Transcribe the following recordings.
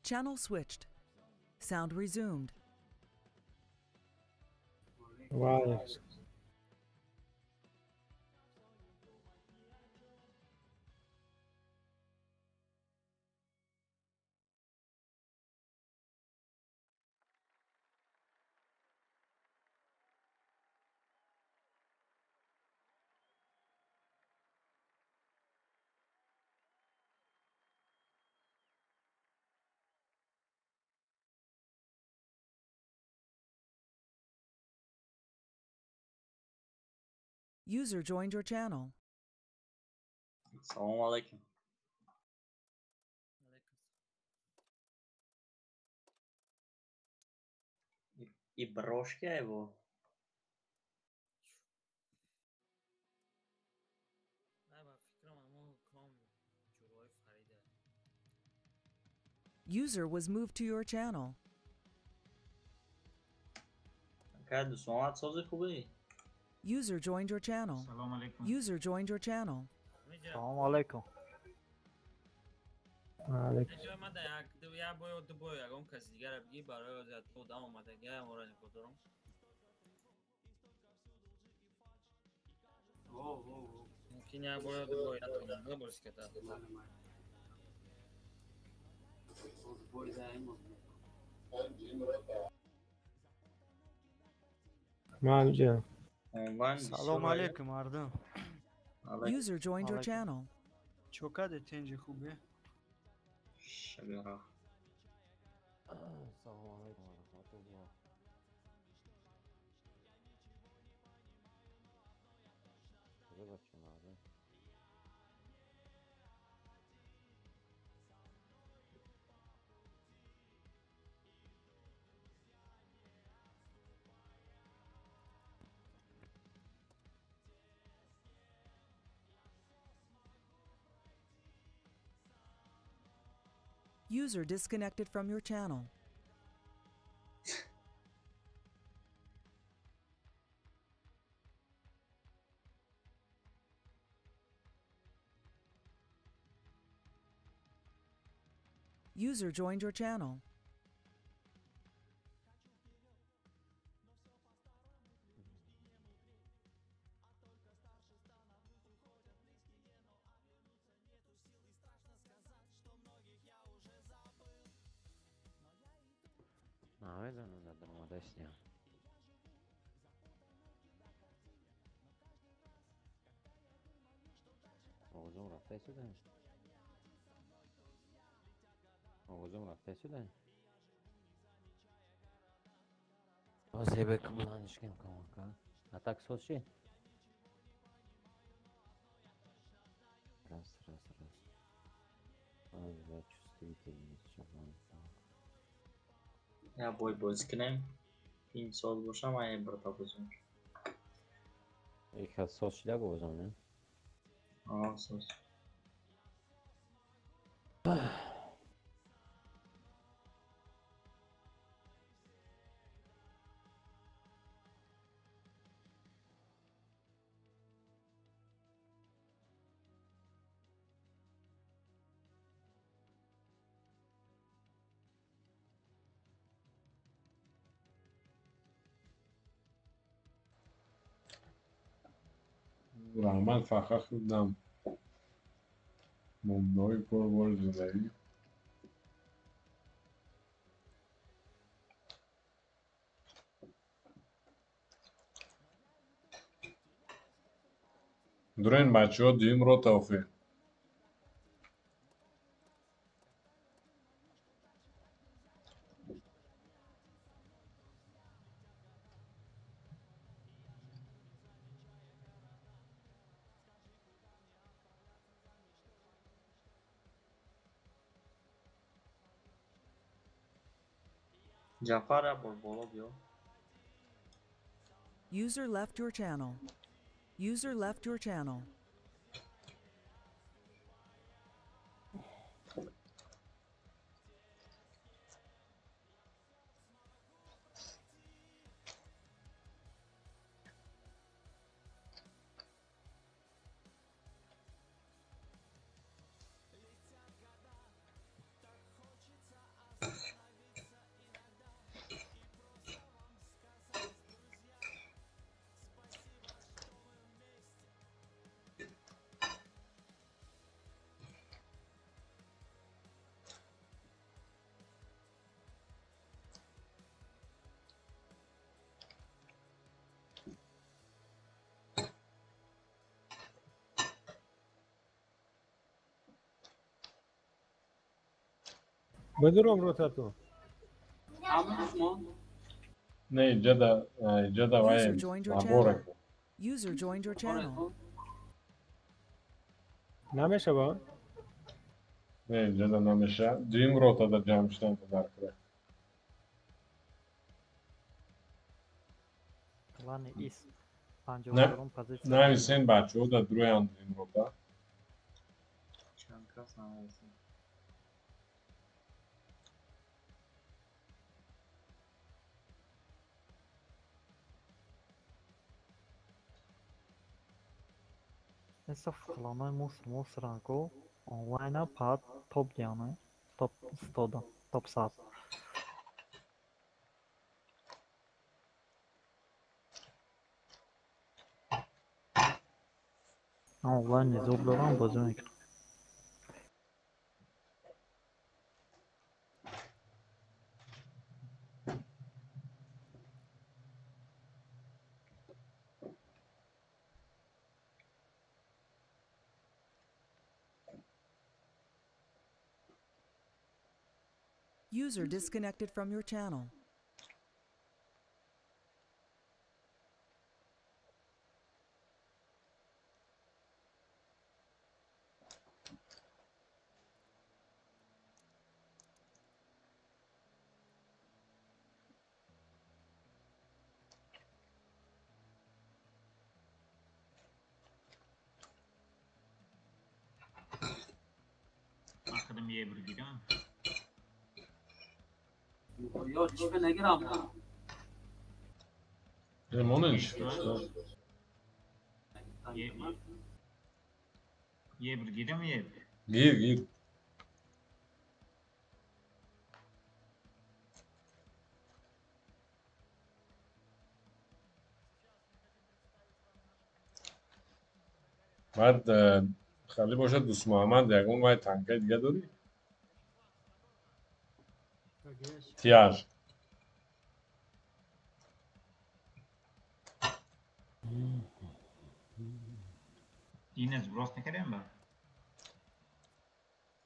Channel switched. Sound resumed. Вале. User joined your channel. Салом алейкум. И брошки его. User was moved to your channel. User joined your channel. Салом алейкум. User joined your channel. Салом алейкум. Алейкум. Ман. Салом алейкум, мардум. User joined your channel. Чокаде тенҷи хубе? Шабира. Салом алейкум ва раҳматуллоҳ. Куҷо бача мардум? User disconnected from your channel. User joined your channel. Оғузум рафта сюда? Оғузум рафта сюда? Озебек буланишкем камака. А так сочи? Раз, раз, раз. Ой, бля, чувствительность, чего так. Я бой бозӣ кунем. Ин сол бошам, ай брата бозӣ. Их соз шида бозам, не? А, соз. Раҳмат фаха хӯрдам. Мумбои пурбори зиндагӣ. Дурен бачаҳо дуюм рота охир. Ҷафар як бор боло биё. User left your channel. User left your channel. Бадуром ротату. Не, иҷада, иҷада вай User joined your набора. channel. User joined your channel. Намешава? Не, иҷада намеша. Дуюм ротада ҷамъ шудан то дар кура. Клани ИС. Не, 54 позиция. нависен бачаҳо дар дуроянд дуюм рота. Чанд кас нависем? Эса кланои мусор ранко онлайна пад топ диана. Топ 100 да. Топ 100. Онлайн низоб дорам бозӣ мекунам. User disconnected from your channel. Охирим ебр гирам. Ё чипе нагирам. Монен Ебр гирам ебр. Гир, гир. Баъд хали бошад Дӯстмуҳаммад ягон вай танкаи дига дорӣ? Тияж. Ина сброс накардем ба?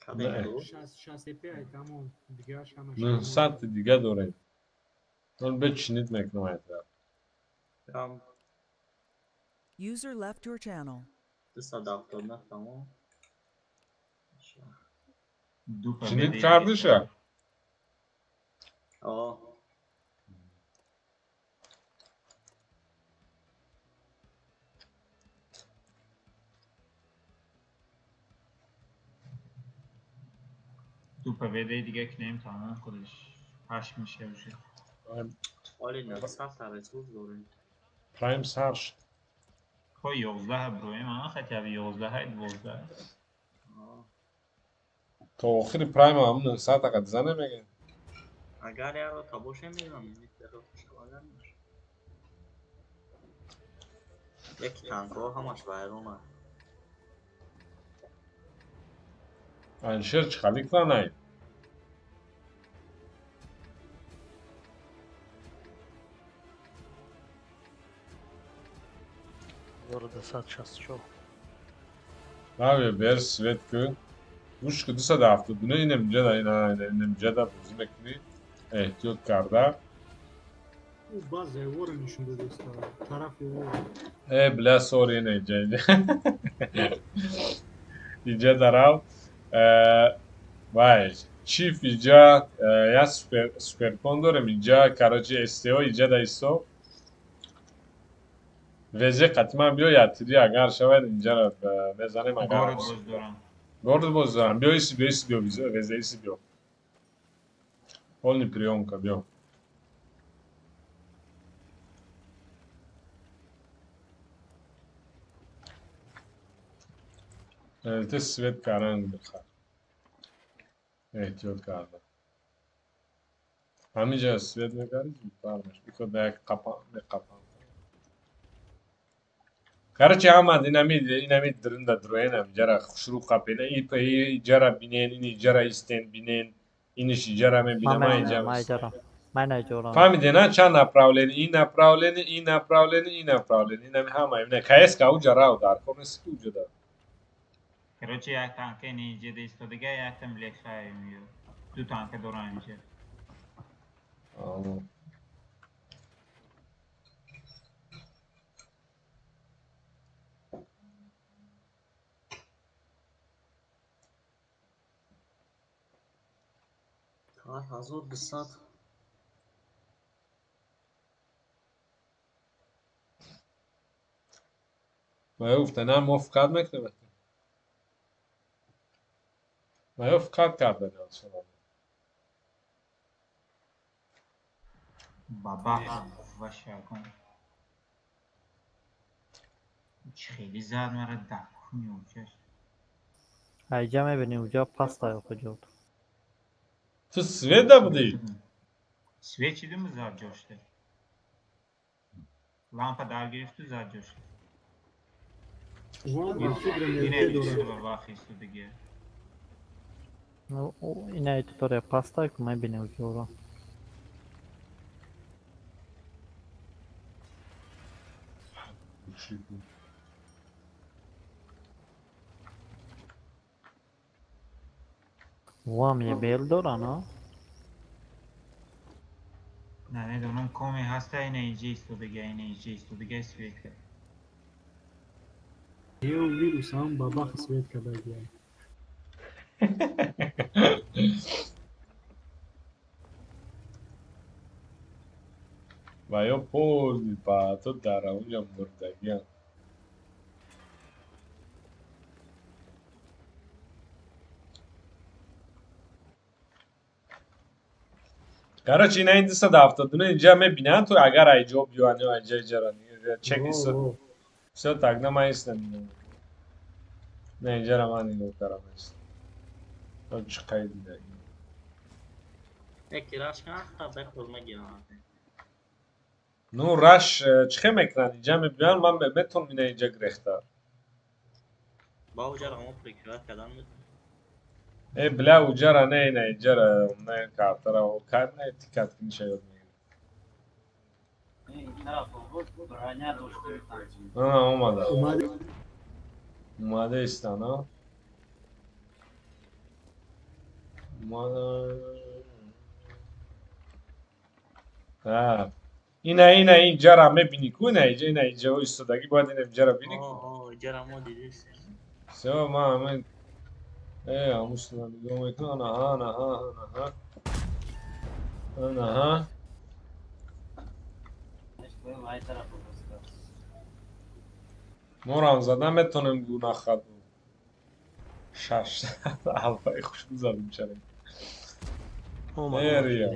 Кадем ду? 65 тамом, дигараш ҳамаш. 900 дига дорем. Он бечинит мекунам айтра. Там User left your channel. 279 тамом. Ду Чинит победа кардиша? О, Ду победаи дига кунем тамом худаш. Ҳашт миша уже. Оли 900 та ресурс дорем. Прайм сар шуд. Хо 11 броем, а хотя бы 11 12. О, То охири прайм ҳам 900 қад зане мега. Агар як рота боше мезанем, як рота шава наш. Яки танкҳо ҳамаш вайрона. Аншер чӣ хали кланай? Города 164. Раве бер свет ку. Гӯш ку 279 инем ҷада ина инем ҷада бозӣ мекунӣ. Эҳтиёт карда. Ӯ баъзе вора нишон додааст тарафи ӯ. Э, бля, сори, ина иҷа иҷа. Иҷа дарав. Вай, чиф иҷа я супер суперкон дорем иҷа, короче, СТО иҷа да исто. ВЗ қатиман биё ятири агар шавад инҷара мезанем агар. Город боз дорам. Город боз дорам. Биё иси биё иси биё ВЗ иси биё. Полный приёмка биё. Те свет кардан бихар. Эҳтиёт карда. Ҳамиҷа свет мекарди зудтар мешуд. Икод ба як қапан меқапан. Короче, ҳамад инами инами дрында дроен ҳамиҷара хушрӯ қапена иҷара бинен ин иҷара истен бинен иниш иҷара мебинам ман иҷа. Ман иҷора. Фаҳмиде на чанд направление ин направление ин направление ин направление инами ҳама ина КСК уҷа рав дар кор нест ки уҷа да. Короче, як танка ин иҷа да истодага, як там лехай миё. Ду танка дорам инҷа. Ҳар 1200. Ма гуфта на мо фақат мекунем. Ма фақат карда. Баба ваша кун. Хеле зад мара дакуни уҷаш. Айҷа мебинӣ уҷа паста хуҷот. Ту свет да будӣ? Свет чидим зад ҷошта. Лампа дар гирифту зад ҷошта. Ина тутория паста ку мебинӣ уҷоро. Вам ебел дора, но? Намедонам коме ҳаста ина иҷа истодага, ина иҷа истодага светка. Ё вирус ҳам бабах свет кардагия. Ва ё полни паато дар онҷа мурдагиам. Короче, ина ин 272 инҷа мебинанд, ту агар айҷо биёянд ё айҷа иҷара чек исто. Всё так, на ман истам. Не, инҷара ман нигоҳ кардам ист. То чӣ қайд дидаги. Яки раш кунанд, хата боз мегиранд. Ну, раш чӣ хел мекунанд? Инҷа мебиёянд, ман метавонам ина инҷа гирехта. Ба уҷара мо прикрывать кардан метавонем. Э, бля, уҷара не, ина инҷара, не, картара, кар не, тикат книша ёд мегирад. Омада. Омада истан, а? Омада. Ина, ина, инҷара мебинӣ ку, ина иҷа, ина иҷа истодагӣ, бояд ина инҷара бинӣ ку. Иҷара мо дидистем. Всё, ман ҳамин ҳамусна нигоҳ мекунам, анаҳа, анаҳа, анаҳа. Анаҳа. Мо рам зада метонем гунахат. Шаш алфаи хушбу задем чара. Эрия.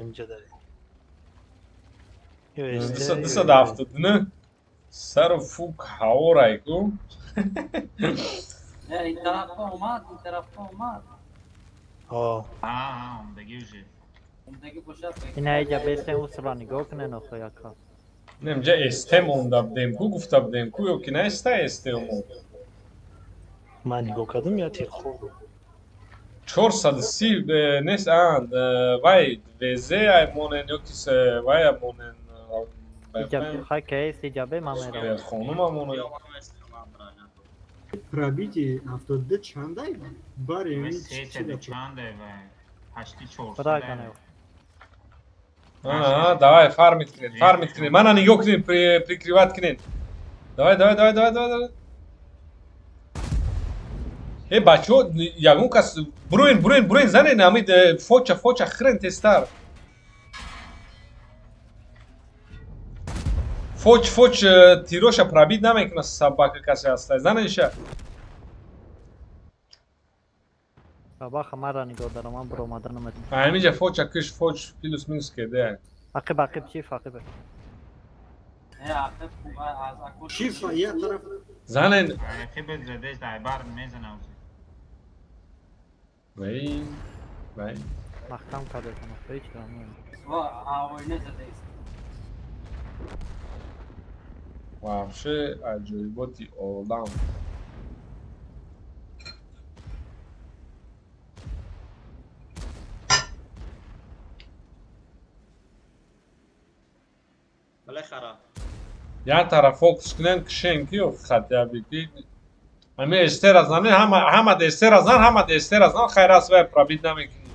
279 сару фук ҳаворай ку. Не, ин тараф омад, ин тараф омад. А, омдаги уже. Омдаги бошад. Ина иҷа бестем усра нигоҳ кунен охо яка. Не, инҷа эстем омда будем ку, гуфта будем ку, ё ки на эста эстем омад. Ман нигоҳ кардам, я тир хӯрд. 430 нест, а, вай ВЗ ай монен ё ки вай монен. Иҷа хай иҷа бе ман мерам. Хонума монен. Пробити 72 чандай? Бари ами чандай вай? 84. Брагане. А, давай фармит кунед, фармит кунед. Мана нигоҳ кунед, прикрывать кунед. Давай, давай, давай, давай, давай. Э, бачо, ягон кас буруин, буруин, буруин, занен ами фоча, фоча, хрен тестар. Фоч, фоч, тироша пробит намекуна собака касе ҳаста. Заненша. Бабаха мара нигоҳ дарам, ман буромада наметавонам. Ҳаминҷа фоча киш, фоч плюс минус кеде. Ақиб, ақиб, чиф, ақиб. Чиф, я тараф. Занен. Ақиб задеш дайбар мезанам. Вай, вай. Маҳкам кардетон, ҳеҷ рамон. Ва, авойне задест. Вообще аҷоиботи олам. Як тараф фокус кунен, кишен ки ё хатя би ки ами эстера зане, ҳама ҳама эстера зан, ҳама эстера зан, хайр аст вай пробит намекунӣ.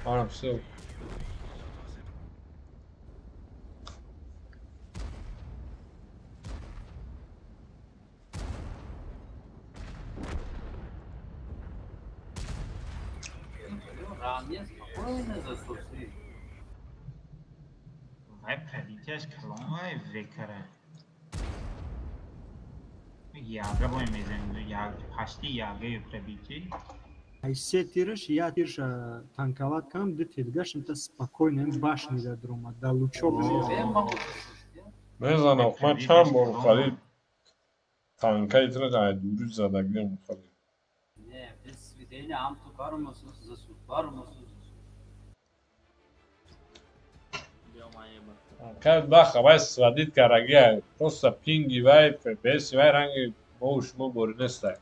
Ана всё. Ранее спокойно засуси. Вай пробитияш калон вай векара. Яга бой мезанем, яг почти яга пробитие. Ай се тираш, я тирш танковат кам, ду тиргаш, это спокойно башни да друма, да лучок. Мезанам, ман чанд бор халид танка итра ай дури задагиам халид. Не, без сведения ам ту бармосус засуд, бармосус. Танка баха вай сводит карагия, просто пинги вай, FPS вай ранги мо шумо бори нестай.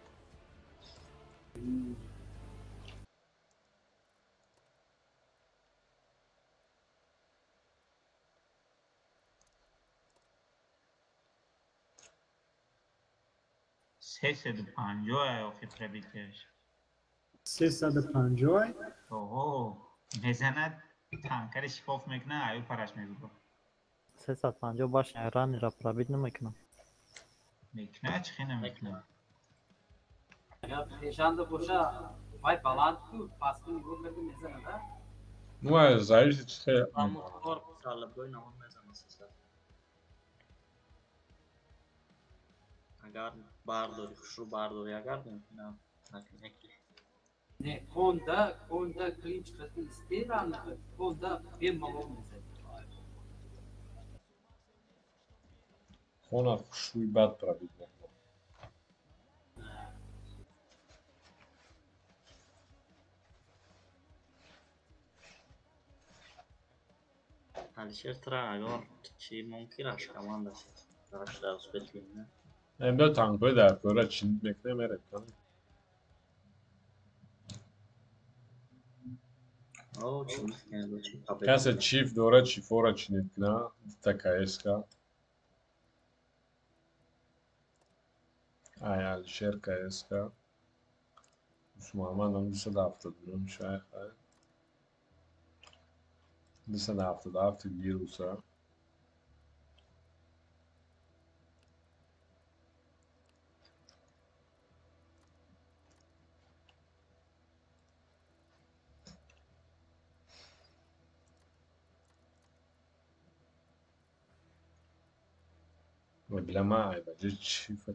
350 охи пробитияш. 350? Оҳо, мезанад, танкари шифоф мекунад, аю параш мебурад. 350 башня ранера пробить намекунам. Мекунад, чӣ хел намекунад? Агар пешанда боша, вай баланд ку, пасту нигоҳ карда мезанад, а? Ну, ай зависит чӣ хел. Аммо корпус алабой намон мезанад 300. Агар бардори, хушрӯ бардори, агар мумкин накунӣ. Не, конда клинч қати истеран, конда бемалол мезанад. Хона хушрӯи бад пробить мекунад. Алишер тра агар чӣ мумкин аш команда рашда успеть кунад. Эмбе танкои дар кора чинит мекунем, мерем. О, чинит кунад, чӣ победа. Касе чиф дора, чифора чинит куна, дита КСК. Ай, Алишер КСК. Муҳаммад ам 279 шайх, ай. 277 вируса. Била ай баҷи чифа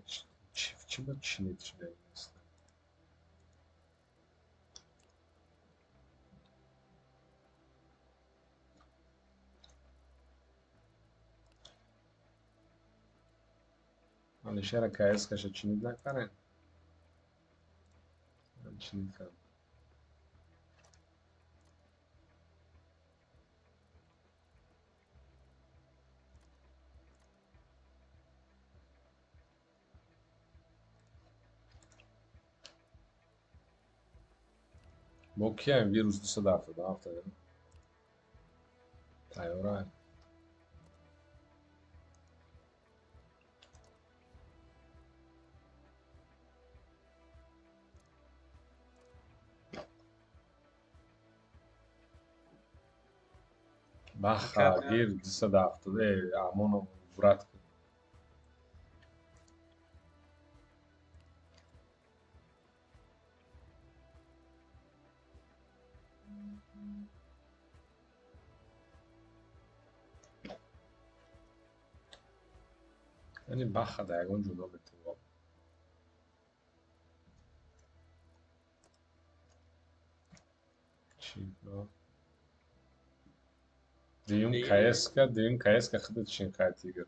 чиф чӣ ба чинит шуда нест. Алишера КС-каша чинит накарен? Чинит кард. Бо кияем вирус 277? Тайёра. Баха гир 270 амоно брат. Яъне баха да ягон ҷо наметавон. Чӣ? Дуюм КСК, дуюм КСК худат чин кай тигр.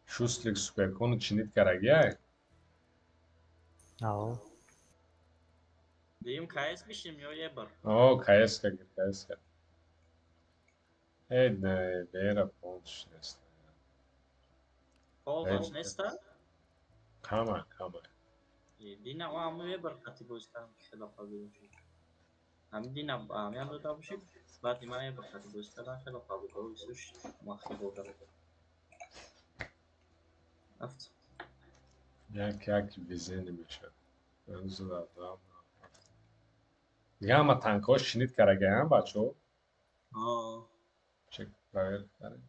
Шустрик суперкону чинит карагиай? Ао. Дуюм КС бишем ё ебр? О, КСК гир, КСК. Эй, не, вера понч нест. Полноч неста? Кама, кама. Дина о аму ебр қати боз кардам ки хеле қабул шуд. Ҳамин дина ҳамин дода бошед, баъди ман ебр қати боз кардам хеле қабул шуд. Ма хеле Афт. Як як везение мешавад. Дига ҳама танкҳо шинид карагаям, бачаҳо? Чек проверка карем.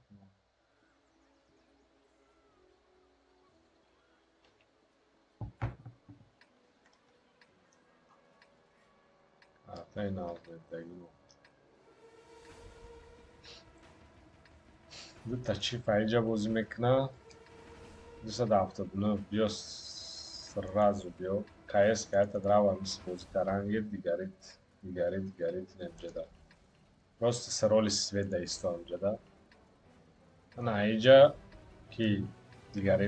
Картаи навзедагимо. Дута чиф аиҷа бозӣ мекуна. 279 биё сразу биё. КС каята драва мис бозӣ каран гир дигарит дигарит дигарит инҷада. Просто сароли свет да исто инҷада. Ана аиҷа ки дигари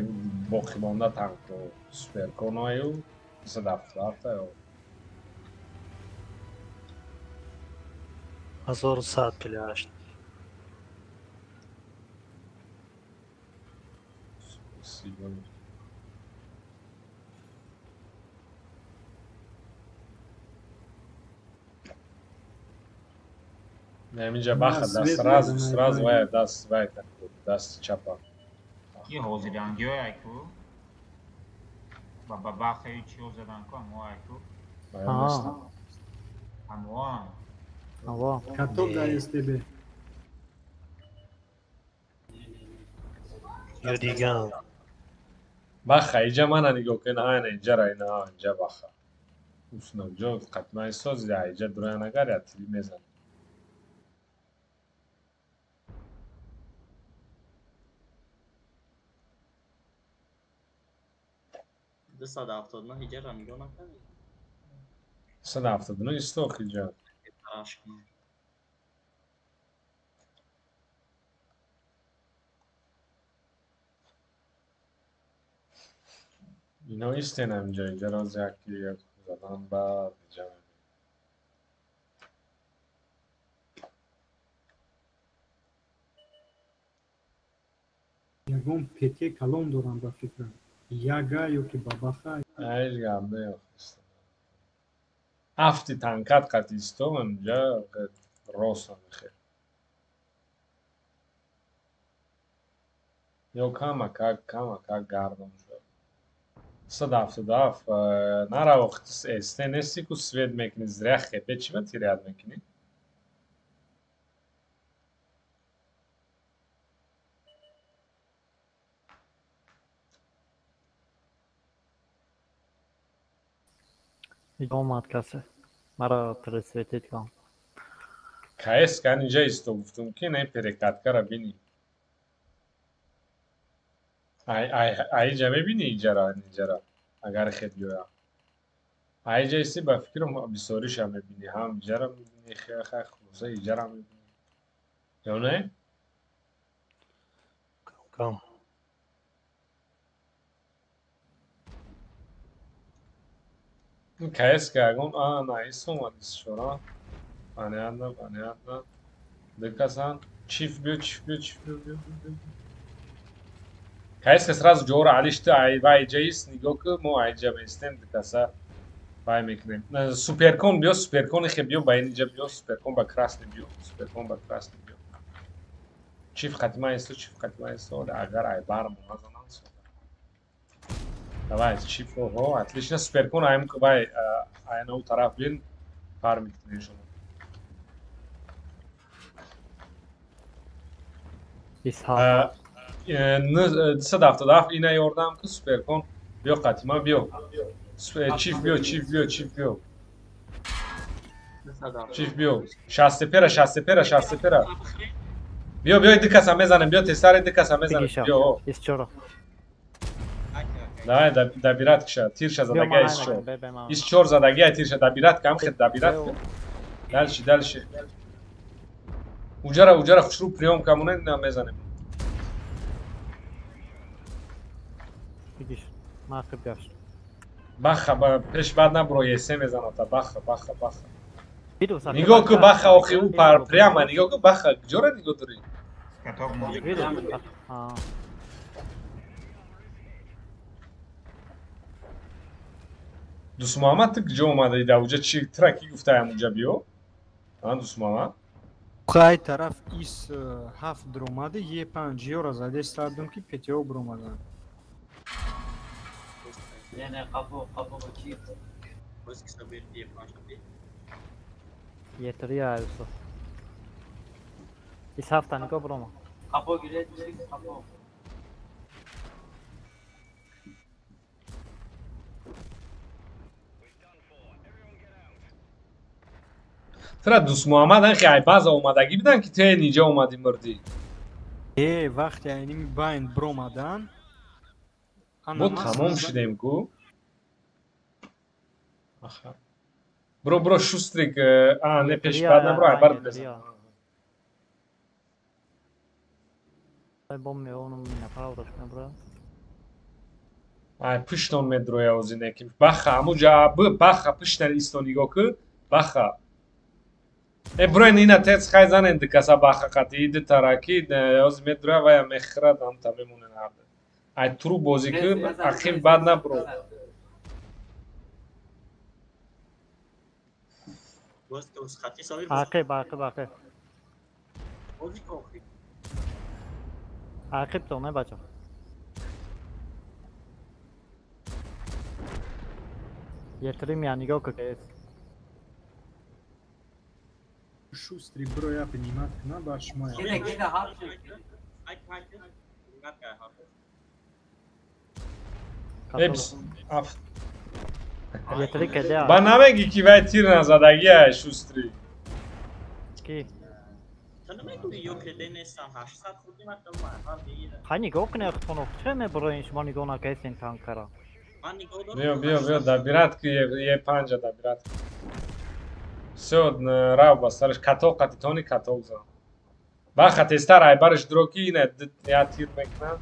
боқӣ монда танко суперконою 277 ё 1158. Спасибо. Инҷа баха даст сразу сразу вай даст вай даст чапа. Ки ҳозирангиҳое ку ба бахаи чиё задан ку ҳамоае ку ҳамоам. Каток дар СТБ. Ё диган. Баха иҷа мана нигоҳ кун, ана инҷара ина инҷа баха. Усна ҷо қатмаи соз я иҷа дуроя нагар я тири мезанад. 279 иҷара нигоҳ накардӣ? 279 истох иҷа. Ино истенам инҷа, инҷа роз яки як задан баъд инҷа мебинем. Ягон пете калон дорам ба фикрам. Яга ё ки бабаха. Ҳеҷ гап не. Ҳафти танкат қати исто инҷа рост мехел. Ё камакак камакак гардон шуд. 177 нара вақт СТ нести ку свет мекунӣ зря хепе чӣ ба тиряд мекунӣ? Омад касе. Маро пресветит кун. КС кан инҷа исто гуфтум ки не перекаткара бинӣ. Аиҷа мебинӣ иҷара инҷара агар хет биёя. Аиҷа исти ба фикрам бисёриша мебинӣ, ҳам иҷара мебинӣ, хулоса иҷара мебинӣ. Ё не? Кам. КС ягон на ис омад исшора. Понятно, понятно. Дикасан чиф биё, чиф биё, чиф биё, биё, биё. КС сразу ҷора алишта ай вай ҷаис нигоҳ ку мо айҷа меистем дикаса вай мекунем. Суперкон биё, суперкон хе биё ба инҷа биё, суперкон ба красный биё, суперкон ба красный биё. Чиф хатима исто, чиф хатима исто, агар ай бар мо назанан со. Давай, чиф, ого, отлично, суперкон айм вай айна у тараф бин фармит кунем шумо. Исҳоқ. 277 ина ёрдам ку суперкон биё қатима биё. Чиф биё, чиф биё, чиф биё. Чиф биё. 65 65 65. Биё, биё ду каса мезанем, биё тесари ду каса мезанем. Биё. 24. Давай, добират кша, тирша задагай 24. 24 задагай тирша добират кам хет добират. Дальше, дальше. Уҷара, уҷара хушрӯ приём камоне на мезанем. Бигиш, мақиб гашт. Баха, пеш баъд набуро есе мезаната, баха, баха, баха. Нигоҳ ку баха, охи ӯ пар прямо нигоҳ ку баха, куҷора нигоҳ дорӣ? Дӯстмуҳаммад ту куҷо омадаи дар уҷа чи тра ки гуфтаям уҷа биё? А Дӯстмуҳаммад? Қай тараф ис 7 дромади, Е5 ёра задестардум ки ПТО бромадан. Не, не, қабо, қабо чи? Боз ки сабир Е5 би. Е3 аюсо. Ис ҳафта нигоҳ бирома. Қапо гиред, қапо. Тра Дӯст Муҳаммад анхи ай база омадагӣ бидан ки те ниҷа омадӣ мурдӣ. Э, вақте айними байн биромадан. Мо тамом шудем ку. Аха. Бро, бро, шустрик, а, не пеш бад набро, ай бард безан. Ай бом меонум направдаш набро. Ай пуштон медроя ози неким. Баха, амуҷа б баха пуштан исто нигоҳ ку. Баха. Э бро ина тец хай занен дикаса баха қати иди тараки, ози медроя вая мехрад амта мемонен ҳарда. Ай туру бозӣ ку, ақиб бад набро. Ақиб, ақиб, ақиб. Ақиб то не бача. Е3 мия нигоҳ ку кес. Шустрик бро я понимат кна бар шумо. Эпс, аф. Е3 кеде. Ба намегӣ ки вай тир назадагӣ ай шустрик. Ки? Хай нигоҳ кунед худтон, чӣ мебароен шумо нигоҳ накардед танкара? Биё, биё, биё, добират ки е панҷа добират. Всё, рав ба сараш каток қати тони каток зан. Баха тезтар ай бараш дуро ки ина я тир мекунам.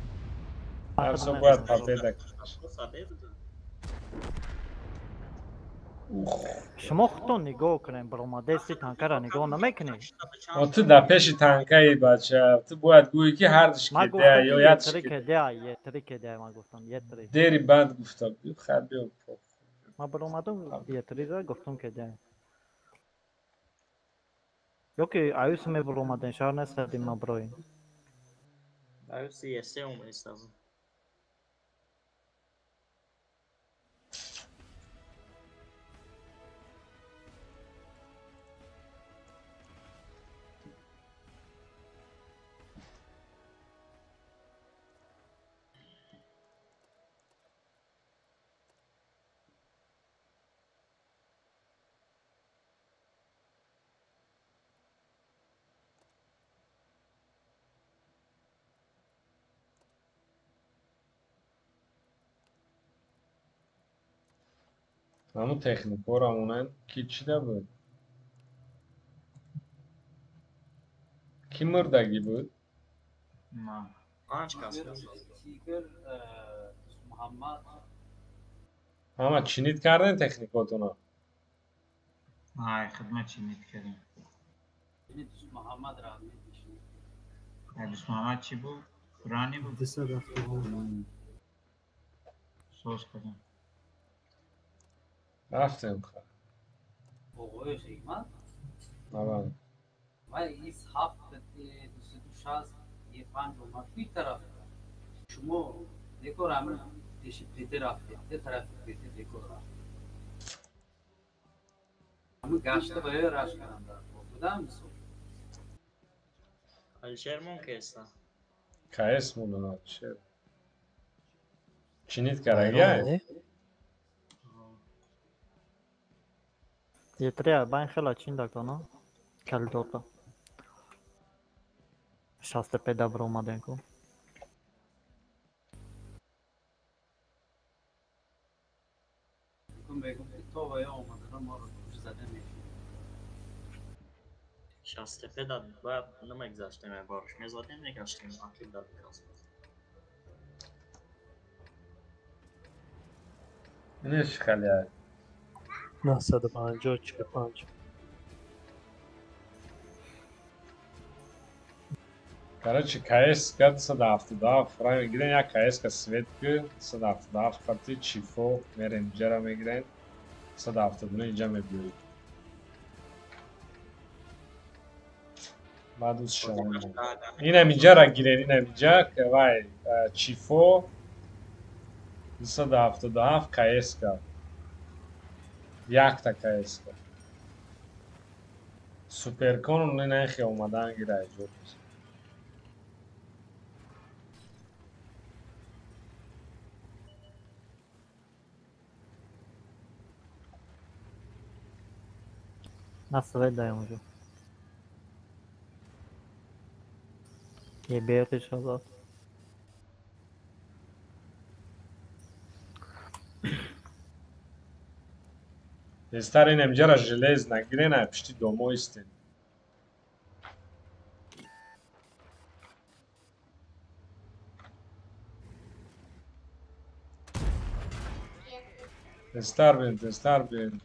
Всё бояд победа кунаш. Шумо худтон нигоҳ кунед, баромадеси танкара нигоҳ намекунед. О ту дар пеши танкаи бача, ту бояд гӯӣ ки ҳардиш кедеа ё ятш кедеа, Е3 кедеа ман гуфтам, Е3. Дери банд гуфтам, хай биё. Ман баромадам Е3-ра гуфтам кедеа. Ё ки аюс мебаромаден, шаҳр нестадим ман барои. Аюси Е3 омадистам. Ҳамун техникора монанд ки чида буд? Ки мурдагӣ буд? Ман. Ҳама чинид кардем техникотона? Ай, хидмат чинид кардем. Дӯст Муҳаммад чӣ буд? Рани буд? Соз кардем. Рафтем ха. Оғои хидмат? Навад. Вай ис ҳафт дусаду шаст е панҷ омад куи тараф. Шумо декор амир пеши пете рафтед, те тарафи пете декор рафтед. Ҳамин гашта ба ё раш кардам дар будам мисол. Алишер мон кеста. Каес монда Алишер. Чинид карагай? Е3 байн хела чин дакона. Калидорда. 65 да баромадем ку. То ва ё омадана моро зада мешуд. 65 да бояд намегзаштем барош мезадем мегаштем ақиб да бикас. Инеш хали 950 45. Короче, КС 277 фрай мегирен, як КС свет ки 277 хати чифо мерем ҷара мегирен 179 инҷа мебиёед. Баъд уз шавам. Инам инҷара гирен, инам инҷа вай чифо 277 КС. Якта КС. Суперкон нахе омадан гира иҷод. На свет дай уже. Е решил. Тезтар инам ҷара желез нагирен, ай пишти домо истен. Тезтар бин, тезтар бин.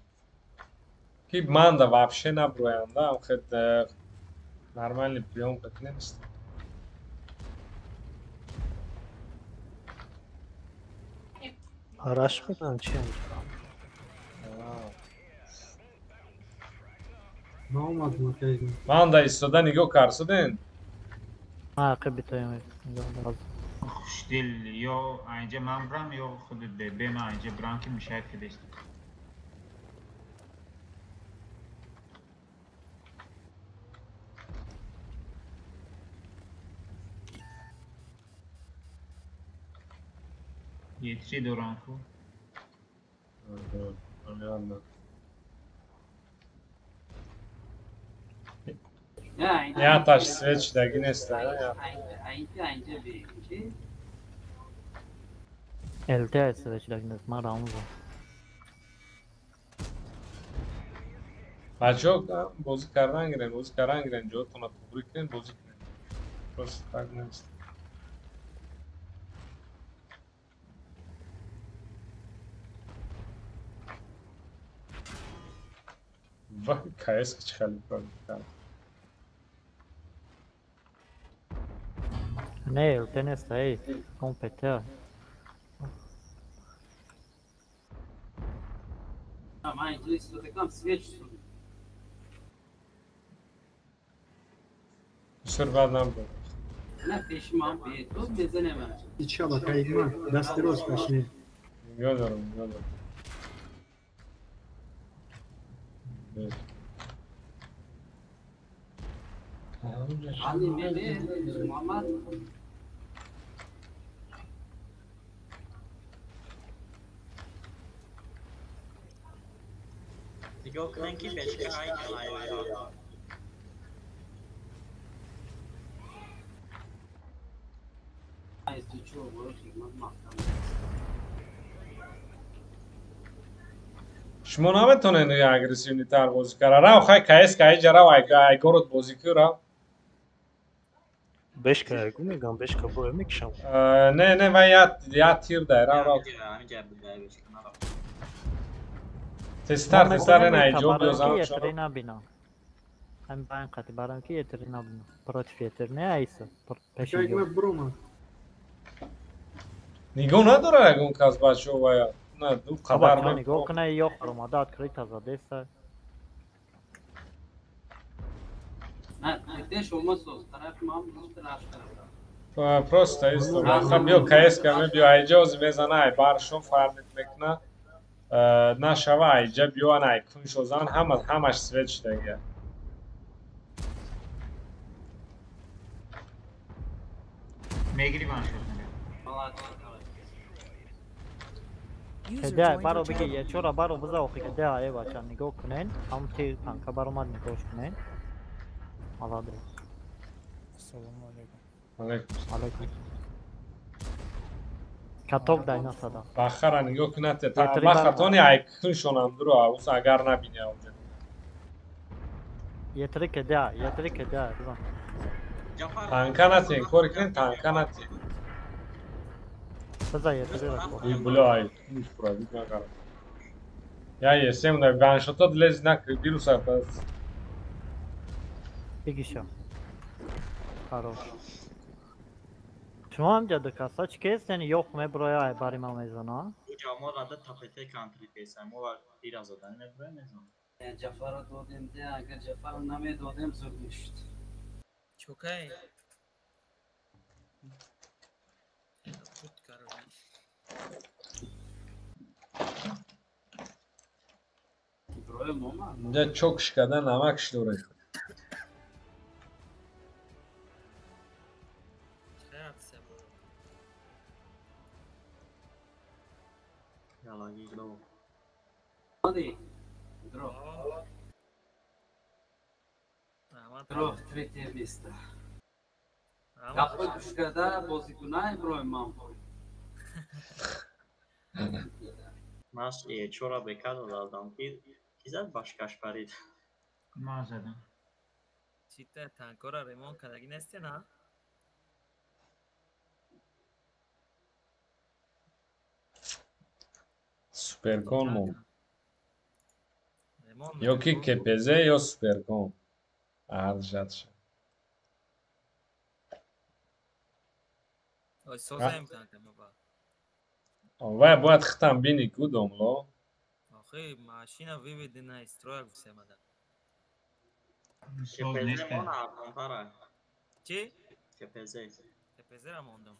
Ки манда вообще наброянда, ам хед нормальный приём кунем ист. Араш мекунам чи? Манда истода нигоҳ карсуден? Ақиб битоем. Хушдил ё айнҷа ман брам ё худи бебе ман айнҷа брам ки мешавад ки дест. Е3 дорам ку. Я таш свет шидаги нест. ЛТ свет шидаги нест, ман рамзам. Бачаҳо бозӣ кардан гирен, бозӣ кардан гирен, ҷоятонро туғрӣ кунед, бозӣ кунед. Просто так нест. Вай, КС чӣ хеле кард. Не, ЛТ нест, эй, кон ПТ. Ман инҷо истода кунам свет шуд. Бисёр бад набуд. На пеши ман бе, то мезанем. Ича ба кайма, дасти рост пашне. Нигоҳ дорам, нигоҳ дорам. Али мебе, Муҳаммад. Нигоҳ кунем ки бешка ай Шумо наметонед агрессивнитар бозӣ кара. Рав хай КС кай ҷа рав ай город бозӣ кӯ рав. Бешка айгу мегам, бешка боя мекишам. Не, не, вай я тир дай, рав рав. Тезтар, тезтар ин ай ҷо биёзам. Етри набинам. Ҳамин ба ин қати барам ки етри набинам. Против етр не айса. Пеши. Нигоҳ надора ягон кас бачаҳо вая. На, ду қадар нигоҳ куна ё омада открыто задеса. На, ПТ шумо соз, тарафи ман тараф. Просто исто. Биё КС ка биё айҷоз мезана ай баршон фармит мекуна. Нашава айҷа биё ана ай куншозан ҳама ҳамаш свет шидагия. Мегири ман шуд. Де баро биги е чора баро биза охи ки де ай бача нигоҳ кунен, ҳам тир танка баромад нигоҳ кунен. Молодец. Ассалому алайкум. Алайкум. Алайкум. Каток дай насада. Бахара нигоҳ кунад, баха тони ай куншонам дуро, ус агар набини ауҷа. Етри ке де, етри ке де, бизан. Танка натен, кори кунен танка натен. Биза етри ра. Ой, бля, ай, кунш пробит накард. Я есем да ваншота длез на вируса пас. Бигиша. Хорош. Шумо ҳам ҷада каса чӣ кест, яъне ёх меброя ай бари ман мезана? Мо рада тапете кантри кесам, мо тира задан меброя мезана. Ҷафарро додем, де агар Ҷафарро намедодем зуд мешуд. Чокай. Инҷа чок шикада намак шидоред. Ялаги ло. Оди. Дро. Дро, третье место. Гапҳои гӯш карда бозикуна Иброҳим Манфур. Ман чора бека додам ки ки зад башкаш парид. Ман задам. Чита танкора ремонт кардаги несте на? Суперкон мон. Ё ки КПЗ ё Суперкон. Аржатша. Ой, созаем танка маба. Вай бояд хитам бини ку домло. Охи, машина выведена из строя гуфтемада. КПЗ мон арзонтара. Чи? КПЗ. КПЗ ра мондам.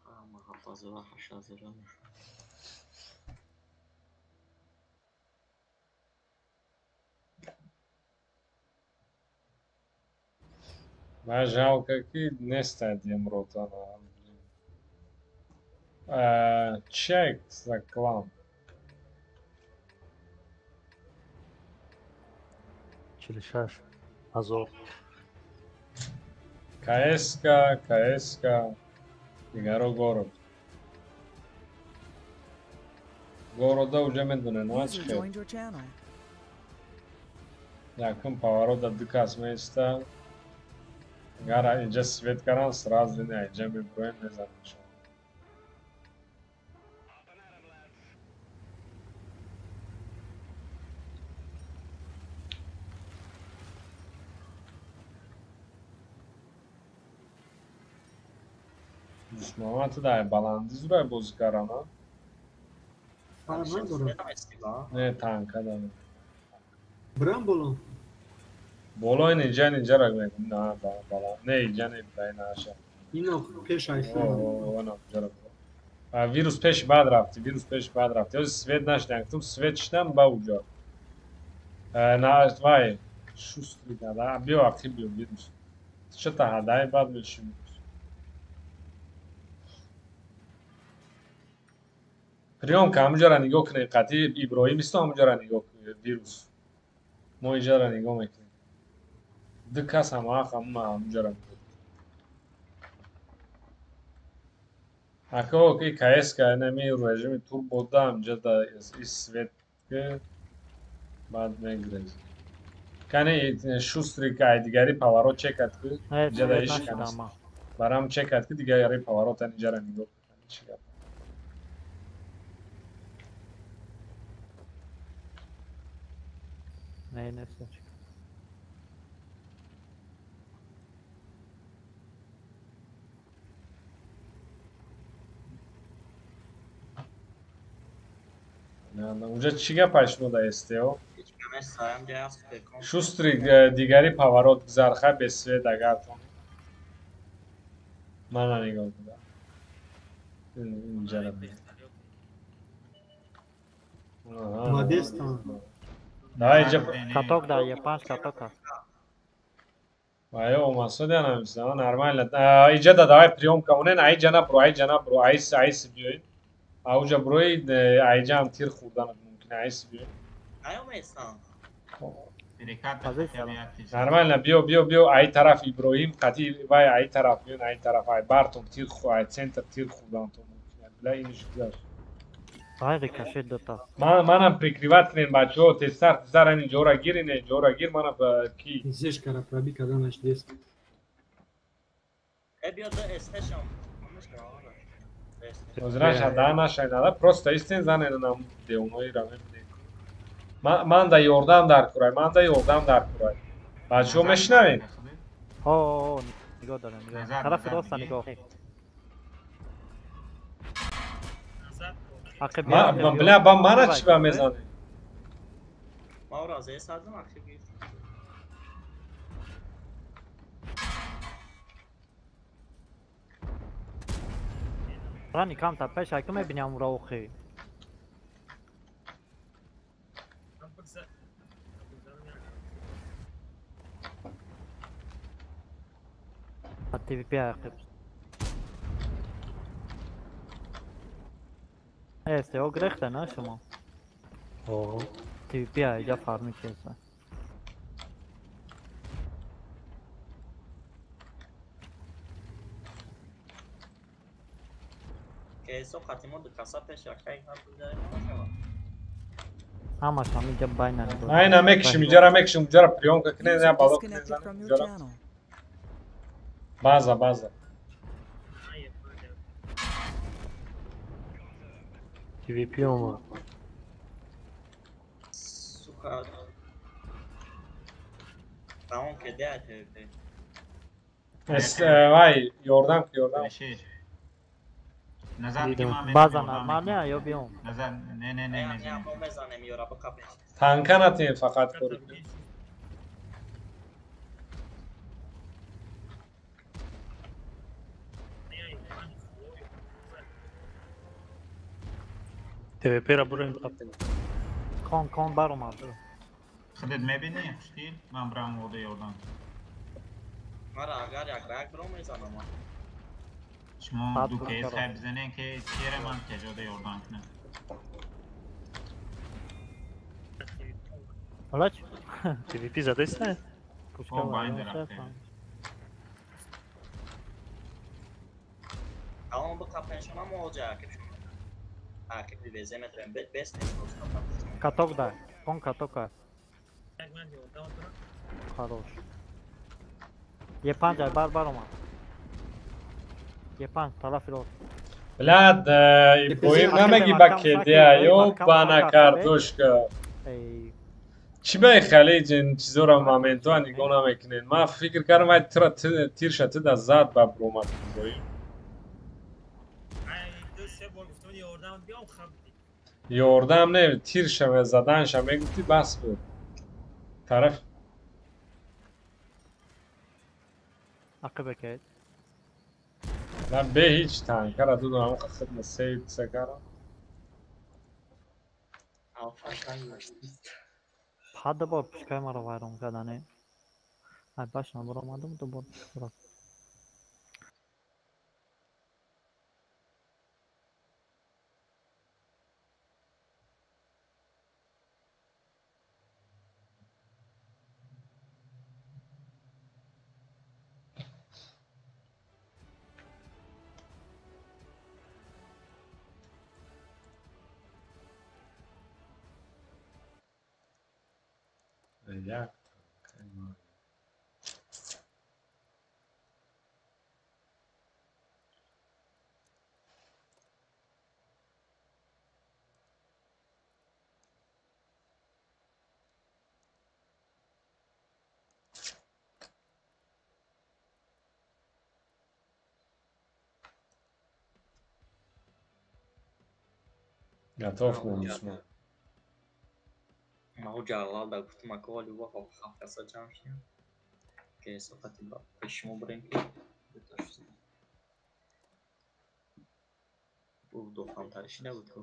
Ама 7000 8000 мешавад. Ма жалко ки нестад имрӯзана. Чек за клан. 46 ҳазор. КСК, КСК, дигаро город. Города уже медонен, User чӣ хел. joined your channel. Якум поворота ду кас меиста. Агар инҷа свет каран, сразу не, инҷа меброем, мезанем. Душман ту дар баландӣ зурай бозӣ карана? Фарқ надорад. Не, танка да. Брам боло. Боло ин инҷа инҷа ра мегум, на бала. Не, инҷа не, бай наша. Ино пеш айфон. О, на, инҷа ра. Вирус пеш бад рафти, вирус пеш бад рафти. Ҳозир свет нашидан, гуфтум свет шидан ба уҷо. На, вай, шустрый да, биё ақиб биё вирус. Чата ҳадай бад меши вирус. Приёмка ҳамуҷара нигоҳ кунед, қатъи Иброҳим исто ҳамуҷара нигоҳ кунед, вирус. Мо инҷара нигоҳ мекунем. Ду кас ҳамаақ ҳама ҳамуҷара нигоҳ. Ако ки КСК нами режими турбо да ҳамҷа да и свет ки баъд мегрез. Кани шустрый ки ай дигари поворот чекад ки инҷа да иш канист. Барам чекад ки дигари поворот инҷара нигоҳ кунед. Чӣ гап? Не, не, все. Унҷа чӣ гап шумо да СТО? Шустрый дигари поворот гузарха без свет агар тон. Мана нигоҳ кунам. Инҷара. Молодец там. Давай инҷа Каток да, Е5 каток аст. Вай омасодя намисам, нормально. Инҷа да давай приёмка онен, айҷа набро, айҷа набро, айс айс биёин. Ауҷа брои айҷа ҳам тир хӯрданат мумкин, айс биёин. Наёместам. Нормально, биё, биё, биё, ай тараф Иброҳим, қатъи вай ай тараф биён, ай тараф, ай бартон тир хӯ, ай центр тир хӯрданатон мумкин. Била инш гузашт. Вай рикошет дота. Манам прикрывать кунем бачаҳо, тезтар, тезтар ин ҷора гир, ин ҷора гир, манам ки. Зешкара проби карданаш дест. Э биё да СТ-шам. Ҳозираш ҳада нашайнада, просто истен занена нам девонои ра мебинем. Ман да ёрдам дар курай, ман да ёрдам дар курай. Бачаҳо мешунавед? Ҳо, нигоҳ дорем, нигоҳ. Тарафи роста нигоҳ. Бля, ба мана чӣ ба мезанед? Ма ӯро аз С задам, ақиб гирифтам. Рани камтар пеш ай ку мебинам ӯро охи. ТВП ақиб. СТО гирехта на шумо? О. ТВП иҷа фарми чеса. КСО хатимо ду каса пеш якай ҳам будаи намешавад. Ҳамаш ҳаминҷа байна. Айна мекишим, иҷара мекишим, иҷара приёмка кунед, я балок Disconnected мезанем, from your иҷара. channel. База, база. ТВП омад. Сука. Тамом кеде ТВП. Эс, вай, ёрдам ки, ёрдам. Алишер. Назар ки ман База ёрдам нормально мекунам. ё биём? Назар не не не Не, не. мо мезанем ёра бика пеш. Танка натиҳед фақат кори кунед. ТВП ра бурем қаптем. Кон кон баромад. Худат мебинӣ хушдил? Ман брам вода ёрдам. Мара агар як ба як биро мезанам. Шумо Баъд ду бур кес каро. хай бизанем ки чера ман каҷода ёрдам кунам. Ҳола чӣ? ТВП задаиста? Пушка О, байна вайрон шуд. рафте. Тамом бика пешона мо оҷа акиб шумо. Акиб везе метрем бес нест. Каток дай. Кон каток аст. Як ман ёрдам дорам. Хорош. Е панҷ ай бар баромад. Е панҷ тарафи рост. Блядь, Иброҳим намеги ба кедия, ёбана картошка. Эй, Чӣ ба хеле ин чизоро моментоа нигоҳ намекунед? Ман фикр кардам вай тира тирша тида зад ба бромад Иброҳим. Ай ду се бор гуфтам ёрдам биём хаб. Ёрдам не, тирша ва заданша мегуфтӣ бас буд. Тараф ақибе кед. на бе ҳеҷ танкара дудам ҳамон хидма сейв кардам. Алфа танк. Ҳадда бор пушкаи маро вайрон кардане. Ай баш набаромадам ду бор пушка рафт. Як танка. Готов кун Усмон. Ма ҷаллал да гуфтам ака вали ва хав каса ҷамъ шудем. КСО хати ба пеши шумо бирем ки бетар шуд. Бу дохамтарӣ шида буд ку.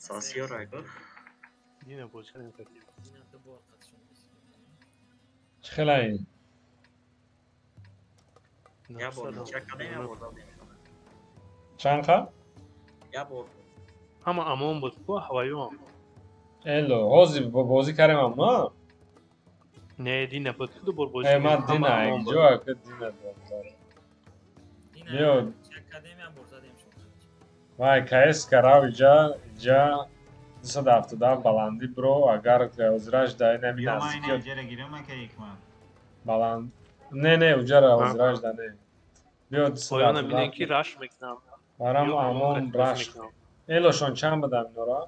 Сасиёра ку. Дина бозӣ кардем кардем. Дина ду бор қатшон. Чӣ хела ин? Я бор чак кардем, я бор задем. Чанд қа? Я бор. Ҳама амон буд ку ҳавоём. Эло, ҳозир бозӣ кардем амма? Не, дина буд ку ду бор бозӣ Э, ман кардем. Ҳама дина амон буд. инҷо ака дина дорам. Дина Биё. чак кардем, я бор задем шуд. Вай, КС карав иҷа, иҷа 277 баландӣ бро, агар ҳозираш да инами Ё ман ина наздикиё иҷара гирам ака ҳикмат. баланд. Не, не, уҷара ҳозираш да не. Биё Поёна бинем 277. ки раш мекунам. Барам Ё амон амон қати бозӣ раш. мекунам. Элошон чанд будам инора?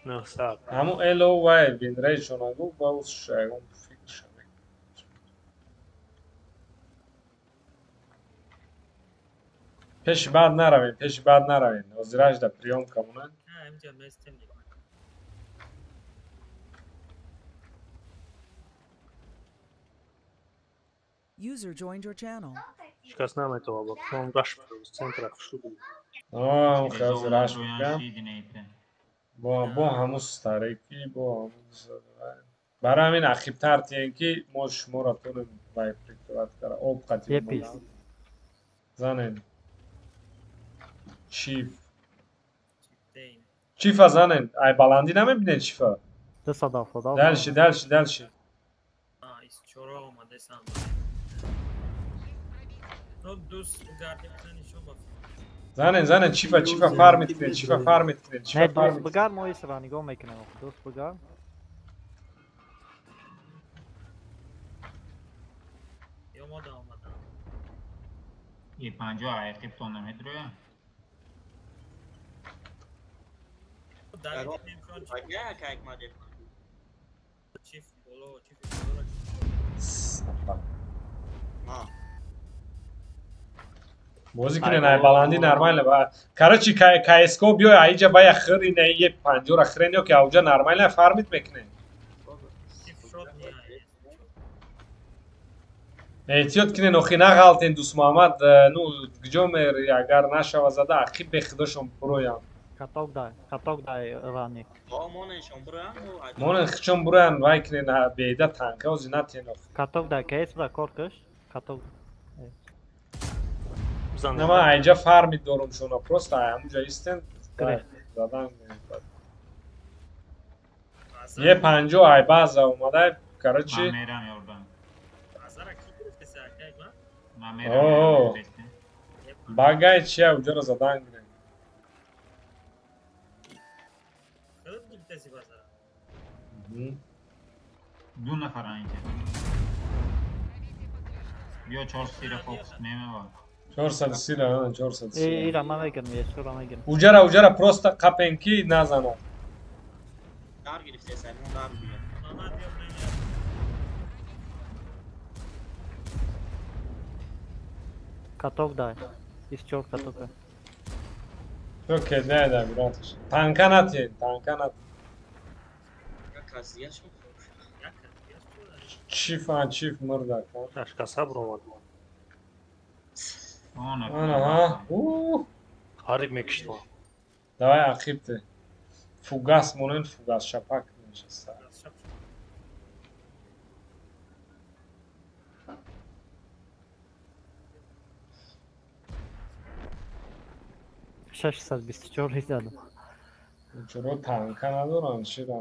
900. Ҳамун эло вай винрейшона гу ба ус ягон фикр шавед. Пеши баъд наравем, пеши баъд наравем. Ҳозираш да приёмка монад. Ҳа, инҷа местем дигар. User joined your channel. Ҳеҷ кас наметавонад бо худам раш буд. Центра хушрӯ буд. О, Через ҳозир раш роян мекунам. шидина ите. Бо ҳамун старики, бо ҳамун барои ҳамин ақибтар тиен ки мо шуморо тонем вай прикрывать кара об қатӣ занен. Чиф. Чифа занен. Ай баландӣ намебинед чифа? 277. Дальше, дальше, дальше. Занен, занен, чифа, чифа фармит кунед, чифа фармит кунед, чифа фармит. Бугар мо исра нигоҳ мекунем. Дӯст бугар. И 50 ақибтон намедроя. Бозӣ кунед ай баландӣ нормально. Короче, КСКО биёй аиҷа бая хир ина е 50-ра хирен ё ки ауҷа нормально фармит мекунед. Эҳтиёт кунед, охи нағалтен Дӯстмуҳаммад, ну куҷо мери агар нашава зада ақиб бехудошон буроянд. Каток дай, каток дай рани. Монен хичон буроянд, вай кунед беида танка ози натен охи. Каток дай, кс бра кор каш. Каток. На ман айҷа фармит дорум шуно, просто ай ҳамунҷа истен задан. Е 50 ай база омадай, короче. О, багай чия уҷаро задан гирем. Ду нафар инҷа. Биё 400 фокус мемева. 430 ра, 430. Ира ман мегирам, ешура мегирам. Уҷара, уҷара просто қапен ки назанад. Дар гирифте саймон дар бия. Каток дай. 24 катока. Окей, не, да, братиш. Танка натен, танка натен. Чиф, а чиф мурда. Ашка сабр омад. Ана, у. Хариб мекишт. Давай ақибте. Фугас монен, фугас шапак нишаста. Шашсад бисту чор задам. Чаро танка надоранд, чира?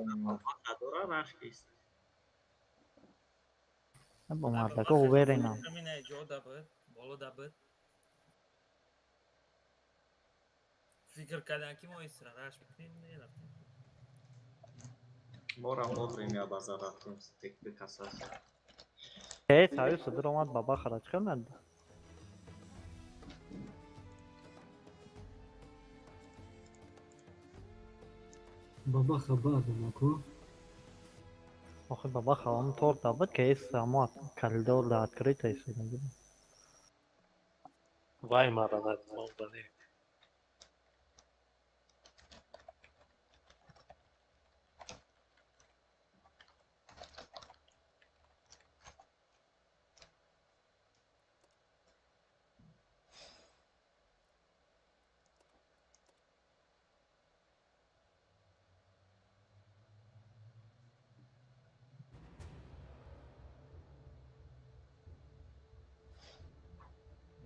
Бо мардака уверенам. Фикр кардам ки мо исра раш мекунем, нарафтем. Мора модрем я базар рафтем, тек бекасас. Э, саю садр омад баба харач кард. Баба хабар дамако. Охи баба хавам торт дабад ки эс ама коридор да открыто эс. Вай мара над.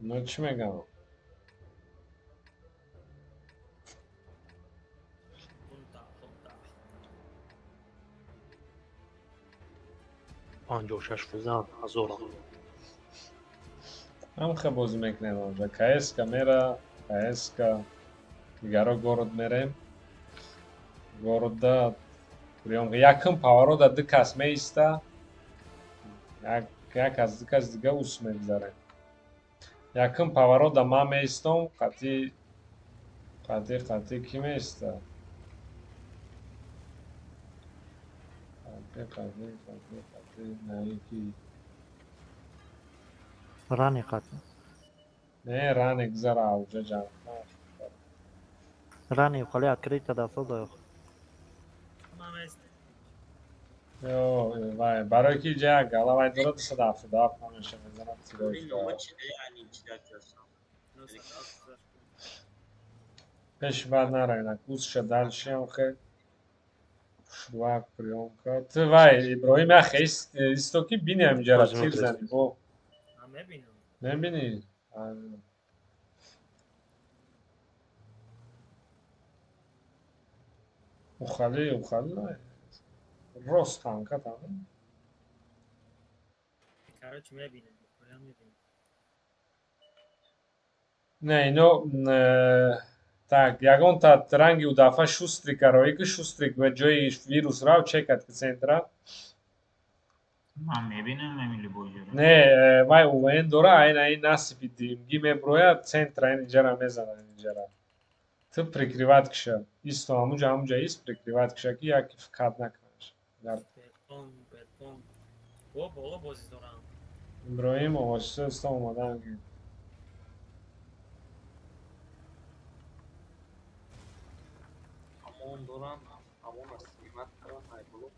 Ну чӣ мегам? Панҷоҳу шаш физан ҳазорам. Ҳам хе бозӣ мекунем онҷа. КСК мера, КСК дигаро город мерем. Городда приём якум поворода ду кас меиста. Як аз ду кас дига ус мегзарем. Якум поворода ман меистом, қатӣ қатӣ қатӣ кӣ меиста? Қатӣ қатӣ қатӣ қатӣ наики. Рани қатӣ. Не, рани гузара ауҷа ҷанг. Рани холи открыто да соза. Ё, вай, барои ки ҷа гала вай дорад 277 намеша мезанам тирои. Пеш бад наравед, узша дальше охе. Чувак, приёмка. Ту вай, Иброҳим ях исто ки бини ҳаминҷара тир зани. Бо. Мебинам. Мебини? Ухали, ухали. Рост танка там. Короче, мебинам. Мебинам. Не, ино так, ягон та ранги удафа шустрика рои ки шустрик ба ҷои вирус рав чекат ки центра. Ман мебинам ҳамин любой ҷоро. Не, вай УВН дора, айн айн насипи димги меброяд, центра айн инҷара мезанад инҷара. Ту прикрывать киша. Исто ҳамуҷа ҳамуҷа ист прикрывать киша ки яки фикат накунаш. Бетон, бетон. Бо боло бозӣ дорам. Иброҳим овозчиса иста омадан ки. Амон дорам, амон аз снимат кардам, ай боло.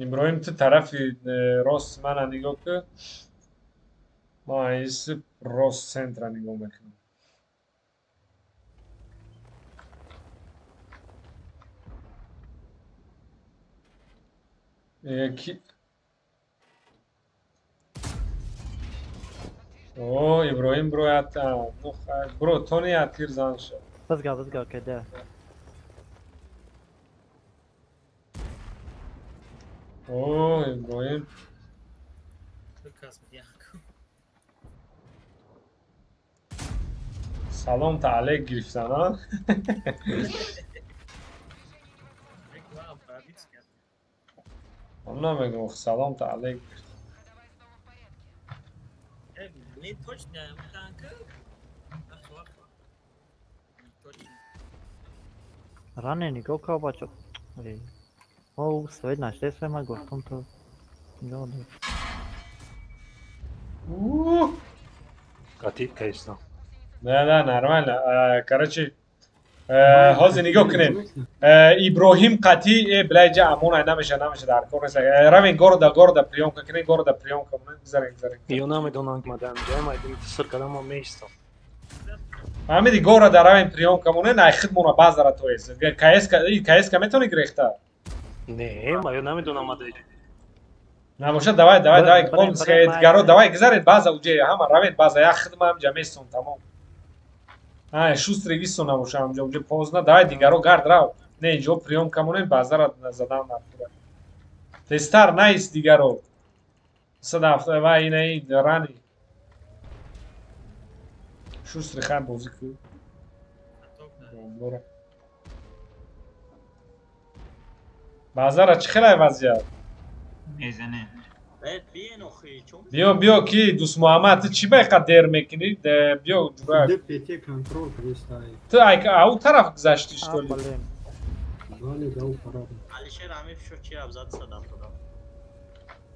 Иброҳим ту тарафи рост мана нигоҳ ки. Ман иси рост центра нигоҳ мекунам. Ки О, Иброҳим брояд, ну хайр, бро, тони я тир зан ша. Бизга, бизга, кеде. О, Иброҳим. Салом та алейк гирифтан, а? Ман намегум, салом та алейк гирифтан. Не точно, танка. Ране нигоҳ кар бачо. О, свет наштесве ма гуфтам ту. Нигоҳ дар. Қатиб кайстам. Да, да, нормально. Короче, ҳозир нигоҳ кунем. Иброҳим қатӣ, блайҷа амон ай намеша, намеша дар кор нест. Равен города, города приёмка кунем, города приёмка кунем, гузарем, гузарем. Ё намедонам ки мадам ҷаем, ай дим сир кардам ман меистам. Фаҳмиди, города равен приёмка монем, ай хидмона базара то ест. КСК, КСК метавонӣ гирехта? Не, ма ё намедонам мада. Набошад, давай, давай, давай, дигаро, давай, гузаред база уҷе, ҳама равен база, як хидма ҳамҷа местон, тамом. А, шустрик исто набоша ҳамҷа, уҷе поздно, давай дигаро гард рав. Не, инҷо приёмка монем, базара задан нархура. Тезтар наист дигаро. 170 вай инаи рани. Шустрик хай бозӣ ку. Базара чӣ хелай вазъият? Мезанем. Биё, биё ки Дӯст Муҳаммад, ту чӣ ба иқад дер мекунӣ? Биё ҷура. Д ПТ контрол кристай. Ту ай ау тараф гузаштӣ что ли? Бале, да у парад. Алишер ҳамин фишо чи абзат садам додам.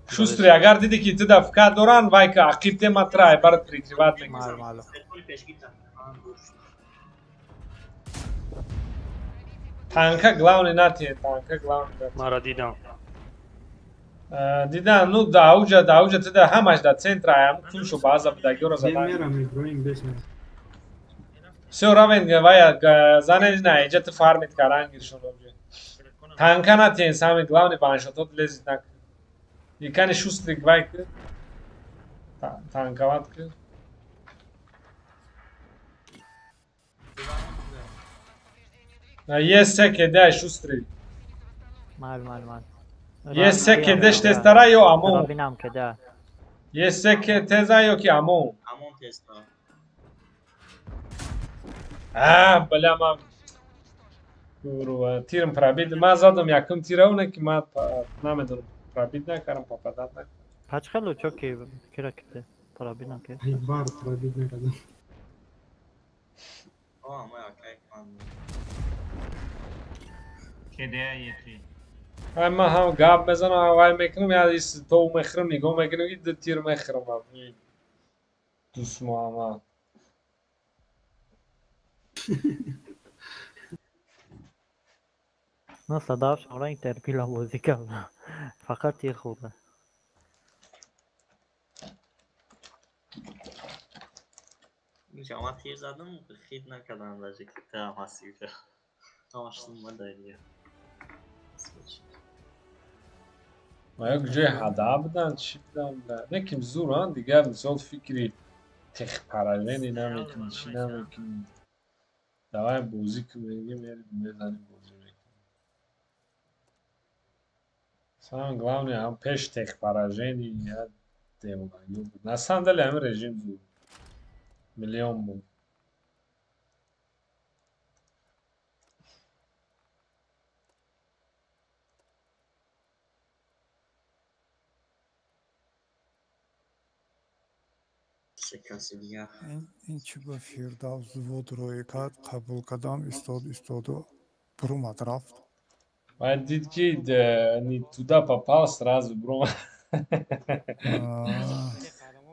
Шустри, агар дидӣ ки ту да фикат доранд, вай ка ақиб тема тра ай барат прикрывать мекунӣ. Танка главный натие, танка главный натие. Мара дидам. Дидан, ну да ауҷа, да ауҷа ту да ҳамаш да центра аям куншу база будагиёро задан. Мерам Иброҳим бесмер. Всё, равен вая занен на инҷа ту фармит каран гиршон уҷа. Танка натиен, самый главный ваншотот лезет на. Икани шустрик вай ки. Танковат ки. Есть се кеде шустрик. Мал, мал, мал. Есть се кедеш тестара ё амон. Бинам кеде. Есть се ке теза ё ки амон. Амон теста. А, бля, ман курва, тирм пробит. Ман задам якум тира, оне ки ман намедонам пробит накардам, попадат накардам. Пач хело чо ки кира ките пробит накард. Ай бар пробит накардам. О, моя кайф ман. Кеде ети. Ай ман ҳам гап мезанам, вай мекунам, я ис то мехӯрам, нигоҳ мекунам, ки ду тир мехӯрам. Дӯст Муҳаммад. На садав шамра интерпила бозӣ кардам. Фақат тир хӯрда. Ман тир задам, хит накардам даже ки ту ҳам ҳастӣ. Ҳамаш омада дига. Ма як ҷои ҳада будан, чӣ будан, не ким зуран, дигар мисол фикри техпаражени намекунӣ, чӣ намекунӣ. Давай бозӣ кун, мегӣ мезанем бозӣ мекунем. Самое главное, ҳам пеш техпаражени я девонагӣ буд. На самом деле ҳамин режим зур. Миллион буд. Ин чӣ ба Фирдавс взвод рӯй кард, қабул кардам, истод, истоду бурумад рафт. Вай дид ки не туда попал, сразу бурумад.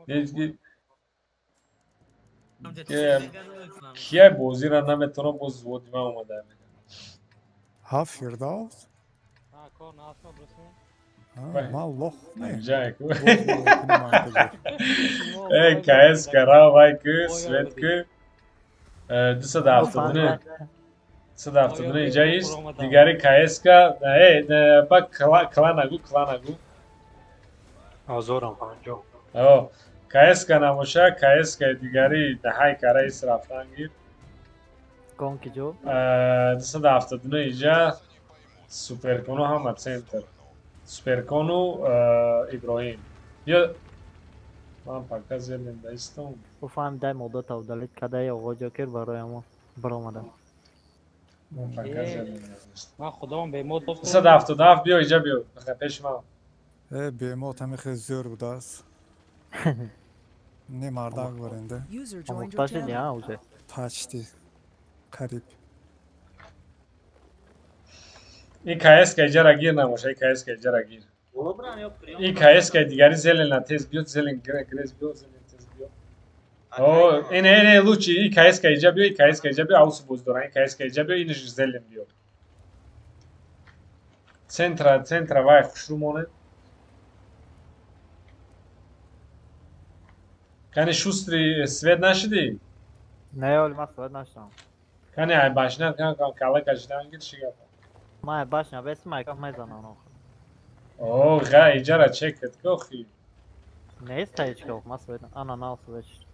Дид ки кия бозиро наметавонам, боз взводи ман омада. Ҳа, Фирдавс? Ман лох не. Э, КС кара вай ки, свет ки. 279. 279 иҷа ист. Дигари КС ка, э, ба кланагу, кланагу. 1050. О, КС ка намоша, КС ка дигари даҳай кара ист рафтан гир. Кон ки ҷо? 279 иҷа Суперкону ҳама центр. Суперкону Иброҳим. Ё ман пока зелен даистам. Ӯ фаҳмидай моддата удалить кадай оғо Ҷокер барои ҳамо баромада. Ман пока зелен даистам. Ман худам бемод доштам. 277 биё иҷа биё, пеши ман. Э, бемод ҳами хел зӯр будааст. Не мардак баренде. Омӯхта шуди, а, уже? Почти. Қариб. Ин КС ка иҷара гир намоша, ин КС ка иҷара гир. Ин КС ка дигари зелена тез биёд, зелен грез биёд, зелен тез биёд. О, ин ин лучи, ин КС ка иҷа биё, ин КС ка иҷа биё, аус боз дора, ин КС ка иҷа биё, инш зелен биё. Центра, центра вай хушрӯ монед. Кани шустри свет нашидӣ? Не, оли ман свет нашидам. Кани ай башна, кан кала кашидан гир чӣ гап? Ман башня бес майках мезанам охир. О, ға иҷара чекет кохи. Нест ҳеҷ гоҳ, ман свет ана нав свет шуд.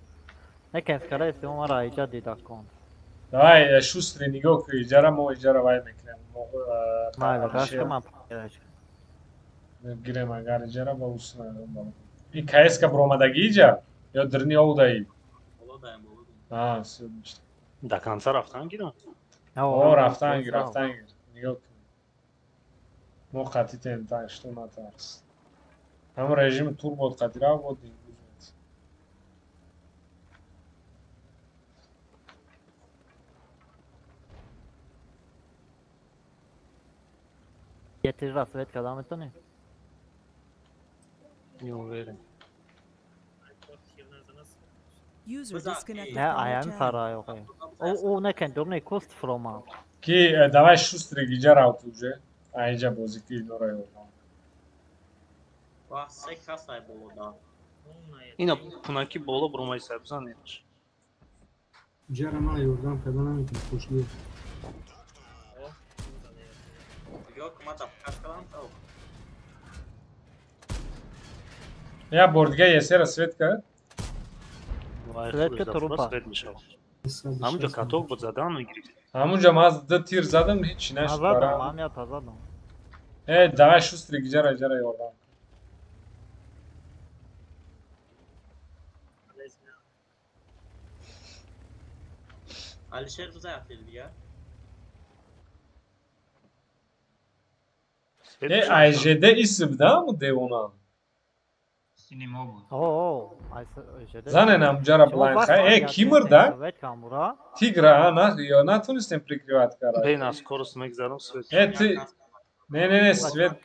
Не кенскара исти мара иҷа дида кон. Давай шустри нигоҳ ку иҷара мо иҷара вай мекунем. Майли, рашка ман гирем агар иҷара ба усна. Ин КС ка буромадаги иҷа ё дирни овдаи? А, всё. До конца рафтан гирам? О, рафтан гир, рафтан гир. Нигоҳ кун. Мо қатитем, так что натарс. Ҳамон режими турбот қатира буд. یه تیر را свет карда метавонӣ? Не уверен. Не, аями парай охи. О, о, некен, дурни кост фрома. Ки давай шустри гиҷа равт уже. Айҷа бозӣ ки инора ёрдам. Ва се кас ай боло да. Ина пунаки боло бромай сабзан инаш. Ҷара ман ёрдам карда наметавонам, хушгир. Я бор дига есера свет кард? Свет ка трупа. Свет мешавад. Ҳамунҷо каток буд задан мегирифт. Ҳамунҷо ман ду тир задам, ҳеҷ нашуд. Задам, ман я задам. Э, давай шустри гиҷара иҷара ёрдам. Алишер бизан тир дига. Э, АЖД исм да му девона? Синемо буд. О, АЖД. Занен амҷара блайн. Э, ки мурда? Тигра, а, на, ё натонистем прикрывать кара. Бе, на скорость мегзарам свет. Э, ти Не, не, не, свет.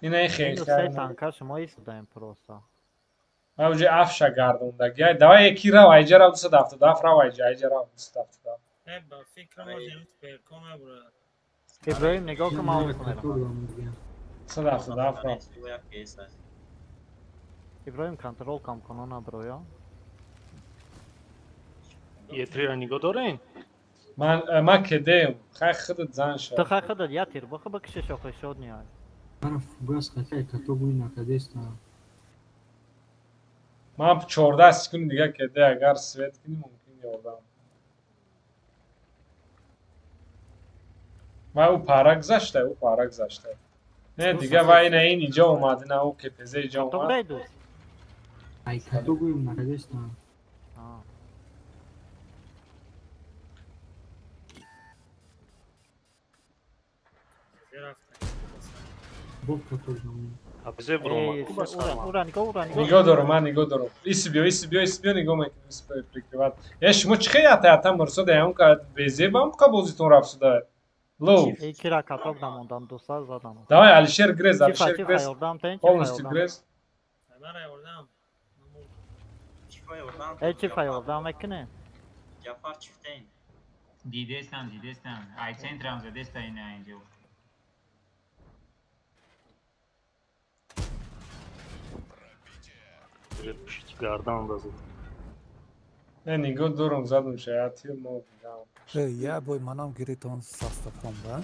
Ина и хел. Се танка шумо истадаем просто. А уже афша гардондаги. Давай яки рав, айҷа рав 277 рав айҷа, айҷа рав 277. Э, ба фикрам озим перкома бура. Иброҳим нигоҳ кун, ман ус мерам. 277 рав. Иброҳим контрол кам кунона броя. Е3-ра нигоҳ дорен? Ман кедем. Хай худат зан ша. Ту хай худат я тир бихо бикшиш охи шод ниай. Мара фугас хатаи като гӯй накадеста. Ман 14 секунд дига кеде, агар свет кунӣ мумкин ёрдам. Вай ӯ пара гузашта, ӯ пара гузашта. Не, дига вай ина ин иҷо омад, ина ӯ КПЗ иҷо омад. Ай като гӯй накадеста. Нигоҳ дорум, ман нигоҳ дорум. Иси биё, иси биё, иси биё, нигоҳ мекунем, иси биё прикрыват. Э, шумо чӣ хел ята ята мурсода, ям ка безебам ка бозитон рафт сюда. Лоу. Икира каток намондам, дуса задам. Давай, Алишер грез, Алишер грез. Полностью грез. Э, чифа ёрдам мекунӣ? Ҷафар чифтен. Дидестам, дидестам. Ай центрам задеста ина инҷо. Гардан дазад. Не, нигоҳ дорум, задум ша, я тир мо дидам. Я бой манам гиритон составом, да?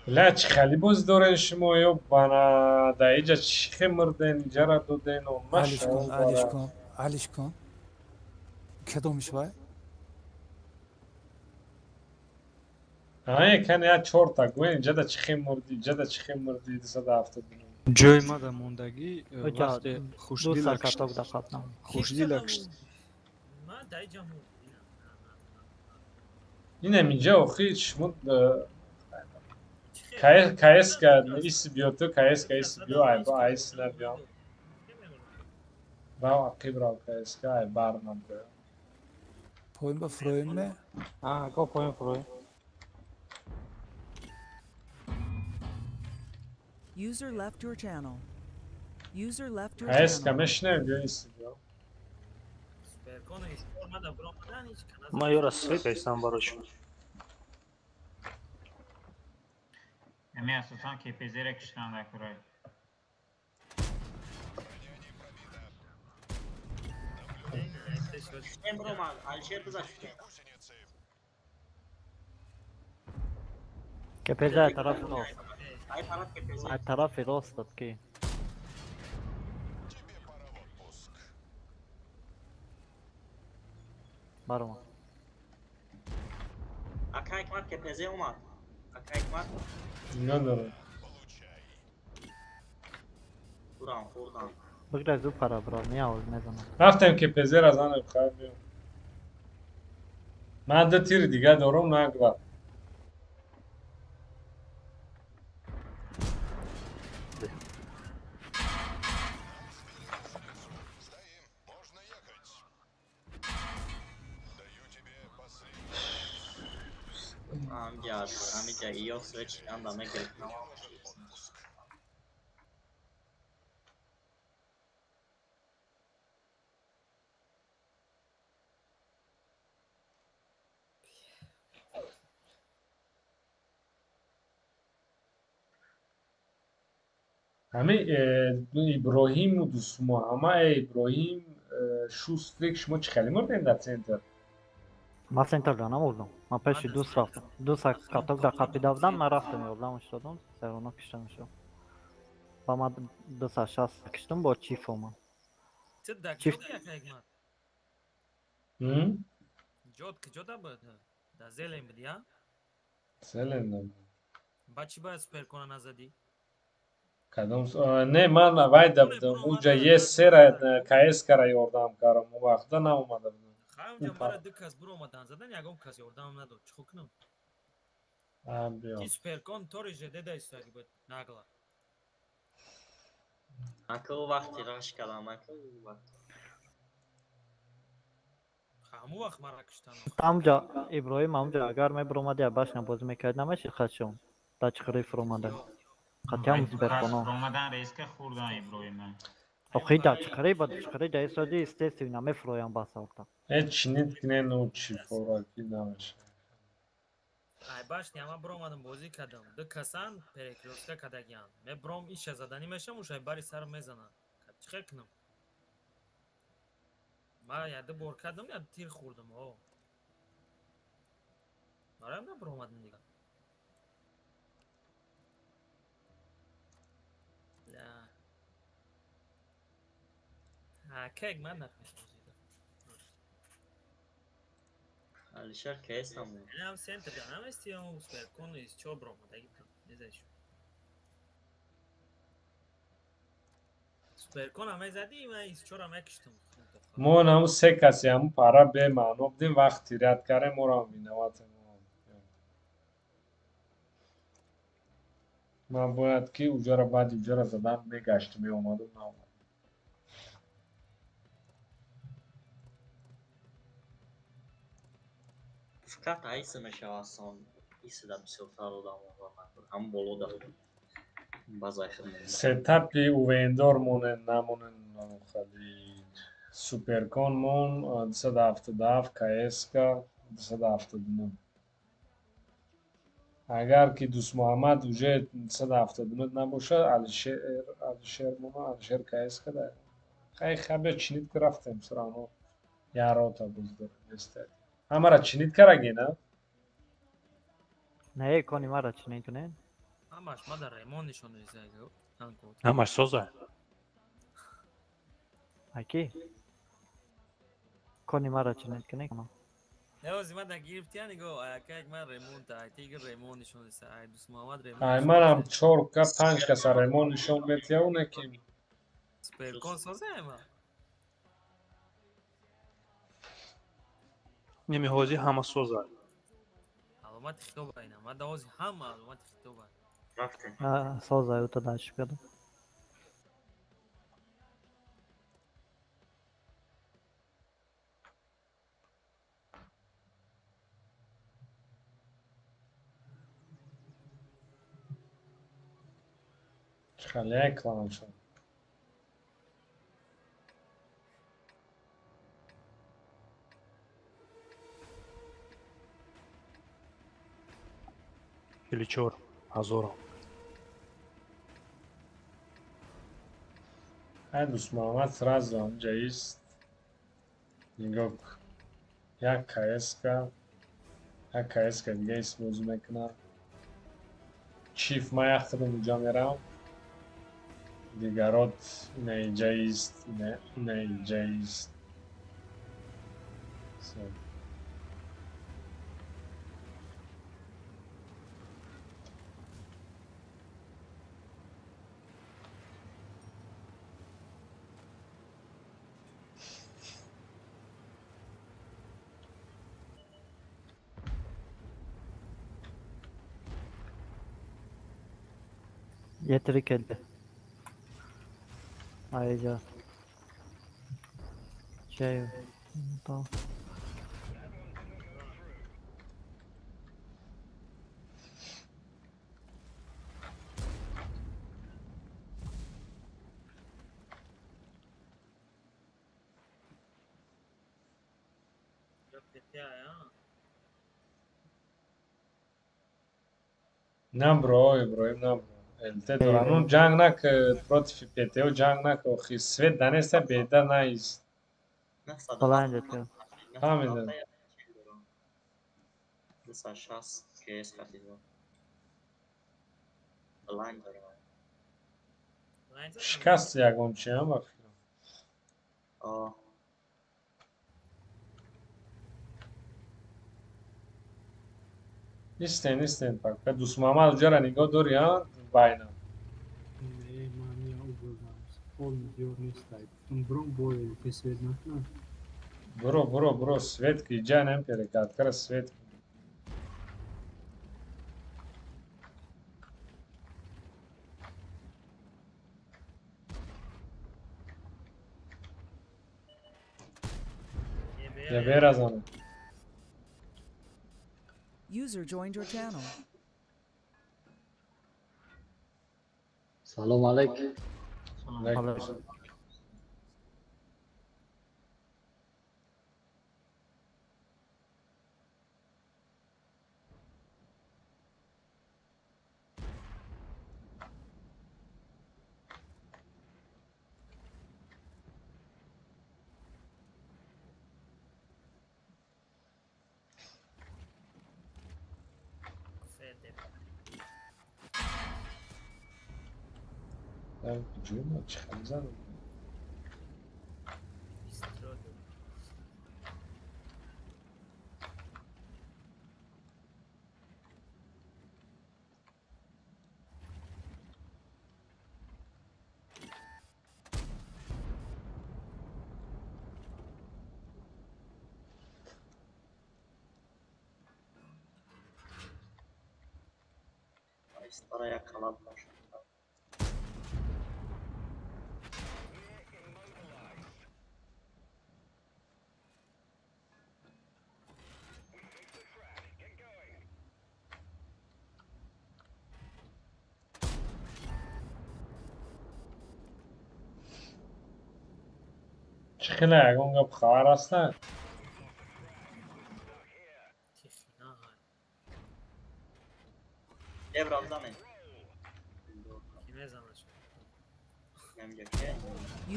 Ля, чӣ хали боз дорен шумо ё бана да иҷа чӣ хе мурден, иҷара доден, Алиш кун, алиш кун, алиш кун. Кадомиш вай? Ай, кан я чорта, гӯен иҷада чӣ хе мурди, иҷада чӣ хе мурди 279. Ҷои мада мондагӣ вақте хушдила инам инҷа охи шумо КСК иси биё ту КСК иси биё айба айс набиём рав ақиб рав КСК ай бар набиё поин ба фуроем ме? Го поин фуроем. User left your channel. User left your channel. channel. мешнавем биё иси биё. Ман ёра свет айсам барош. Ами асосан КПЗ-ра киштан дар курай. КПЗ тарафи рост. Ай тарафи рост ки. Барома. Ака Ҳикмат КПЗ омад. Ака Ҳикмат. Надорам. Хӯрдам, хӯрдам. Бигра зуд пара бро, меавоз мезанам. Рафтем КПЗ-ра занем, хайр биё. Ман ду тири дига дорум, нагла. Амиҷа иё свеч анда мегирифтам. Ҳами Иброҳиму дӯстмо, ҳама Иброҳим Шустрик шумо чӣ хеле мурдем дар центр? Ман центр да намурдам. Ман пеши дӯст рафтам. Дӯст каток дар қапида будам, ман рафтам ёрдамаш додам, серона кишта мешавам. Ба ман 260 киштам бо чиф омад. Чиф. Ҷод куҷо да буд? Да зелен буд, я? Зелен да буд. Ба чӣ бояд суперкона назадӣ? Кадом не, ман вай да будам. Уҷа Е3-ра КСК-ра ёрдам кардам. Он вақта наомада будам. Хай унҷа мара ду кас биромадан задан, ягон кас ёрдам надод. Чӣ кунам? Биё. Ки суперкон тори ЖД да истодаги буд, нагла. Ака ӯ вақти раш кардам, ака ӯ вақт. Ҳамун вақт мара куштан. Ҳамҷа Иброҳим ҳамҷа агар мебиромади башня бозӣ мекард намешид хатшон. Да чиқири фуромада. Қатъиан суперконо. Фуромадан резка хӯрдан Иброҳима. Охи да чиқири ба чиқири да истоди естественно мефуроям ба савта. Э чинит кунен ӯ чӣ фораки намешад. Ай башня ман биромадам бозӣ кардам. Ду касан перекрёстка кардагиан. Мебиром иша заданӣ мешам, уш ай бари сар мезананд. Чӣ хел кунам? Ман як ду бор кардам, як тир хӯрдам. О. Бароям набаромадам дига. Да. А кек ман нафаҳмидам. Алишер КС ҳам. Инам центр да намести, он суперкон из чо бромадаги незашу. Суперкон ҳам мезадӣ, ман из чора мекиштам. Мо наму се каси ҳаму пара бемаъно будем, вақт тирят кардем, моро виноватем. Ман бояд ки уҷара баъди уҷара задан мегаштам, меомадум, наомадам. Фақат айса мешавад сон исида бисёртар одам ҳам болода базай хидмат. Сетапи увендор монен, намонен, хали суперкон мон 277 КСК 279. Агар ки Дӯстмуҳаммад уже 279 набошад, Алишер, Алишер мона, Алишер КСК да. Хай хабе чинит ки рафтем, всё равно я рота боз дорем, нестед. Ҳамара чинит караги, на? Не, кони мара чинит кунед. Ҳамаш ма дар ремон нишон додиса. Ҳамаш соза. Аки? Кони мара чинит кунед. Не, ози ма да гирифтия ниго, акак ман ремонт, ай тигр ремон нишон додиса, ай Дӯстмуҳаммад ремон. Ай манам 4 ка 5 каса ремон нишон метия, уне ки. Суперкон соза ма. Неми ҳозир ҳама соза. Аломати хитоба ина. Ма да ҳозир ҳама аломати хитоба. Рафтем. Соза, ӯта дальше кардам. Чӣ клан шуд. Чилу чор ҳазорам. Ай Дӯстмуҳаммад сразу ҳамҷа ист. Нигоҳ кун. Як КСК, як КСК дига ист бозӣ мекунад. Чиф ман як худам уҷа мерам. Дигарот ина иҷа ист, ина иҷа ист. Yetiri келди. Айжа. Чай. То. Набро, Иброҳим, набро. ЛТ дорам. Он ҷанг нак против ПТО ҷанг нак, охи свет данеста беда наист. Блайндед кардам. Фаҳмидам. 260 КС хатидо. Блайнд дорам. Шикаст ягон чи ам ба фикрам. О. Истен, истен пак. Дӯстмуҳаммад уҷара нигоҳ дори, а? Байна. Не, ман я убурдам. Полный диёр нестай. Бром бой свет накунам. Бро, бро, бро, свет ки иҷа нем перекаткара свет. Я веразам. User joined your channel. Салом алейк. Алейкум. Ҷума чӣ хел занам? Ayıslara yakalanmış. Чӣ хеле ягон гап хабар аста?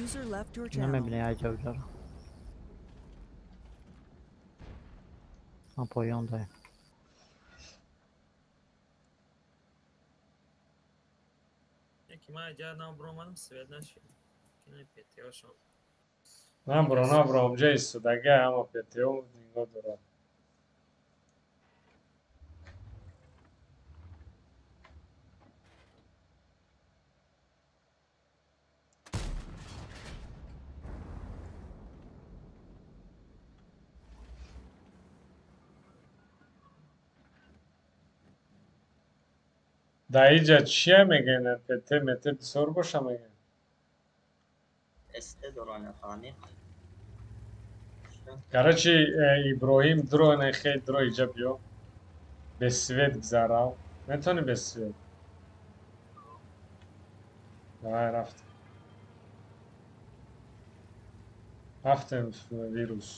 User left your channel. Намебинӣ айҷавҷаро. Ман поён даем. Яки ман айҷа набуромадам, свет нашид. Кинай ПТО-шон. Набуро, набуро, онҷа истодага ҳама ПТО нигоҳ дорад. Дар инҷа чия мегӯянд? ПТ МТ бисёр боша мегӯянд? СТ доранд аниқ. Короче, Иброҳим дро нехе дро иҷа биё. Без свет гузарав. Метавонӣ без свет? Давай рафтем. Рафтем вирус.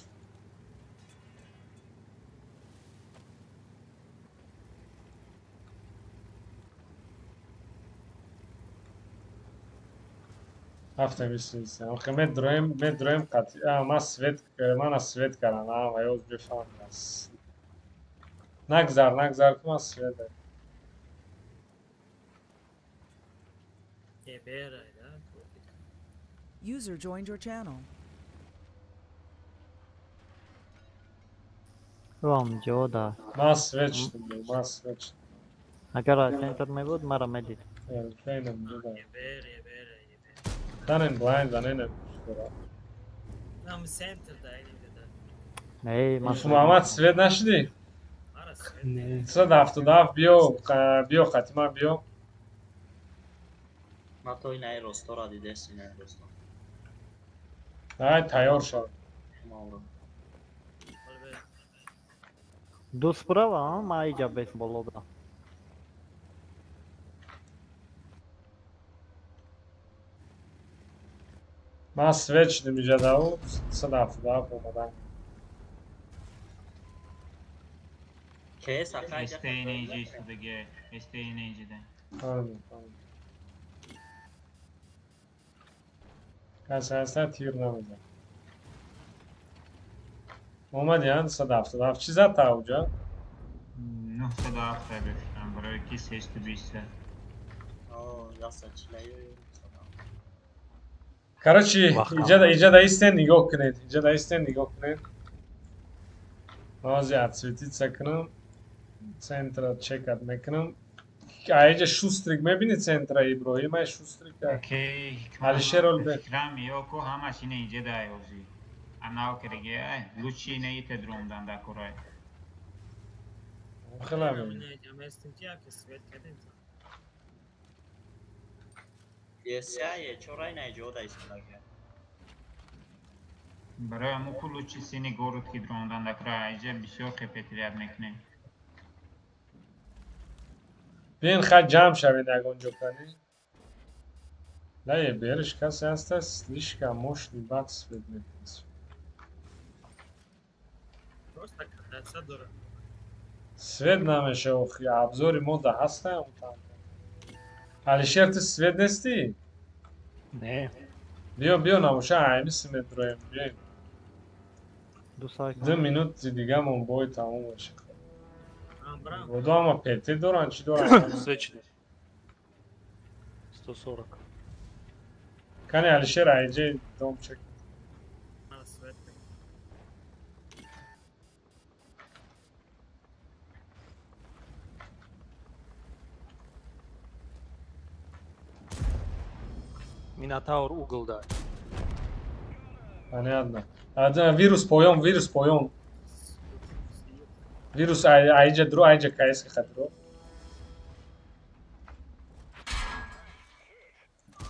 Рафтем исиса. Охе медроем, медроем қати. А, ма свет, мана свет кардам. А, ва ёз бифаҳмам. Нагзар, нагзар, ки ман свет. User joined your channel. Ром ҷода. Ма свет шудам, ма свет шудам. Агар центр мебуд, мара медид. Фейнам ҷода. Данен блайнд, данен Нам центр да иди да. Не, ман Муҳаммад свет нашудӣ? Не. 177 биё, биё хатима биё. Ма то инаи ростора дидест, инаи росто. Давай тайёр шав. Ду справа, ма иҷа бес боло да. Ман свет шудем иҷа даву 177 омадан. СТ ина инҷа истодага, СТ ина инҷа. Фаҳмидам, фаҳмидам. Касе ҳаста тир намезад. Омади ан 177. Чӣ зад та уҷа? 907 бифтам, барои ки 320. О, 140. Короче, иҷа да истен нигоҳ кунед. Иҷа да истен нигоҳ кунед. Ман ҳозир отсветиться кунам. Центра чекат мекунам. Аиҷа шустрик мебини центра Иброҳим ай шустрик. Алишер Олбек. Фикрам ёко ҳамаш ина инҷа да ҳозир. Анав кереге ай лучи ина ите дромдан да корай. Хела Есяе, чора ина иҷо да истодага. Барои ҳамун ку лучи сини город ки дромдан да корай аиҷа бисёр хепетрият мекунем. Биён хай ҷамъ шавед ягон ҷо кани. Лае бериш касе ҳаста слишком мощный бад свет мекунад. Свет намеша охи, абзори мо да ҳаста там. Алишер ту свет нестӣ? Не. Биё, биё набоша аймиси медроем, биёем. 2 минути дигамон бой тамом мешавад. Бодо ама ПТ доранд, чӣ доранд? Свет шудем. 140. Кани Алишер айҷе дом чек. Минотавр угол да. Понятно. Вирус поён, вирус поён. Вирус айҷа дро, айҷа кайс хатро.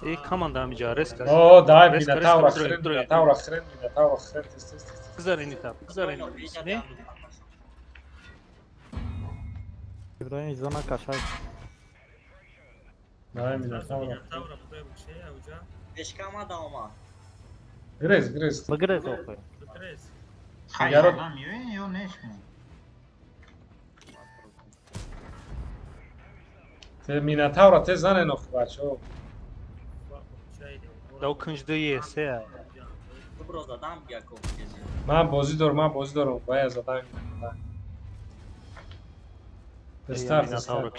Э, команда амиҷа резка. О, давай Минотавра хрен, Минотавра хрен, Минотавра хрен, тез тез тез. Гузарени там, гузарени. Не? Иброҳим зона кашай. Давай Минотавра. Пешка омада омад. Грез, грез. Бигрез охе. Бигрез. Хайрам ё не шумо. Те Минотавра те занен охе бачо. Да кунҷ есе. Бро задам яко. Ман бозӣ дорам, ман бозӣ дорам, бояд задам. Тестар, тестар.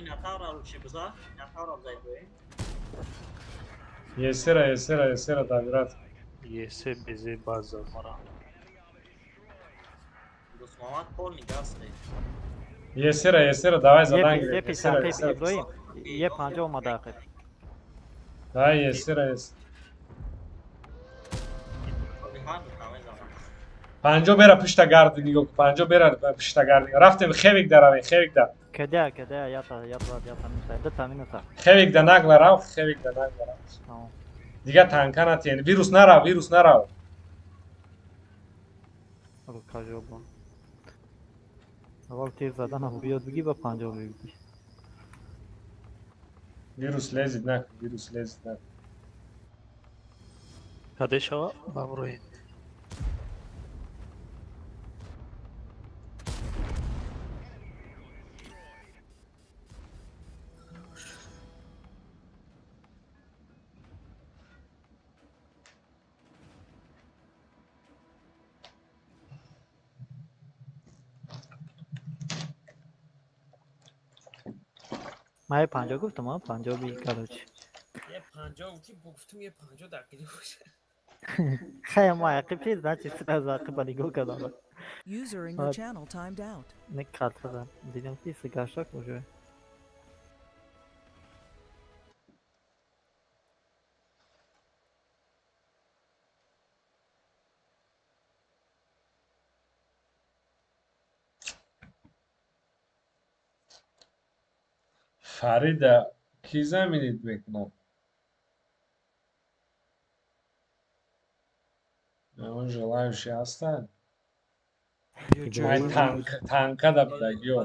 Минотавра лучше биза, Минотавра биза Иброҳим. Есера, есера, есера добират. Есе безе база мара. Дӯстмамад полный газ. Есера, есера, давай задан. Е писар, Иброҳим. Е 50 омада ақиб. Давай есера, ес. 50 бера пушта гарди нигоҳ кун, 50 бера пушта гарди. Рафтем хевик даравем, хевик да. Када, када, ята, ята, ята, минуса, дата минуса. Хевик да нагла рав, хевик да нагла рав. Дига танка натиен, вирус нарав, вирус нарав. Рукажоба. Аввал тир заданам биёд бигӣ ба 50 бигӣ. Вирус лезид накун, вирус лезид накун. Каде шава? Баброин. Ман 50 гуфтам, а 50 би короче. Е 50 гуфти, гуфтум е 50 дақиқа боша. Хай, ма ақиб чиз, значит сразу ақиба нигоҳ кардам. User in your channel timed out. Не картада. Дидам ки сигашак уже. Фарида ки заминит мекунад? Он желающий ҳастанд? Ай танка да будагиё.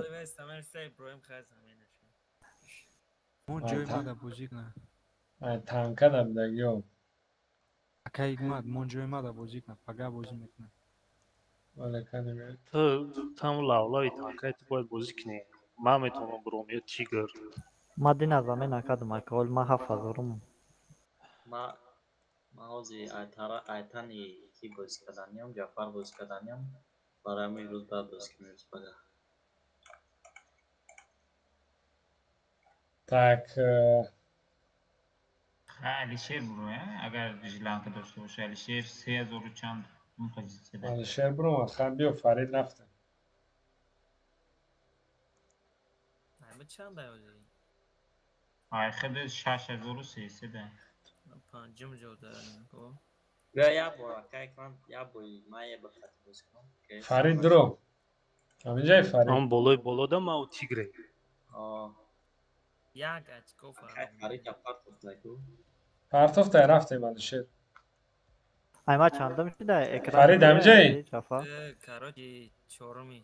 Мон ҷои мада бозӣ кунад. Ай танка да будагиё. Акай Ҳикмат, мон ҷои мада бозӣ кунад, пага бозӣ мекунад. Вале кани ме. Ту там лавлави танкаи ту бояд бозӣ кунӣ. Ман метавонам буром ё тигр. Ма дина замин накардам, ака, ҳол ма 7000-ум. Ма ҳози айтани ки бозӣ карданиям, Ҷафар бозӣ карданиям, барои ҳамин рӯз баъд бозӣ кунем рӯз пага. Так, Алишер буро, агар желанка дошта боша, Алишер 3000 чанд позитсия. Алишер буро, хан биё Фарид рафта. Ама чанд ай? Ай худ 6300. Панҷум ҷо дорем ко. Бیا як бор акай кунам, як бор ман як бор хати бозӣ кунам. Фарид дуро. Ҳаминҷаи Фарид. Он болои боло да ма у тигре. О. Як очко фарид. Фарид партофта ку. Партофта рафтем Алишер. Ай ма чандум шуда экран. Фарид ҳаминҷаи? Короче, чоруми.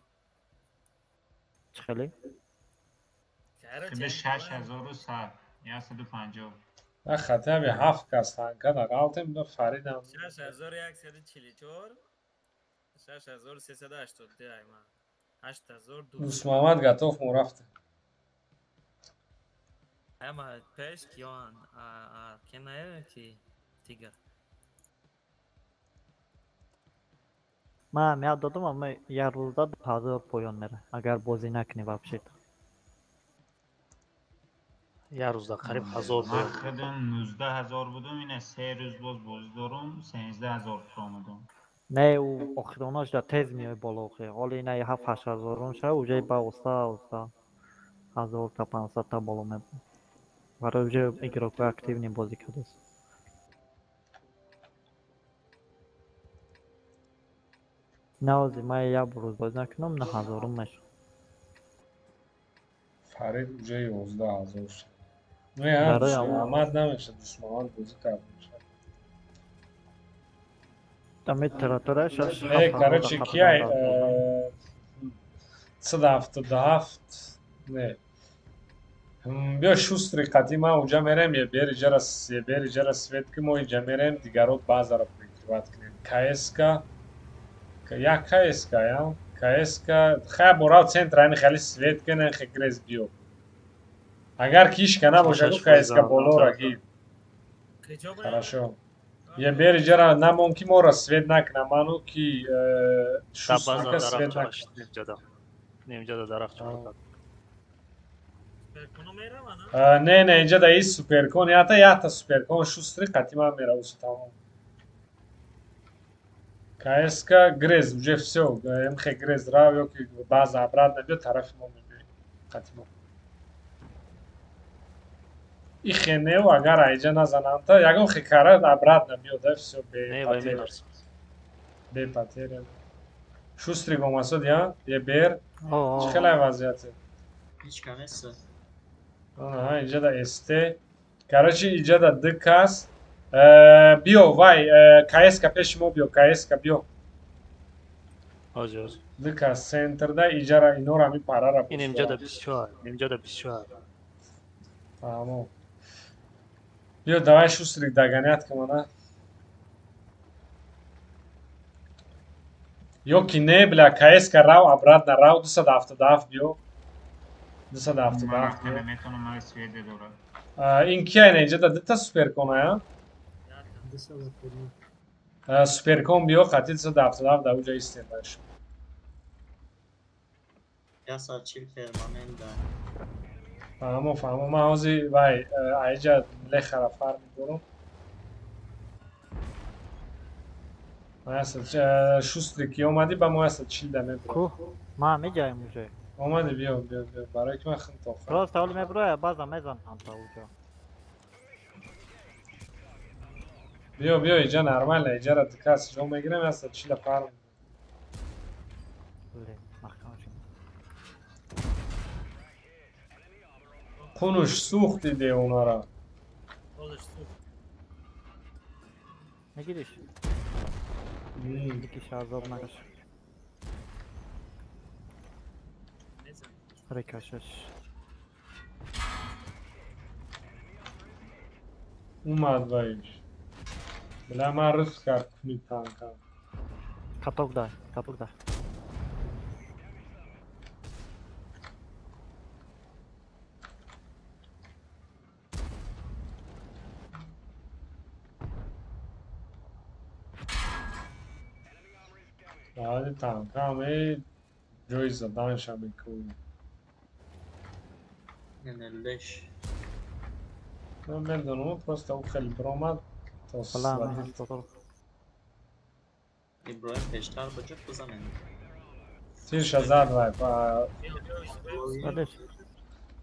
Чӣ хеле? Худ 6100, 150. На хотя бы 7 кас танка да ғалтем да Фаридам. 6144 6382 ай ма. 8200. Дӯстмамад готов мо рафтем. Ама пеш киён а кенае ки тигр. Ман меяд додам, ама як рӯзда 2000 поён мера, агар бозӣ накунӣ вообще. Як рӯз дар қариб 1000 Ман худам 19 000 будум, ина 3 рӯз боз бозӣ дорум, 13 000 омадам. Не, ӯ охиронаш да тез меояд боло охи. Ҳоли ина ҳафт ҳашт ҳазорум шава, уже ба оста оста 1000 та, 500 та боло мебарад. Барои уже игрокҳои активный бозӣ кардааст. На, ҳозир ман як рӯз бозӣ накунам, на ҳазорум мешавам. Фарид уже 11 000 шуд. Не, Барои ҳамон Дусмуҳаммад намешад, Дусмуҳаммад бозӣ кард мешад. Ами территория шаш Э, ҳафт ҳазор короче, да кияй қапидан. 177 не. Биё, шустрый қати ман уҷа мерем, ебер иҷара, ебер иҷара свет ки мо иҷа мерем, дигарот базаро прикрывать кунем. КСК як КСК я КСК хай борав центр ани хали свет кунен, хе грез биё. Агар кишка набоша, ку КСК болора гир. Хорошо. Ебер иҷара намон ки моро свет накунам, ману ки шустрика свет накунам. Нимҷада дарахт чорта. Не, не, инҷа да ис суперкон, ята ята суперкон шустрый қати ман мера, усу тамом. КСК грез, уже всё, МХ грез рав ё ки база обратно биё, тарафи мо мебиёй қати мо. Ихе неу, агар айҷа назанамта, ягон хекара обратно биё, да всё бе Не, вай потеря. меларсад. Бе потеря. Шустрый гомасод я, ебер. Чӣ хелай вазъияте? Ҳеҷ кам нест. Аҳа, инҷа да СТ. Короче, инҷа да д кас. Биё, вай, КСК пеши мо биё, КСК биё. Ҳозир, ҳозир. Д кас центрда иҷара инора ми парара. Ин имҷада 24, имҷада 24. Фаҳмо. Биё, давай, шустрик догонять кунана. Ё ки не, бля, КСК рав, обратно рав, 277 биё. 277 Ман биё. рафта наметавонам, ман свет дорам. Ин кия ина инҷа да дита суперкона я? Суперкон биё қати 277 да уҷа истем баш. 140 перманент да. Фаҳмо, фаҳмо, ман ҳозир вай айҷа лехара фар медорам. Шустрый ки омадӣ, ба мо 140 да мебурам. Ку? Ман меҷаем уже. Омадӣ, биё, биё, биё, барои ки ман хун тофам. Просто ҳоли мебуроя, база мезанам та уҷо. Биё, биё, иҷа нормально, иҷара дикас ҷо мегирем, 140 фар. Блин, маҳкам шуд. Қунуш сӯхти девонара. Ҳозир сӯхт. Мегириш? Бикиш, азоб накаш. Рикошеш. Омад вайш. Бля, ман риск кард куни танкам. Каток дай, каток дай. Баъди танкам е ҷои заданша мекунӣ. Нелеш. Ман медонам, просто ӯ хеле биромад то Бла, сводить. Иброҳим пештар ба ҷо бизанем. Тирша зад вай. Балеш.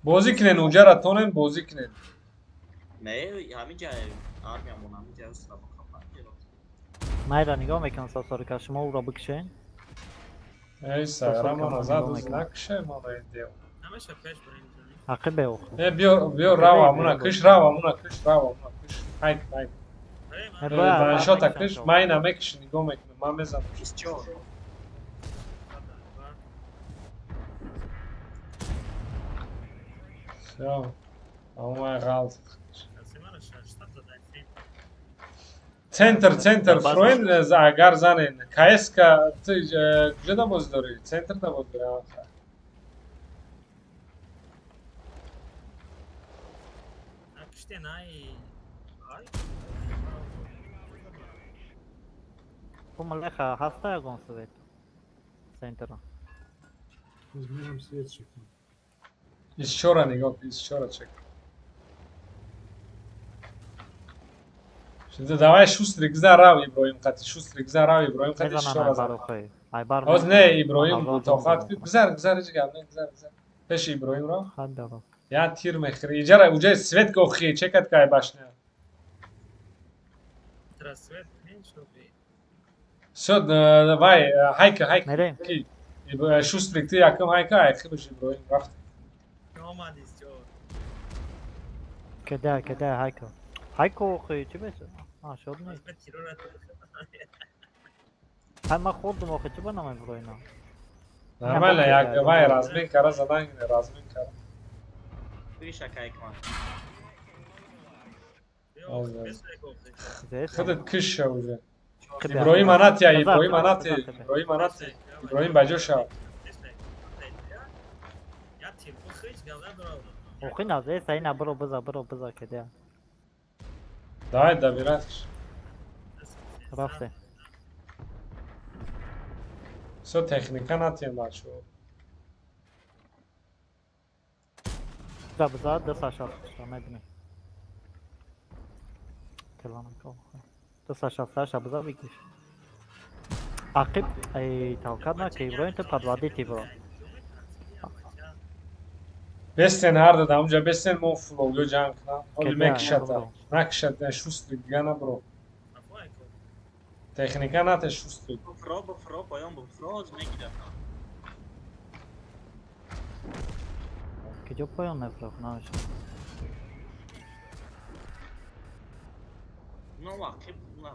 Бозӣ кунен, уҷара тонен, бозӣ кунен. Не, ҳамин ҷай армиямон ҳамин ҷай слабо капан. Майра нигоҳ мекунам сасорика, шумо ӯро бикшен. Эй, сайра мана зад, уз накше мана ин девона. Намеша пеш бурем. Ақибе охо. Э, биё, биё, рав, амуна киш, рав, амуна киш, рав, амуна киш. Хайк, хайк. Ваншота киш, ман ина мекиши, нигоҳ мекунам, ман мезанам. 24. Всё. Амуна ғалт. Центр, центр, фроен, агар занен. КСК, ту куҷо да бозӣ дорӣ? Центр да бозӣ дорӣ? Аха. Накиштен ай. Ай. Кумалеха ҳаста ягон свет? Центра. Мерам свет шикам. Исчора нигоҳ кун, исчора чек. Давай шустрик гузар рав Иброҳим қати, шустрик гузар рав Иброҳим қати шишора зан. Ҳоз не Иброҳим тоқат гузар гузар ҳеҷ гап не гузар гузар. Пеши Иброҳим рав. Я тир мехӯри. Иҷара уҷаи свет гохи чекат кай башня. Всё, давай, ҳайка, ҳайка. Шустрик ту якум ҳайка, айхибаш Иброҳим рафт. Кеда, кеда, ҳайка. Ҳайко охи, чӣ беса? А, шод нест. Ҳай ман хӯрдум охи, чӣ ба намебуроинам? Нормально, як вай размен кара задан гире, размен кара. Худат киш шав уже. Иброҳим анатия, Иброҳим анати, Иброҳим анати, Иброҳим ба ҷо шав. Охи назеса, ина биро биза, биро биза кеда. Давай добирать. Рафте. Всё, техника натием бачо. Да биза, да саша, мебинем. Теланка. Да саша, саша биза бигиш. Ақиб, эй, тавкат наки, Иброҳим ту подводити бро. Бестен ҳар дада, унҷа бестен мо флогё ҷанг кунам. Ҳоли мекишата. Накишат, шустрик дига набро. Техника нате шустрик. Буфро, буфро, поён буфро, ҳоз мегирад. Киҷо поён мефурохт, намешавад. Но ақиб на.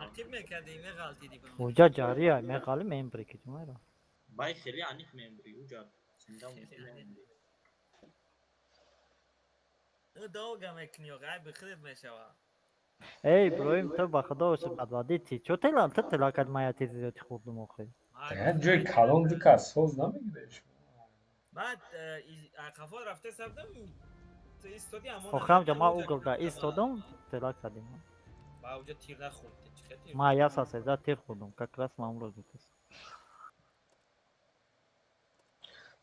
Ақиб мекарди, меғалтиди. Уҷа ҷария, меғали мембри киҷо мера. Бай хеле аниқ мембри, уҷа. Долго мекунӣ, ғайби худат мешава. Эй, Иброҳим, ту ба худо оши подводити. Чо тела, ту тела кад мая тези зиёди хӯрдум охи. Ҷои калон ду кас соз намегиреш. Баъд қафо рафта сабдам, ту истоди амон. Охи ҳамҷа ман угол да истодам, тела кардим. Ба уҷа тир нахӯрд. Ман я сасеза тир хӯрдум, как раз ман умро гуфтас.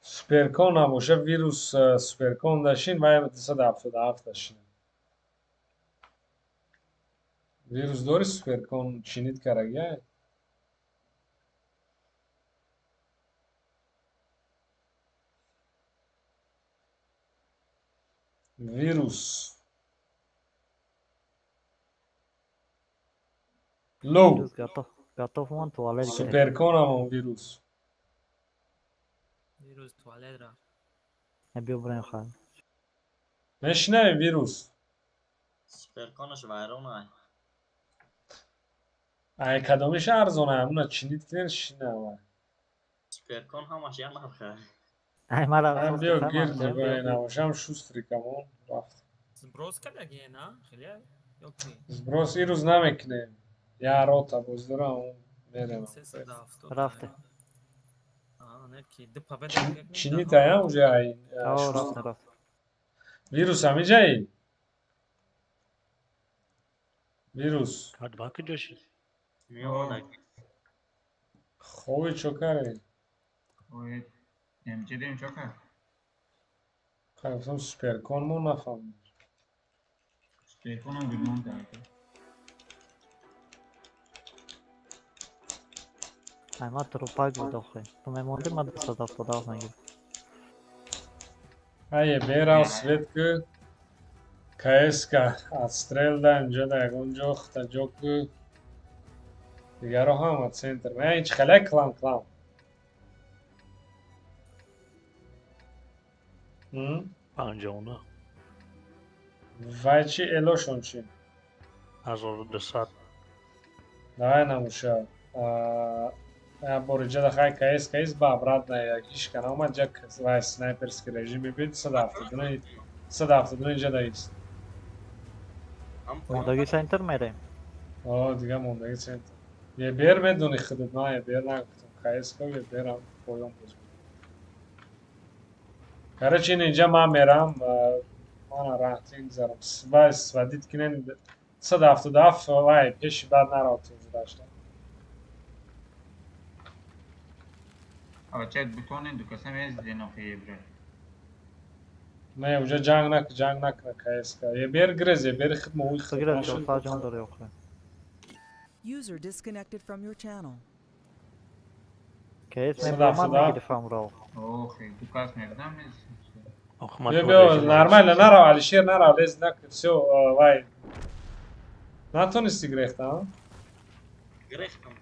Суперкон набоша, вирус суперкон дашин, вай 277 дашин. Вирус дори суперкон чинит карагия? Вирус. Лоу. Вирус готов, готов мон туалет. Суперкон амон вирус. Вирус туалет рафт. Биё бираем хай. Мешнавӣ вирус? Суперконаш вайрон ай. Ай кадомиш арзон ай, амуна чинит кунен шинава. Суперкон ҳамаш як нарх ай. Ай мара. Биё гирд набошам шустрик амон рафт. Сброс кардагие на? Хеле ё ки? Сброс ирӯз намекунем. Я рота боз дорам, мерем. Рафте. Чинит ая уже ай. Вирус ҳамиҷаи? Вирус. Кадба куҷо шид? Хови чо каре? Эмҷидем чо кар? Гуфтам суперкон мо нафаҳмидем. Суперконам гудмон кард. Ай ма трупак буд охи. Ту мемонди ма 277 мегирифт. Ае берав свет ку КСК отстрел да инҷо да ягон ҷо хта ҷо ку дигаро ҳама центр. Ме ҳеҷ хеле клан клан. 59. Вай чи элошон чи? 1200. Давай намуша. Бори ҷада хай КС КС ба обратно як ишка наомад ҷа вай снайперский режим мебид 179 179 ҷада ист. Мондаги центр мерем. О, дига мондаги центр. Ебер медони худат, ман ебер нагуфтам. КС ка еберам поён боз. Короче, инҷа ман мерам, мана раҳтин гузарам. Вай сводит кинен 177 вай пеши бад нарав ту дашта. Авача бутонен ду каса мезиден охи ебре. Не, уже ҷанг нак, ҷанг накна КСК. Ебер грез, ебер хид мо уй хид. Грез, ҷон дора охир. User disconnected from your channel. КС мебромад мегирифам ро. Охи, ду кас мебинам. Биё, нормально, нарав, Алишер, нарав, лез нак, всё, вай. Натонисти грехта, а? Грехтам.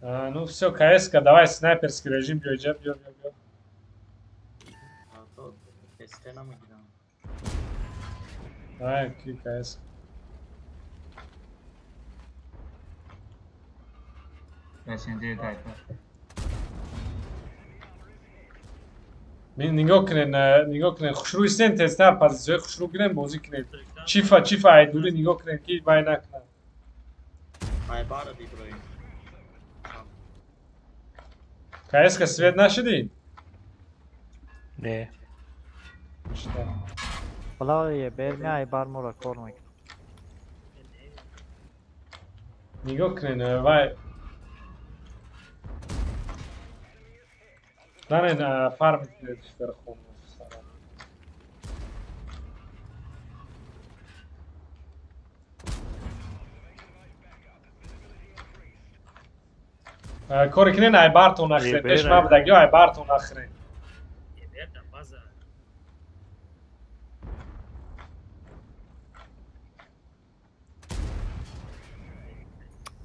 Ну всё, КСК, давай снайперский режим, биё, иҷа, биё, биё, биё. То тесте намегирам. Давай, ки КС. Нигоҳ кунед, нигоҳ кунед, хушрӯ истен, тезтар позитсияҳои хушрӯ гирем, бозӣ кунед. Чифа, чифа, айдурӣ нигоҳ кунед, ки вай накунад. Айбара Иброҳим. КСК свет нашидӣ? Не. Ҳола ебер меай бар моро кор мекунад. Нигоҳ кунед, вай занед, фарм кунед духтархон. Кори кунед, ай бартон нахӯред, пеш ма будагиё, ай бартон нахӯред.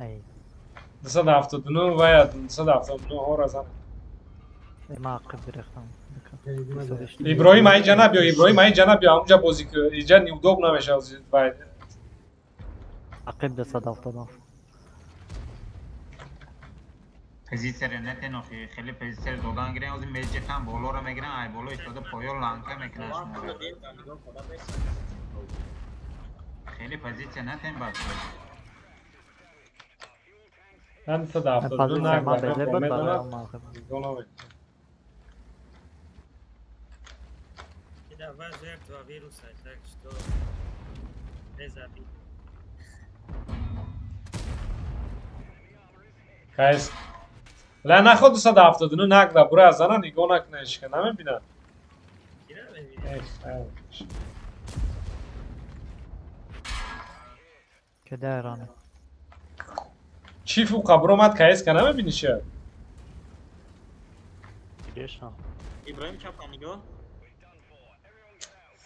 Эй. 279 вая 279 ҳора занед. Ма ақиб гирифтам. Иброҳим айҷа набиё, Иброҳим айҷа набиё, ҳамунҷа бозӣ кун. Иҷа неудоб намешавад вай. Ақиб 279. Позитсияро нетен охи, хеле позитсияро додан гирен, ози меҷетан болоро мегиран, ай боло истода поё ланка мекунад шуморо. Хеле позитсия нетен бача. 279 нагла, медонад. Давай жертва вируса, так что без обид. КС. Ла наход 279 нагла, бура зана нигоҳ накунад, ишка намебинад. Кеда эране. Чӣ фуқа буромад КСК намебинӣ ша? Дидешам. Иброҳим чапа нигоҳ.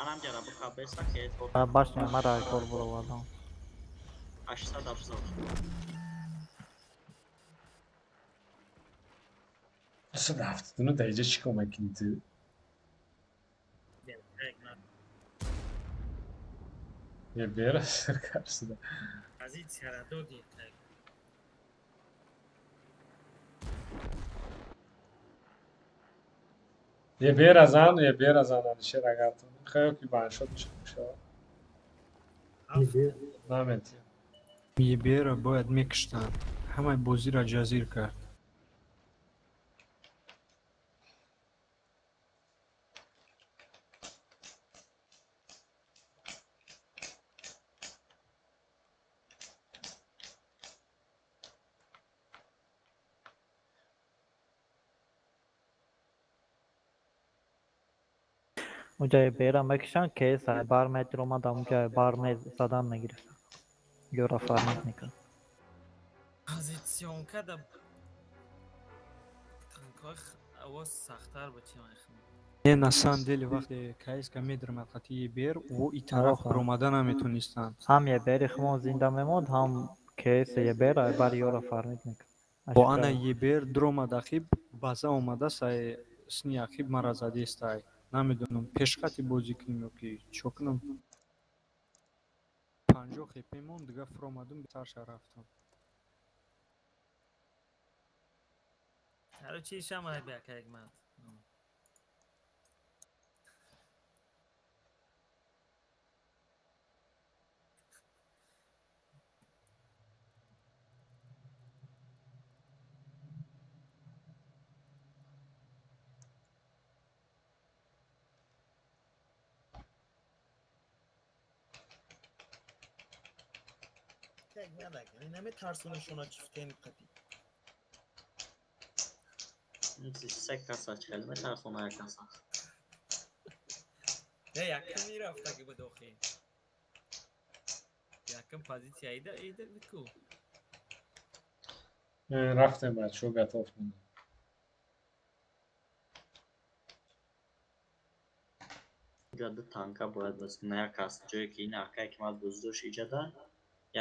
Анам ҷара буха беса ке Башня мара кор буровардам. 870. 279 дар иҷа чӣ кор мекунӣ ту? Ебера саркарсида. Позитсияро додӣ. Ебера зан, ебера зан, Алишер агар ту мехоҳӣ ки ваншот мешавад. Наметӣ. Ебера бояд мекуштанд. Ҳамаи бозиро ҷазир кард. Уҷае бера мекушанд, КС бар медиромад, амуҷае бар задан мегирифтанд. Ёра фармид мекард. Позиционка да танкҳои овоз сахттар буд чи мехм. Не, на самом деле вақте КСК медиромад қати ебер, ӯ и тараф баромада наметонистанд. Ҳам ебери хумон зинда мемонд, ҳам КС ебер бар ёра фармид мекард. Бо ана ебер дуромад ақиб, база омада сай сни ақиб мара задестай. Намедонам пешхати бозӣ кунем ё ки чо кунам. 50 хп монд, дига фуромадум, сарша рафтам. Короче, ишам ай бия кайгмат. Наметарсонашона чифтен қати. Се каса чел метарсона як каса. Не, якум мерафтаги буд охи. Якум позитсия ида ида бику. Рафтем бачаҳо, готов монем. Иҷа ду танка бояд бозӣ кунад. Як аз ҷое ки ин акае ки ман бозӣ дошт иҷада,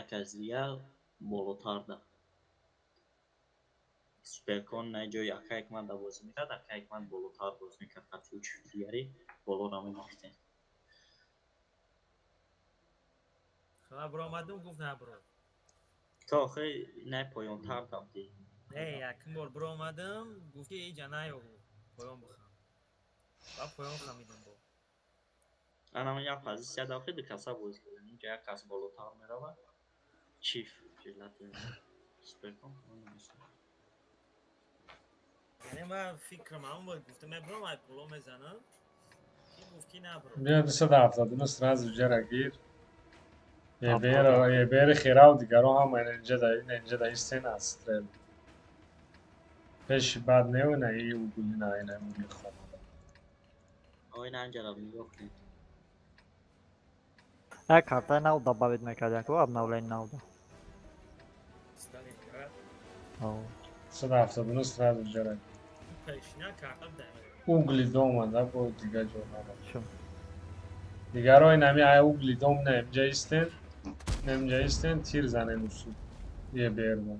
як аз дигар болотарда. Суперкон на ҷои акае ки ман да бозӣ мекард, акае ки ман болотар бозӣ мекард, қатъи учи дигари болоро мемахтем. Хала биромадум, гуфт набро. То охир на поёнтар дамди. Не, якум бор биромадам, гуфт ки иҷа наё, поён бихам. Ба поён хамидам бо. Ана ман як позитсия да охир ду каса бозӣ кардем. Инҷа як кас болотар меравад. Чиф жилати суперкон. Яъне ман фикрам ҳамон буд, гуфтам мебарам ай пуло мезанам. Ки гуфт ки набро. Биё 279 сразу ҷара гир. ЕБР херав дигаро ҳама инҷа да истен аз стрел. Пеши бад нео на и угли на ина угли хона. Ой, на инҷа нигоҳ кунед. Як картаи нав добавить мекард, яку обновление нав да. Сталинград. 279 сразу ҷара. Пешина карта буда. Угли дома да бо дига ҷо нара. Дигаро инами ай угли дом на инҷа истен. Инҷа истен тир занен усул. ЕБР да.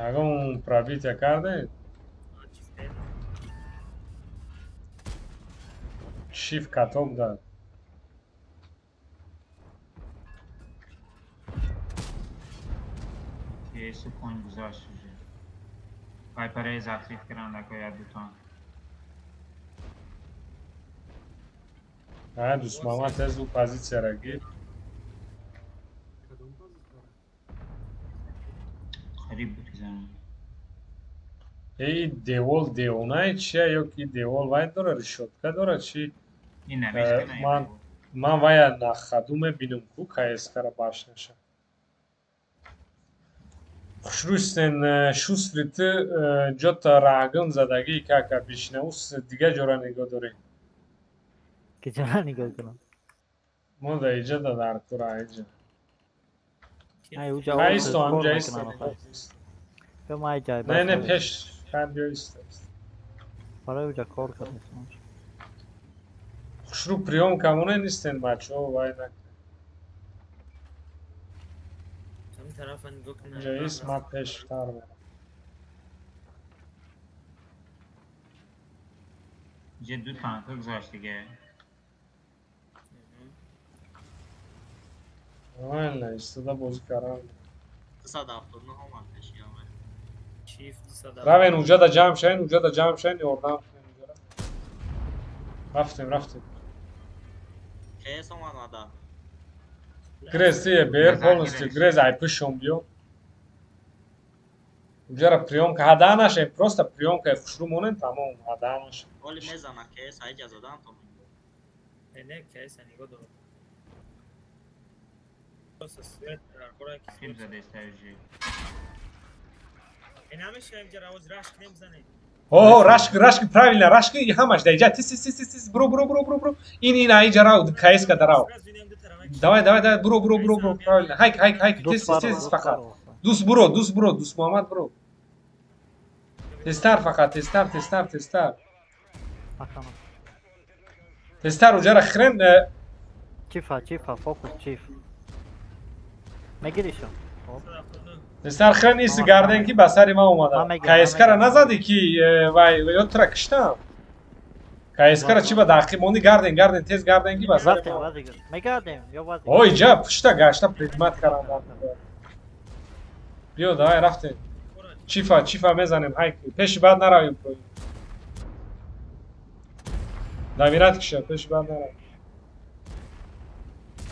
Ягон пробитие карде? Шиф каток да. Кейсу конь гузашт уже. Вайпере захриф карданд акоя дутон. А, дусмама тез у позитсияра гир. Қариб буд кизанам. Эй, девол девонае чия ё ки девол вай дора, решётка дора, чи? Ин намешкана. Ман вая на ходу мебинам ку КСК-ра башнаша. Хушрӯстен шустрити ҷота рагым задагӣ кака бишина, ус дига ҷора нигоҳ дорӣ. Ки ҷора нигоҳ кунам? Мо да иҷа да дар кура иҷа. Ай, уҷа Исто, ҳамҷа исто. Ё май ҷай. Не, не, пеш, хай биё исто. Барои уҷа кор кардем. Хушрӯ приём камоне нистен бачаҳо, вай накунед. Ҳамин тарафа нигоҳ кунам. Инҷа ист, ман пештар мерам. Инҷа ду танка гузашт дига. Правильно, истода бозӣ кардам. 279 омад пеши ҳама. Чиф 279. Равен уҷа да ҷамъ шавен, уҷа да ҷамъ шавен, ёрдам кунен уҷара. Рафтем, рафтем. КС омад мада. Грез ти ЕБР полностью, Грез ай пишом биё. Уҷара приёмка ҳада нашем, просто приёмка хушрӯ монем, тамом, ҳада нашем. Оли мезана КС ай ҷа задан то. Не, КС нигоҳ дорам. Просто свет дар кора ки Хиб задеста уже. Э, намешавем ҷа равоз рашк немзанем. О, рашк, рашк, правильно, рашк и ҳамаш да иҷа. Тис, тис, тис, тис, бро, бро, бро, бро, бро. Ин, ин, ай иҷа рав, КС-ка да рав. Давай, давай, давай, бро, бро, бро, бро, правильно. Хайк, хайк, хайк, тез, тез, тез, фақат. Дус бро, дус бро, дус Муҳаммад бро. Тезтар фақат, тезтар, тезтар, тезтар. Тезтар уҷара хрен. Чифа, чифа, фокус, чиф. Мегиришам. Тезтар хрен ист гарден ки ба сари ман омада. КСК-ра назадӣ ки вай ё тура киштам. КСК-ра чӣ ба дақиқ монди, гарден, гарден, тез гарден ки ба сари ман. Мегардем, ё вазӣ. Ой, ҷа пушта гашта предмат кардам. Биё, давай рафтем. Чифа, чифа мезанем, ҳай, пеши бад наравем. Давират киша, пеши бад наравем.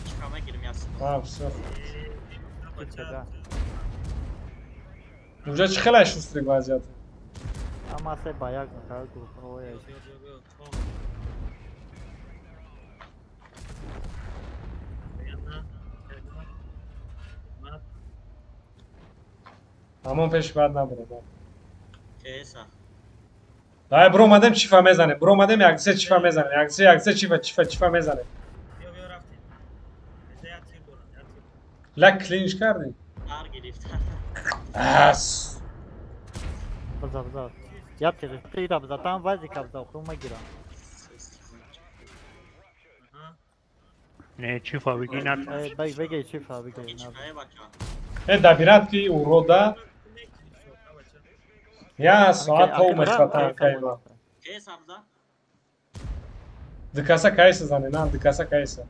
Чифа мегирим яс. А, всё. Унҷа чӣ хеле шустрик вазъият? Ама се ба як накард гурӯҳҳои. Ҳамон пеши бад набурам. Кейса. Давай бро омадем чифа мезанем. Бро омадем як се чифа мезанем. Як се як се чифа чифа чифа мезанем. Биё биё рафтем. Эза як тир дорам, як тир. Ла клинч кардем. Дар гирифт. Ас. Биза биза. Як тир тира биза там вазика биза ху мегирам. Не, чифа бигӣ на. Беги чифа беги. Э добират ки урода. Я соат то мехватам кайма. Кейса биза. Дикаса кайса зане, на дикаса кайса.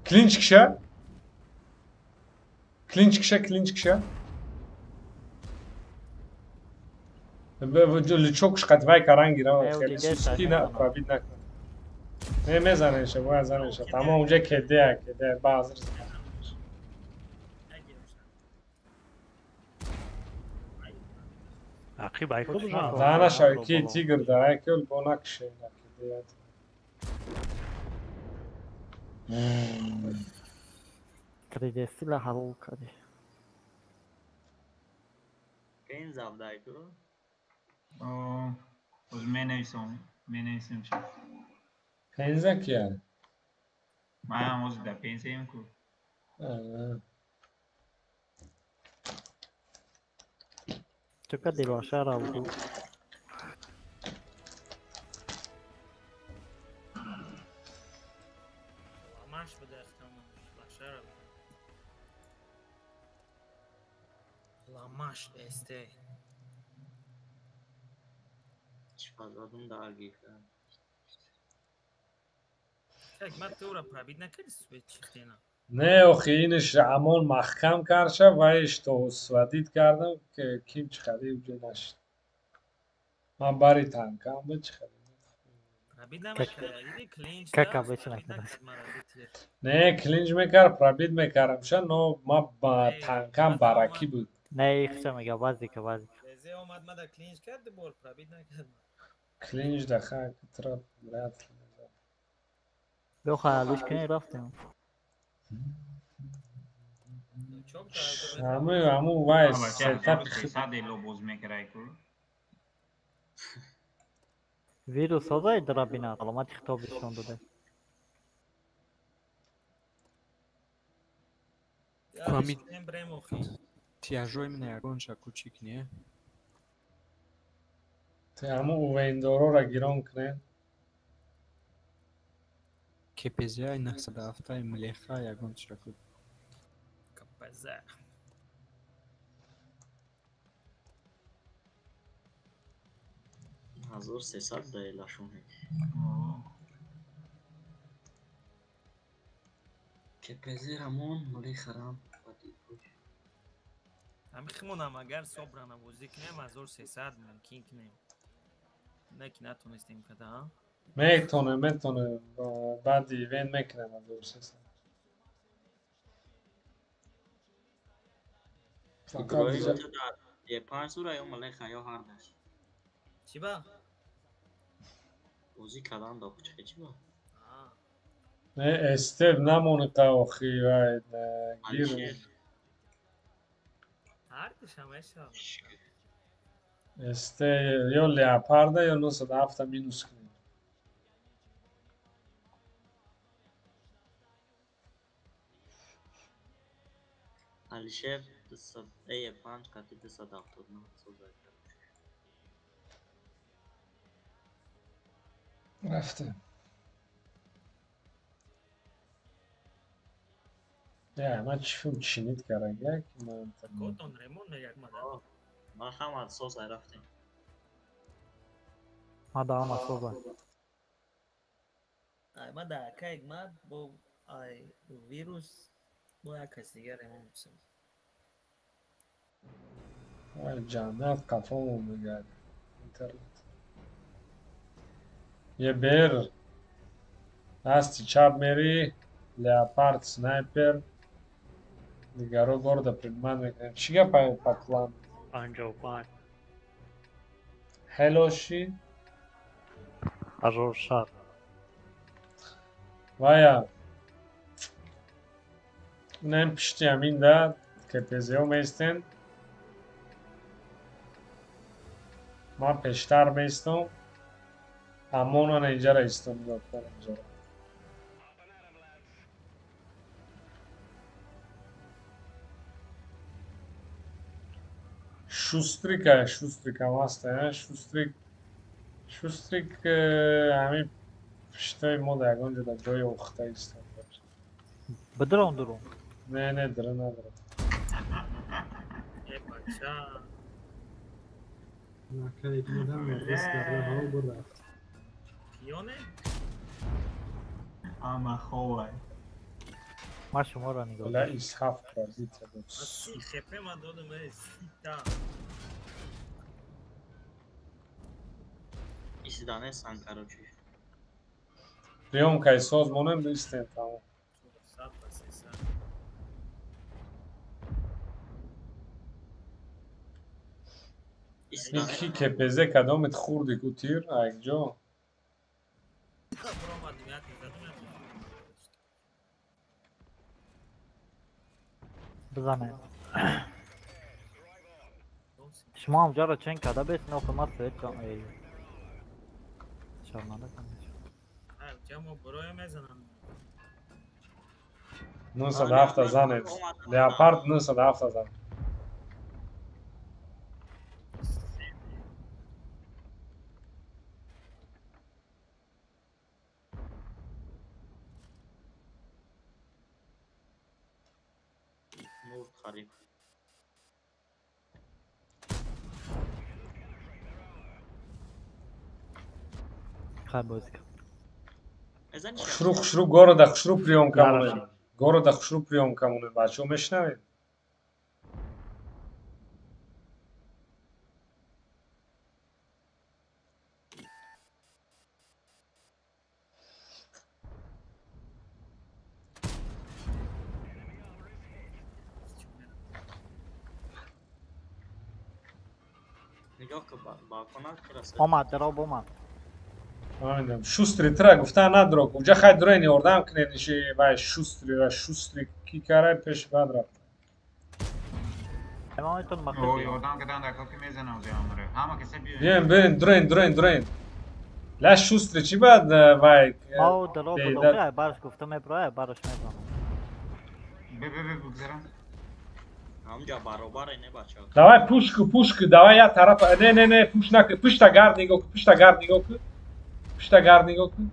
Клинч киша? Клинч киша, клинч киша. Лючок шқатвай каран гирам, хеле суски на пробит накун. Не мезанеша, бояд занеша. Тамом унҷа кедея, кедея, баъзр. Ақиб айко бужан. Занаша ки тигр да, ай кел бо накше, на кедея. 3D сила ҳалол кардӣ. Пенза бдай ку. Оз менависам, менависам чи. Пенза кия? Маям оз да пензаем ку. Ту кади лошара буду. Ламаш буда эҳтимол. Лашара. Ламаш СТ. Чифа задум дар гирифт. Так, ма тура пробит накарди свет чифтена. Не, охи инш амон маҳкам карша вайш то свадид кардам ки ким чихади уҷо нашид. Ман бари танкам буд чихади. Пробит намекард, диди клинч. Как обычно накард. Не, клинч мекард, пробит мекардам ша, но ма ба танкам баракӣ буд. Не, ихча мега вазика вазика. Езе омад мада клинч кард, бор пробит накард. Клинч да хак тра вряд ли. Биё хаялиш кунем рафтем. Ҳаму ҳаму вай сетап сад эло боз мекарай ку. Вирус озай драбина, аломати хитоб нишон дода. Ками тиажои мина ягонша кучик не? Те ҳаму увендорора гирон кунем. КПЗ 907 млеха ягонча ку. КПЗ. 1300 да элашон. КПЗ рамон млехарам. Ҳами химонам агар собрана бозӣ кунем 1300 мумкин кунем. Не ки натонистем када, а? Метонем, метонем. Баъди ивент мекунем 1300. Фақат Е панҷ сура ё млеха ё ҳардаш. Чӣ ба? Бозӣ кардан до кучхе чӣ ба? Не, эстеп намониқа охи вай гир. Ҳардашам мешавад. Эсте ё леопарда ё 907 минус кунем. Алишер 205 қати 279 соза кард. Рафтем. Я, ман чифм чинид карам, як ман. Котон ремон мегак мада. Ман ҳама соза рафтем. Мада ҳама соза. Ай мада акайг мад бо ай вирус бо як кас дигар ремон мисозад. Вай ҷаннат қафомон мегардад. Интернет. Е бер. Дасти чап мери, леопард, снайпер. Дигаро горда принимат мекунем. Чӣ гап ай по клан? 55. Хелоши. 1100. Вая. Инам пишти ҳамин да КПЗ-о меистен. Ман пештар меистам. Амон ана инҷара истам, нигоҳ кун инҷара. Шустрика, Шустрика маста, Шустрик. Шустрик ҳамин пиштои мо дар ягон ҷо дар ҷои охта истод. Бадрон дурум. Не, не, дра надорам. Э бача. Накарид модам даст карда ҳаво бурафт. Пиёне? Ама ховай. Ма шуморо нигоҳ. Ла исҳаф пробита буд. Си хепе ма додам э сита. Исиданесан, короче. Приёмкаи соз монем истем тамом. Ки КПЗ кадомет хурди ку тир акҷо? Бизанем. Шумо ҳамҷаро чен карда бес нохи ма свет кам эй. Шарманда кам. 97 занед. Леопард 97 зан. Хушрӯ хушрӯ города хушрӯ приёмка монем. Города хушрӯ приёмка монем. Бачаҳо мешнавед? Омад, дароб омад. Фаҳмидам. Шустри тра гуфта надро. Уҷа хай дурен ёрдам кунед иши вай шустри ва шустри ки карай пеш бад рафт. О, ёрдам кардан дар ки мезанам зе амре. Ҳама касе биёед. Биёем, биёем, дурен, дурен, дурен. Ла шустри чӣ бад вай? Мо дароб будам, барш гуфта меброя, барш мезанам. Бе бе бе бигзарам. Ҳамҷа баробаре не бачаҳо. Давай пушку, пушку, давай я тараф. Не, не, не, пуш накун. Пушта гард нигоҳ кун, пушта гард нигоҳ кун. Пушта гард нигоҳ кун.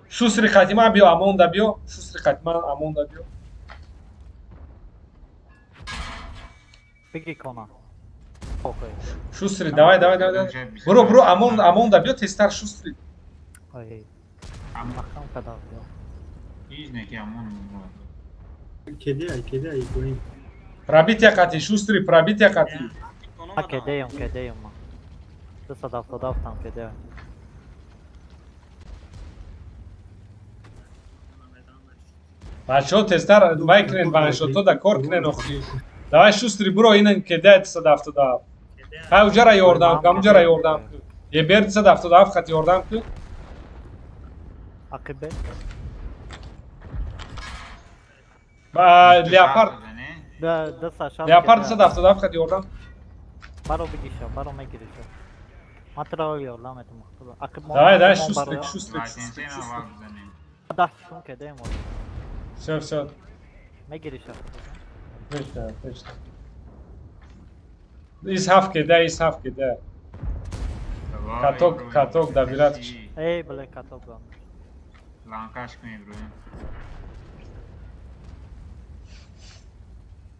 Шустри хатима биё, амонда биё. Шустри хатима амонда биё. Бигӣ кона. Шустри, давай, давай, давай. Буро, буро, амон, амонда биё, тезтар шустри. Ой. Махкам кадам биё. Ҳеҷ не ки амон. Кеде, кеде, гоим. Пробития қати, шустри, пробития қати. А кедеем, кедеем ма. 277 кедеем. Бачаҳо тезтар вай кунед ваншото да кор кунед охи. Давай шустри буро инан кеде 277. Хай уҷара ёрдам кун, уҷара ёрдам кун. Ебер 277 хати ёрдам кун. Ақибе. Ба Леопард. Леопард 277 хати ёрдам. Баро бигиша, баро мегириша. Матра ёрдам этам. Ақиб Давай, давай шустрик, шустрик, шустрик, шустрик. Даст кун кедеем. Всё, всё. Мегириша. Отлично, отлично. Исҳаф кеда, исҳаф кеда. Каток, каток добират. Эй, бля, каток дам. Ланкаш кун Иброҳим.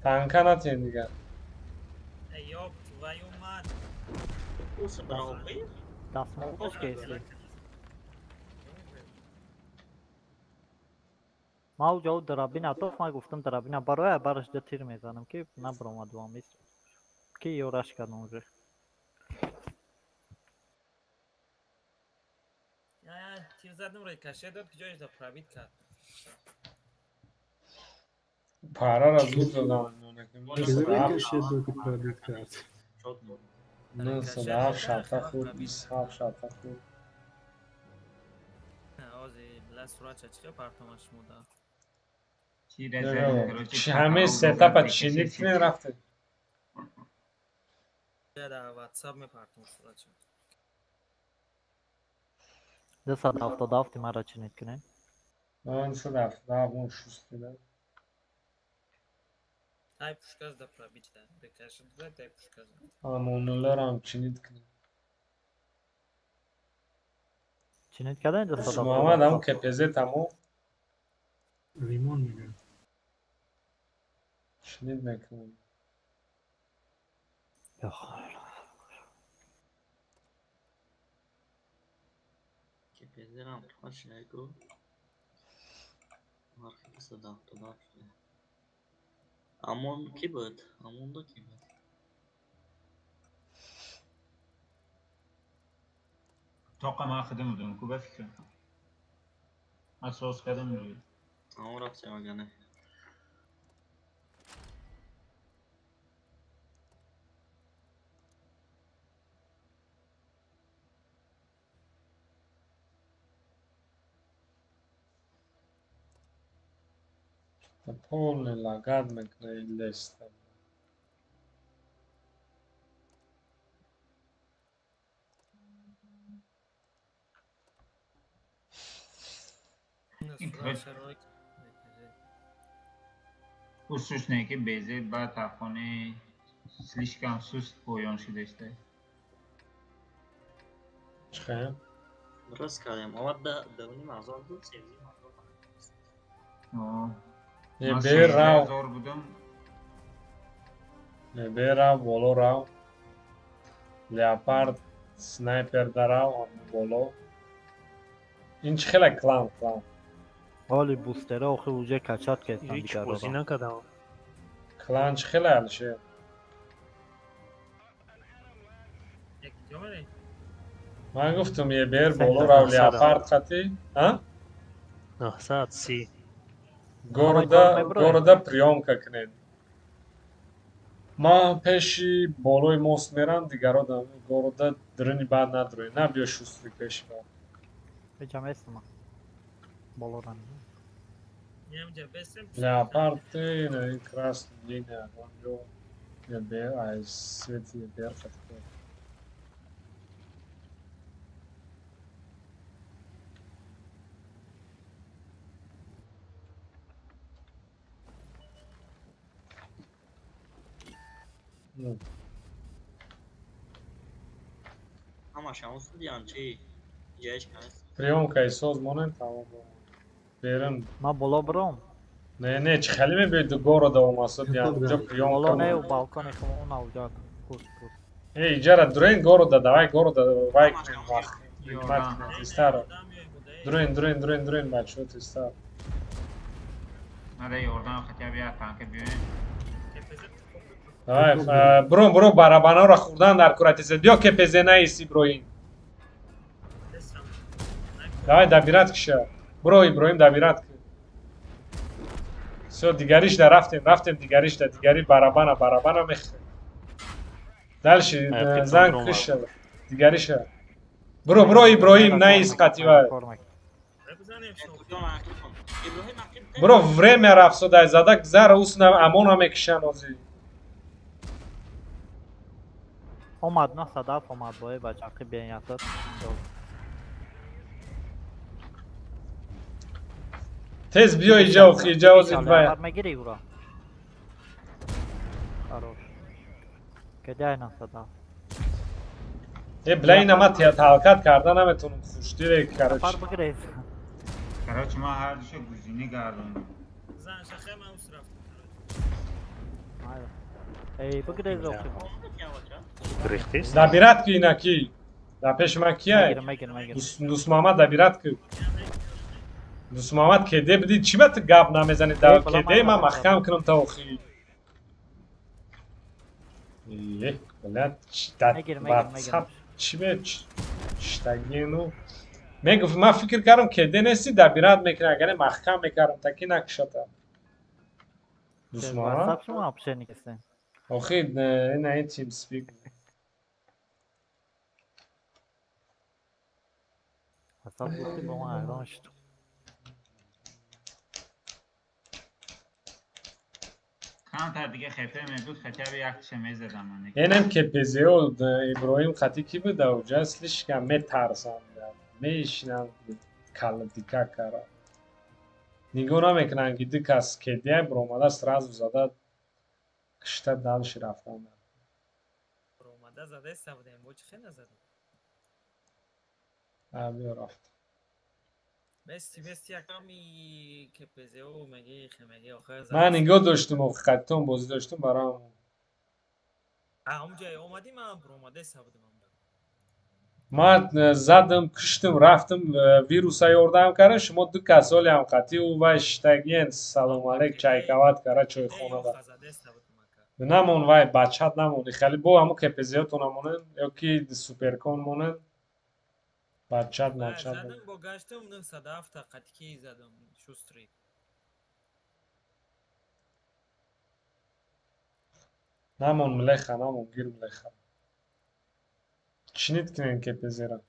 Танка натен дигар. Ёб твою мать. Дастмолш кесли. Ма уҷо дарабин атоф ма гуфтам дарабина бароя бараш да тир мезанам ки набаромад вам ист. Ки ёраш кардам уже. Я тир задам рикошет дод ки ҷояш да пробит кард. Параро зуд задам. Рикошет дод ки пробит кард. 97 шарта хӯрд, 27 шарта хӯрд. Ози бла сурат чачка партома шумода. Ҳамаи сетапа чинид кунед рафтед. Дар WhatsApp мепартом суратшо. 277 маро чинид кунед. 277 он шустида. Тай пушказ да пробить да. Бекаши да тай пушказ. Амонуларам чинид кунед. Чинид кардан 277. Муҳаммад ҳам КПЗ тамом. Ремон мегӯяд. Чинид мекунем. КПЗ-рам точно ку. Нархи 277. Амон ки буд? Амонда ки буд? Тоқа ман худам будам, ку ба фикрам. Ман соз кардам инҷо. Амон рафтем агане. Полный лагат мекунад ин леста. Ӯ суст не ки безе баъд тафхони слишком суст поён шудааст. Чихел? Рост кардем. Омад да давни мазор буд, севзи мазор. Небе рав. Небе рав, боло рав. Леопард снайпер дарав, боло. Ин чӣ хела клан клан? Ҳоли бустера охи уже качат кардам Ҳеҷ дигароро. бозӣ накардам. Клан чӣ хела Алишер? Як ҷо мерем? Ман гуфтум ебер боло рав леопард хати, а? 930. Города города приёмка кунед. Ман пеши болои мост мерам, дигаро города дурини баъд надурӣ. На биё шустрӣ пеши баъд. Ҳеҷам естам. Боло рам. Ям ҷа бесем. Леопард на красный линия, онҷо ебер, ай свети ебер хати. Ҳамаш ҳамон студиян чи? Ҷаеш каст. Приёмкаи соз монем тамом. Берем. Ман боло биром. Не, не, чӣ хеле мебиёд города омасуд, ян ҷо приёмка. Боло не, у балкони хо он авҷа пуст пуст. Э, иҷара дурен города, давай города, вай кунем вақт. Хидмат кунем тезтар. Дурен, дурен, дурен, дурен, бачаҳо тезтар. Надо ёрдам хотя бы як танка биёем. Давай, бро, бро, барабанҳоро хӯрдан дар куратизе. Биё КПЗ наист Иброҳим. Давай добирать киша. Бро, Иброҳим добирать ки. Всё, дигаришда рафтем, рафтем дигаришда, дигари барабана, барабана мехӯрем. Дальше занг киша, дигариша. Бро, бро, Иброҳим наист қативай. Бро, время рафт содай зада гзар усна амона мекишан озӣ. Омад на садаф омад бо бачақи беятат. Тез биё иҷа охи иҷа озид вай. Мегири ура. Хорош. Кедай на садаф. Э, бля, ина ман талкат карда наметонам хуштире, короче. Фар бигирез. Короче, ман ҳар душа гузинӣ гардондам. Зан шахе ман ус рафтам. Эй, бигирез охи. Гирифтист? Добирать ки ина ки? Дар пеши ман кия? Мегирам, мегирам, мегирам. Дусмамад добирать ки. Дусмамад кеде бидӣ чӣ ба ту гап намезанӣ? Дар кеде ман маҳкам кунам та охи. Е, бля, Мегирам, мегирам, мегирам. Чӣ бе чиштагину? Мегуфт ман фикр кардам кеде нести добирать мекунӣ, агар маҳкам мекардам та ки накушата. Дусмамад? WhatsApp шумо вообще никестем. Охи, ина ин TeamSpeak. WhatsApp гуфти бо ман ҳайрон шудам. Камтар дига хп мебуд, хотя бы яктиша мезадам ман. Инам КПЗ-о Иброҳим хати ки буда уҷа слишком метарсанд, мешинанд калдика кара. Нигоҳ намекунанд ки ду кас кедия биромада сразу зада кишта дальше рафтанд. Биромада задаеста будем, бо чӣ хел назадем? А биё рафт. Мести мести яками КПЗ-о меги хемеги охир Ман нигоҳ доштум, ҳақиқатон бозӣ доштум барам. А онҷа омадӣ ман биромадаеста будем. Ман задам, киштам, рафтам, вируса ёрдам кардам, шумо ду кас ҳолиам қатӣ ӯ вай шиштагиен, салом алейк, чайкават кара чойхонада. Намон вай бачат намон, хеле бо ҳамун КПЗ-отон монен ё ки суперкон монен. Бачат начат. Задам бо гаштам 907 қатики задам шустрый. Намон млеха, намон гир млеха. Чинит кунен КПЗ-ра.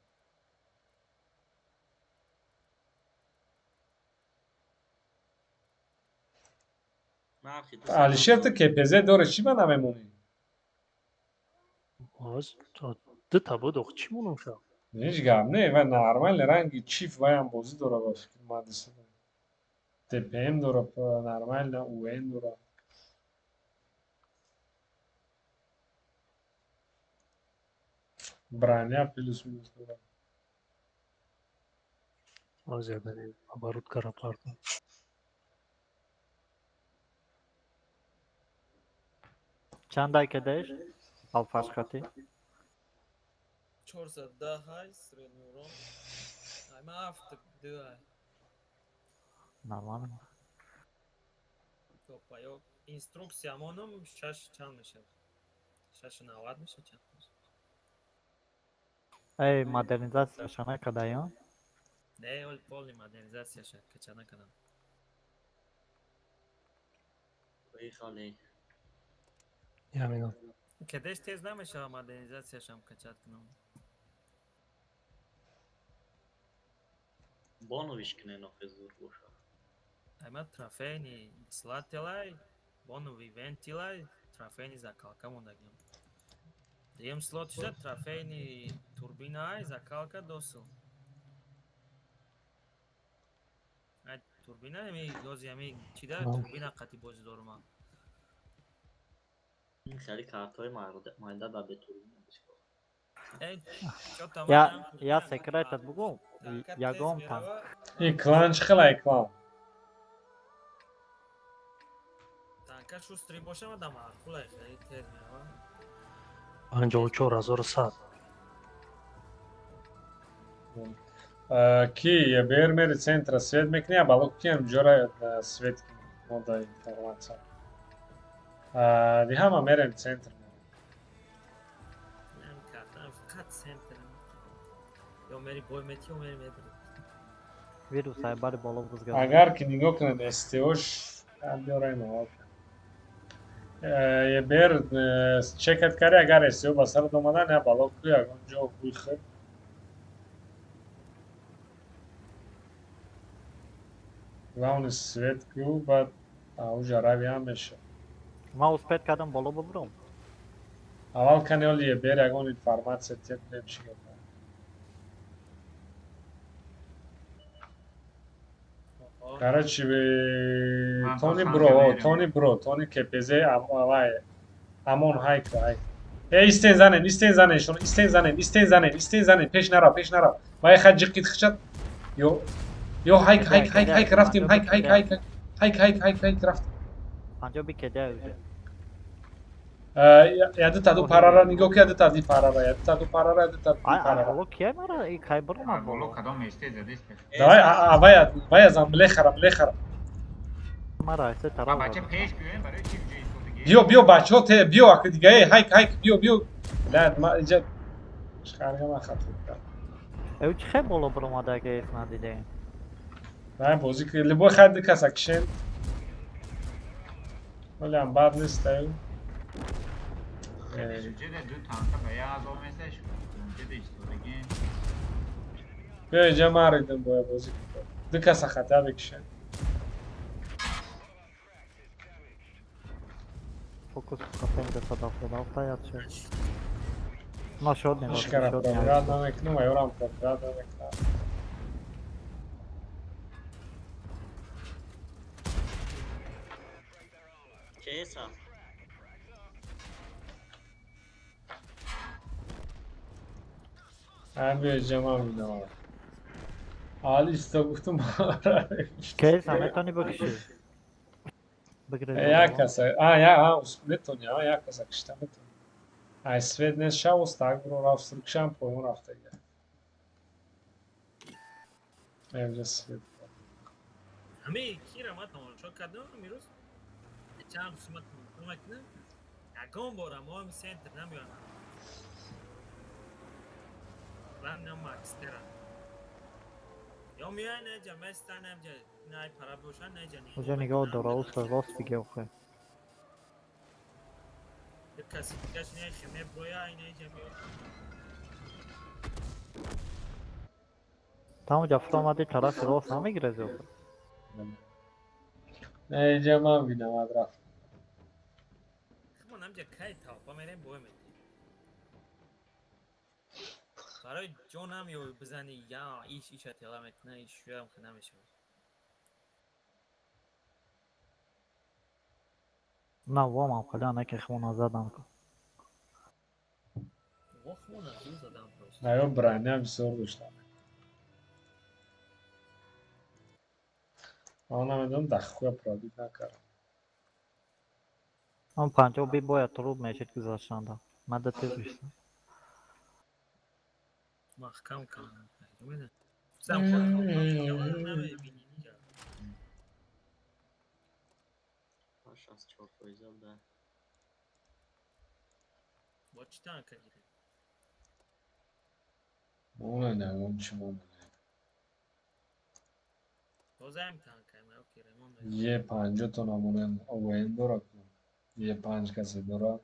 Алишер ту КПЗ дорӣ, чӣ ба намемонӣ? Боз дута буд, ох чӣ монам шав? Ҳеҷ гап не, ва нормал ранги чиф ваям бозӣ дора ба фикр мадиса. ТПМ дора, нормально УН дора. Броня плюс-минус дора. Боз ягани оборот кара партам. Чанд ай кадаеш? Алфаш хати? 410 ҳай средний урон. Ай ман ҳафт ду ай. Нормально. Топа ё инструксия монум шаш чанд мешавад? 690 мешавад чанд мешавад? Эй, модернизатсияша накарда ё? Не, оли полный модернизатсияша кача накардам. Поехали. Я минут. Кадеш тез намешава модернизатсияшам качат кунам. Боновиш кунен охе зур боша. Ай ман трофейни слателай, бонови вентилай, трофейни закалка мондагиам. Дуюм слотиша трофейни турбинаай, закалка досу. Ай турбина ами гози ами чида турбина қати бозӣ дорум ман. Хеле картҳои майда ба бетурбина бисёр. Я я секретат бугум, ягон танк. И клан чӣ хел ай клан? Танка шустрый бошам да маъқул ай хеле тез мерава. 54100. Ки ЕБР мери центра свет мекунӣ, а бало киам ҷора свет мода информация. Ди ҳама мерем центр. Фақат центр. Ё мери бой мети, ё мери медри. Вирус ай бари боло бузгар. Агар ки нигоҳ кунед СТОш биёраем аввал. ЕБР чекат кари, агар СТО ба сарат омадан, я бало ку ягон ҷо бихӯр. Главный свет ку, баъд ауҷа рави ҳам мешавад. Ман успеть кардам боло бубурам. Аввал кани оли ЕБР ягон информация тет чӣ гап. Короче, Тони бро, Тони бро, Тони КПЗ авай амон хайк хайк. Эй, истен занен, истен занен, шон, истен занен, истен занен, истен занен, пеш нара, пеш нара. Вай хад ҷиқид хичат. Ё ё хайк хайк хайк хайк рафтим, хайк хайк хайк хайк хайк хайк хайк рафтим. Панҷо би кеда уже. Яды таду парара нигоҳ ки яды тади парара, яды таду парара, яды таду парара. Боло кия мара и кай бромад боло кадом месте задест. Давай, авай, вай аз млехара, млехара. Мара се тараф. Бача пеш биёем барои чи ҷои истодагӣ? Биё, биё бачаҳо, те биё аки дига, эй хайк хайк биё, биё. Ла, ма иҷа шхарга ма хат кардам. Эв чи хел боло бромада ки эс надидем. На бозӣ ки любой хад ду каса кишем. Вале ҳам бад нест аю. Биё инҷа ман ридам бояд бозӣ кунам. Ду каса хата бикишем. Фокус қапем 277 яд шуд. Нашуд нигоҳ. Ҳеч кара пробират намекунам ва ёрам пробират намекунам. Кеса. Ҳам ҷама медавам. Али иста гуфтум. Кейса метавонӣ бикушӣ? Як каса, а, я, а, метавонӣ, а, як каса кишта метавонӣ. Ай свет нест шав, устак биро рафт, суркшам поён рафтага. Эвҷа свет. Ҳами кира ма тамошо кардам имрӯз. Чанд рӯз ма тамошо мекунам. Ягон бора мо ҳами центр намеоям. Рангам Макстера. Ё меояй неҷа местан неҷа най пара бошан неҷа ни. Уҷа нигоҳ дора, уста рост биге охе. Як каси дигаш нехе меброя неҷа меояд. Та уҷа фуромади тарафи рост намегирези охе. Не, инҷа ман бинам ад рафт. Хмон ҳамҷа кай толпа мерем бой метем. Барои ҷонам ё бизани я иш иша тела мекуна иш шуям ки намешавад. На вомам хеле анаки хмона задан ку. Во хмона зур задан просто. На ё броня бисёр доштам. Ман намедонам дахуя пробит накардам. Он 50 би бояд руб мешид гузаштанда. Ман да тез биштам. Маҳкам кардам. Сам худ намебинӣ ниҷа. 64% буда. Бо чӣ танка гирем? Монен ягон чӣ монен. Тозаем танка, ки ремонт. Е 50 тона монен ОВН дора ку. Е 5 касе дора.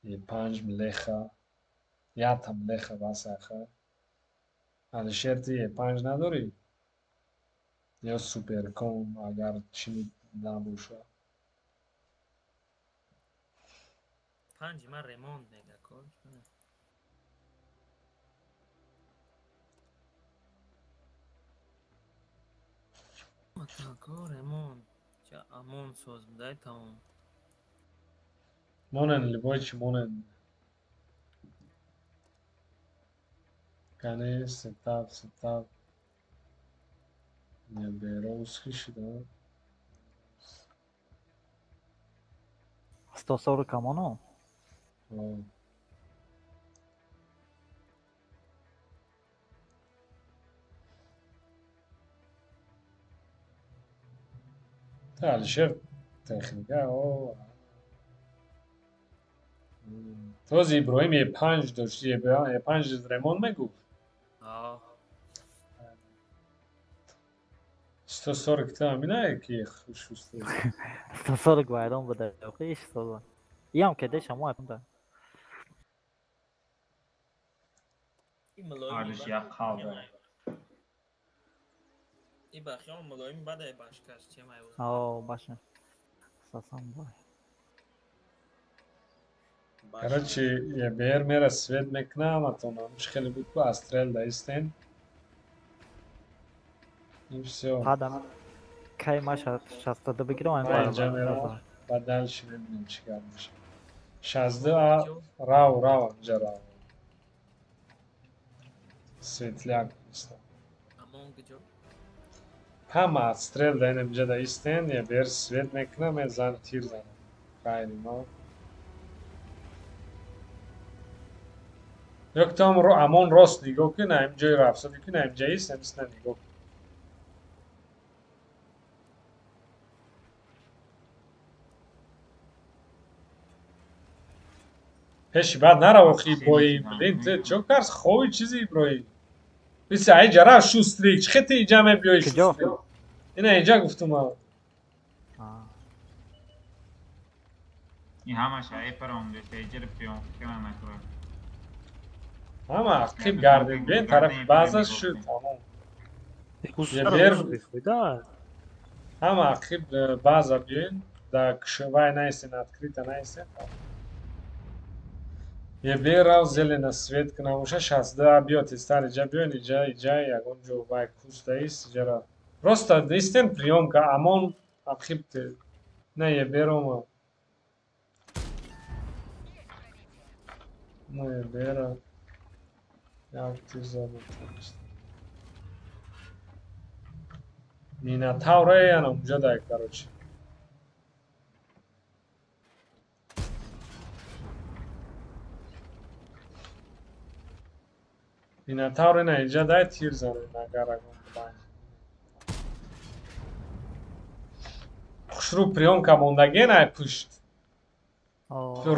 Е 5 млеха. Ята млеха басаха. Алишер ти Е 5 надорӣ? Ё суперком агар чӣ набоша. 5 ман ремонт мега кор. Танко ремонт. Ча амон соз будай тамом. Монен любой чӣ монен. Кане сетап сетап. Не беровски шуда. 140 камоно? Алишер техника о. Този Иброҳим Е 5 дошт, Е 5 ремонт мегуфт. 140 та ҳаминае ки шуста. 140 вайрон буда, охе иш соза. Иам ке деша мо да. Алиш як қалба. И бахём мулоим бадай башкаш чемай. О, баша. Сасан бой. Короче, ЕБР мера свет мекна, ама то хеле буд ку астрел даистен. И всё. Падам. Кай ма 62 бигирам, ай инҷа мерам. Баъд дальше мебинем чӣ гап мешавад. 62 а рав рав инҷа рав. Светляк иста. Амон куҷо? Ҳама астрел даин инҷа даистен, ЕБР свет мекна, ме зан тир занам. Хайри мо. Ё ки там амон рост нигоҳ кун, ҳамин ҷои рафсади кун, ҳамин ҷа ист, ҳамин сина нигоҳ кун. Пеши баъд нарав охи Иброҳим. Блин, ту чо карс хови чизи Иброҳим? Биса ай ҷа рафт шустрик, чӣ хе ту инҷа мебиёи шустрик? Ина инҷа гуфтум а. Ин ҳамаш ай паромдест, эҷир пиён кира накура. Ҳама ақиб гардид, бин тарафи баъзаш шуд тамом. Ҳама ақиб баъза биёин. Да кшвай наистин, открыто наистин. Ебе рав зелена светка намоша 62 биё тезтар иҷа биён иҷа иҷа ягон ҷо вай куста ист иҷара. Просто истен приёмка амон абхибте. На еберома. На ебера. Як тир задам. Минотавра яна унҷа дай короче. Минотавр ина иҷа дай тир занед агар ягон байн. Хушрӯ приёмка мондагиен ай пушт.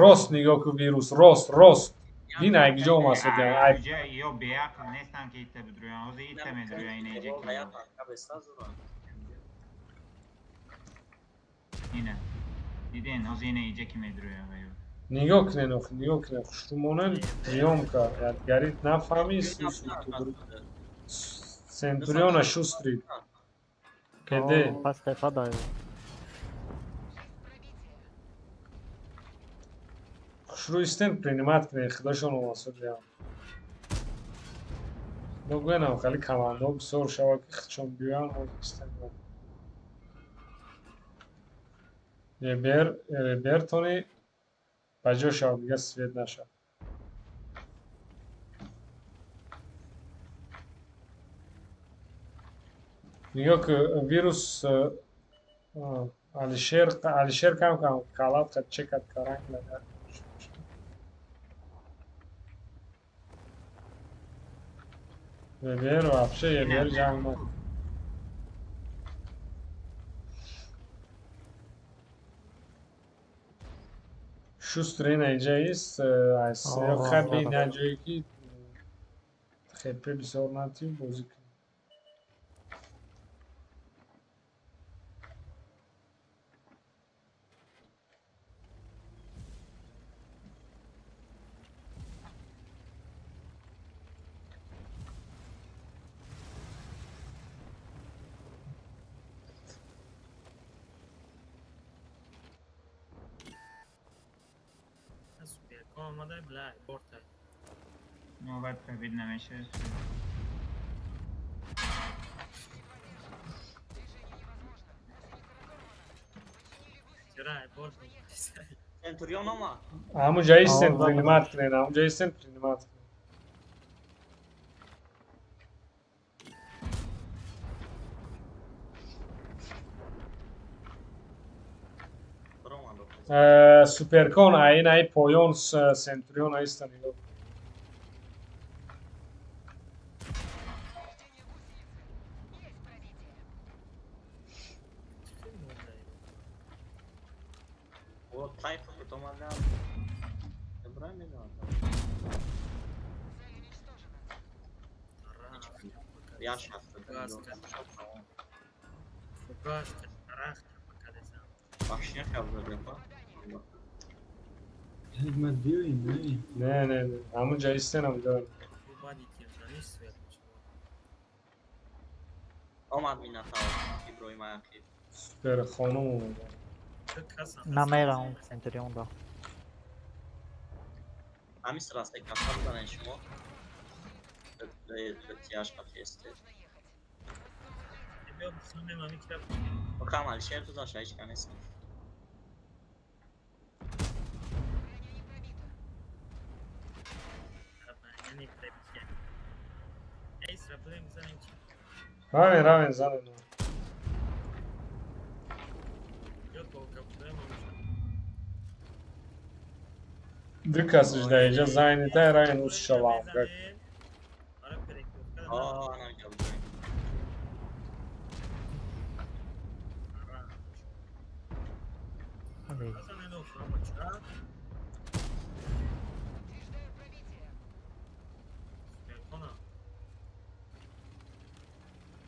Рост нигоҳ кун вирус, рост, рост. Бин ай киҷо омад ай Иҷа ё беақл нестан ки ита бидурӯян. Ҳозир ита медурӯян ина иҷа ки. Ина. Диден ҳозир ина иҷа ки медурӯян ва ё. Нигоҳ кунед охи, нигоҳ кунед. Хушрӯ монен приёмка. Ядгарит нафаҳми Центуриона шустрид. Кеде. Пас тепа дай. Хушрӯ истен принимать кунед, худошон омасудиям. Худо гӯянам хеле командаҳо бисёр шавад ки худшон биёянд истен. Ебер, Ребертони ба ҷо шавад, дигар свет нашавад. Нигоҳ ку вирус Алишер, Алишер кам кам калат қад чекат каранг лагар. Ебер вообще ебер ҷанг накун. Шустр ина иҷа ист, аз хаби ина ҷое ки хепе бисёр натив бозӣ кунед. Навбат пробит намешавад. Центурион омад. Ҳамунҷа истен принимать кунед, ҳамунҷа истен принимать кунед. Суперкон ай ин ай поён Центурион иста нигоҳ. Не, не, не. Ҳамунҷа истен ҳамунҷа. Омад Минотавр Иброҳим Ақиб. Супер хонум омад. Намерам Центурион да. Ҳамин сраста кафа бизанед шумо. Тияш қатъесте. Окам Алишер тузаша ҳеҷ ка нест. Равен, равен, занед. Дикасиш да иҷа зайнитай равен усшавам.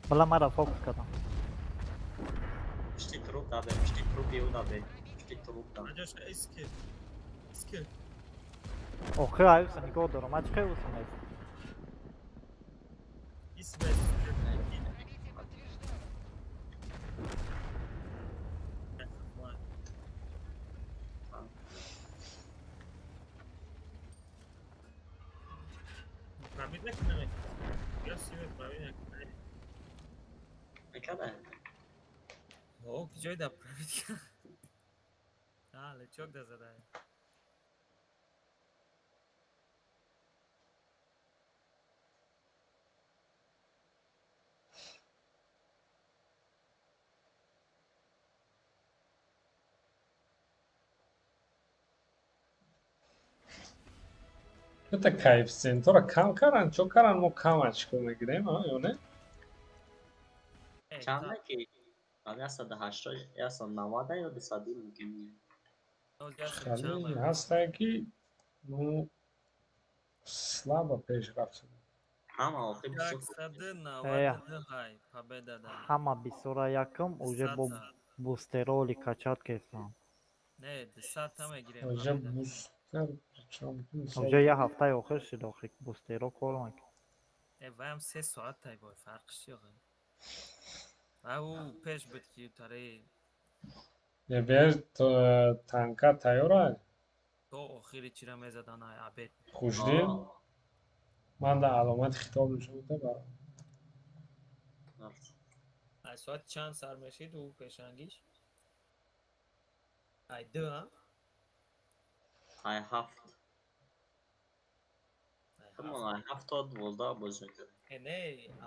Бала мара фокус кардам. Пишти труп даде, пишти труп ю даде, пишти труп даде. Охи аюса нигоҳ дорам, ман чӣ хел усам аст? пробит накунам. Я симе пробит накунам. Мекада? О, ҷой да пробит. А, лечок да задай. Это коэффициентора кам каран, чо каран мо кам очко мегирем, а ё не? Чанд ки? 180, 190 ё 200 мумкин не. Хали ҳастае ки ну слабо пеш рафт. Ҳама охир 192 ҳай победа да. Ҳама бисёра якум уже бо бустероли качат кесам. Не, 200 та мегирем. Уже бустер уже як ҳафтаи охир шуд охир бустеро кор накард. Э, ваям 3 соат тай бой фарқш чи охир. Ва ӯ пеш буд ки тари Бер танка тайёра? То охири чира мезадан ай обед. Хушдил? Ман да аломати хитоб нишон дода барам. Ай соат чанд сар мешид ӯ пешангиш? Ай 2, а? Ай 7. Ҳамон ай 7 то 12 бозӣ мекардем. Э, не,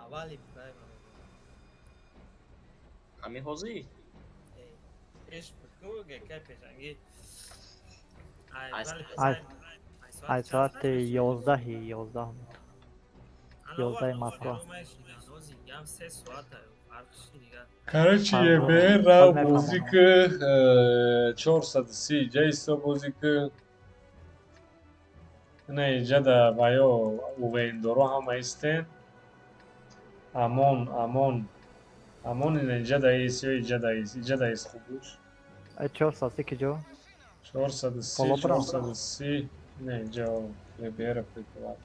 аввали прайм. Ҳамин ҳозир? Пеш буд ку гекай пешангӣ. Ай соати 11 11 11 Москва. Короче, ЕБР ра бозӣ ки 430 ҷа ҳисоб бозӣ ки ина иҷа да ваё УВН-доро ҳама истен. Амон, амон, амон ина иҷа да ис ё иҷа да ис, иҷа да ис хубуш. 430 ки ҷо? 430, 430 ина иҷа ЕБР приколад.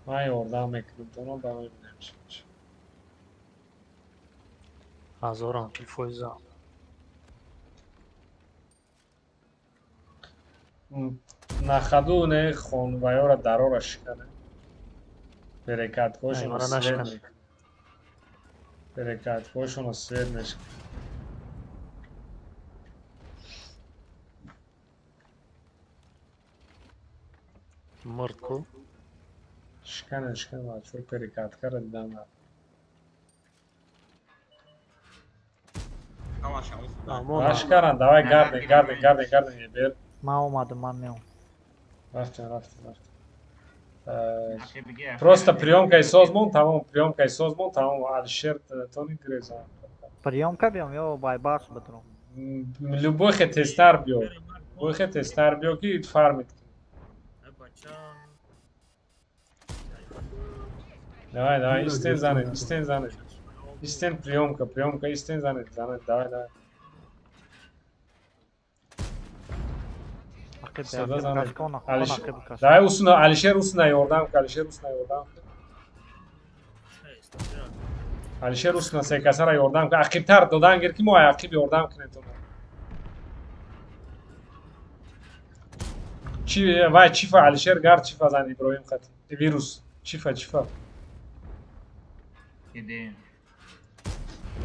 Ман ёрдам мекунам тоно ба мебинем чӣ мешавад. Ҳазорам фоиза. Нахаду не хонваёра дарора шикане. Перекаткошоно свет мекунад. Перекаткошоно свет мешиканад. Мурд ку? Шикане, шикане, бачаҳо перекаткара дидам. Нашикаран, давай гарден, гарден, гарден, гарден, ебер. Ман омадам, ман меом. Рафтем, рафтем, рафтем. Просто приёмкаи созмон тамом, приёмкаи созмон тамом. Алишер тони гирезан. Приёмка биём ё байбарс бидурам? Любой хе тезтар биё. Любой хе тезтар биё ки фармит. Давай, давай, истен занед, истен занед. Истен приёмка, приёмка, истен занед, занед, давай, давай. Давай усуна, Алишер усуна ёрдам ки, Алишер усуна ёрдам ки. Алишер усуна се касара ёрдам ки. Ақибтар додан гир ки мо ақиб ёрдам кунем тона. Чи вай чифа Алишер гард чифа зан Иброҳим хати. Вирус чифа чифа.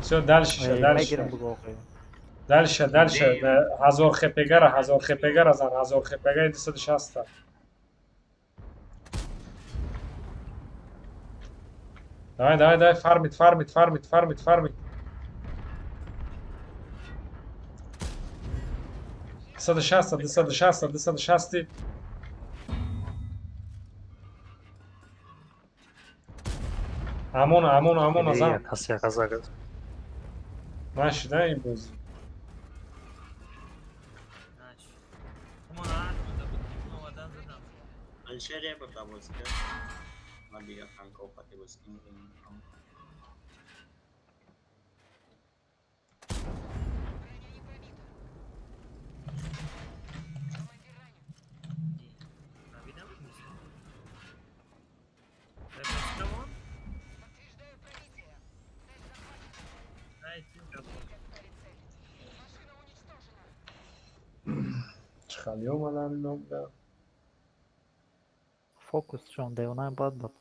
Всё, дальше, дальше. Дальше, дальше. 1000 хпг-ра, 1000 хпг-ра зан, 1000 хпг 260. Давай, давай, давай, фармит, фармит, фармит, фармит, фармит. 260, 260, 260. Амон, амон, амон, зан. Нашида ин бозӣ. Алишер я бурда бозӣ кард. Ман дигар танкҳо қати бозӣ кардам. Чӣ хали омадан ино буда? Фокусшон девона бад буд.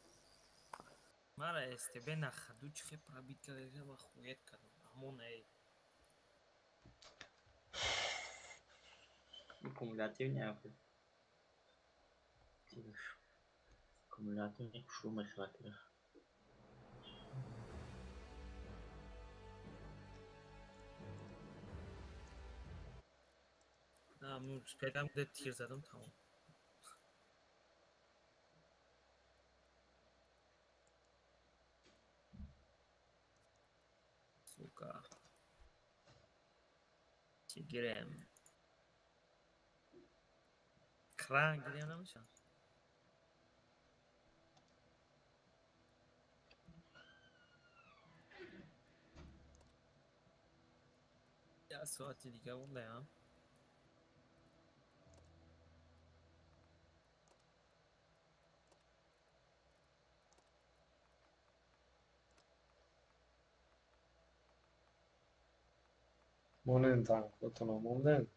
Мара СТБ на ходу чихе пробит карда, ма хует кардам. Ҳамон эй. Кумулятивный охи. Кумулятивный хушрӯ мехӯрад. На, муспедам де тир задам тамом. Сука. Чӣ гирем? Кран гирем намешавад? Як соати дига мондаям. Монен танкотона монден.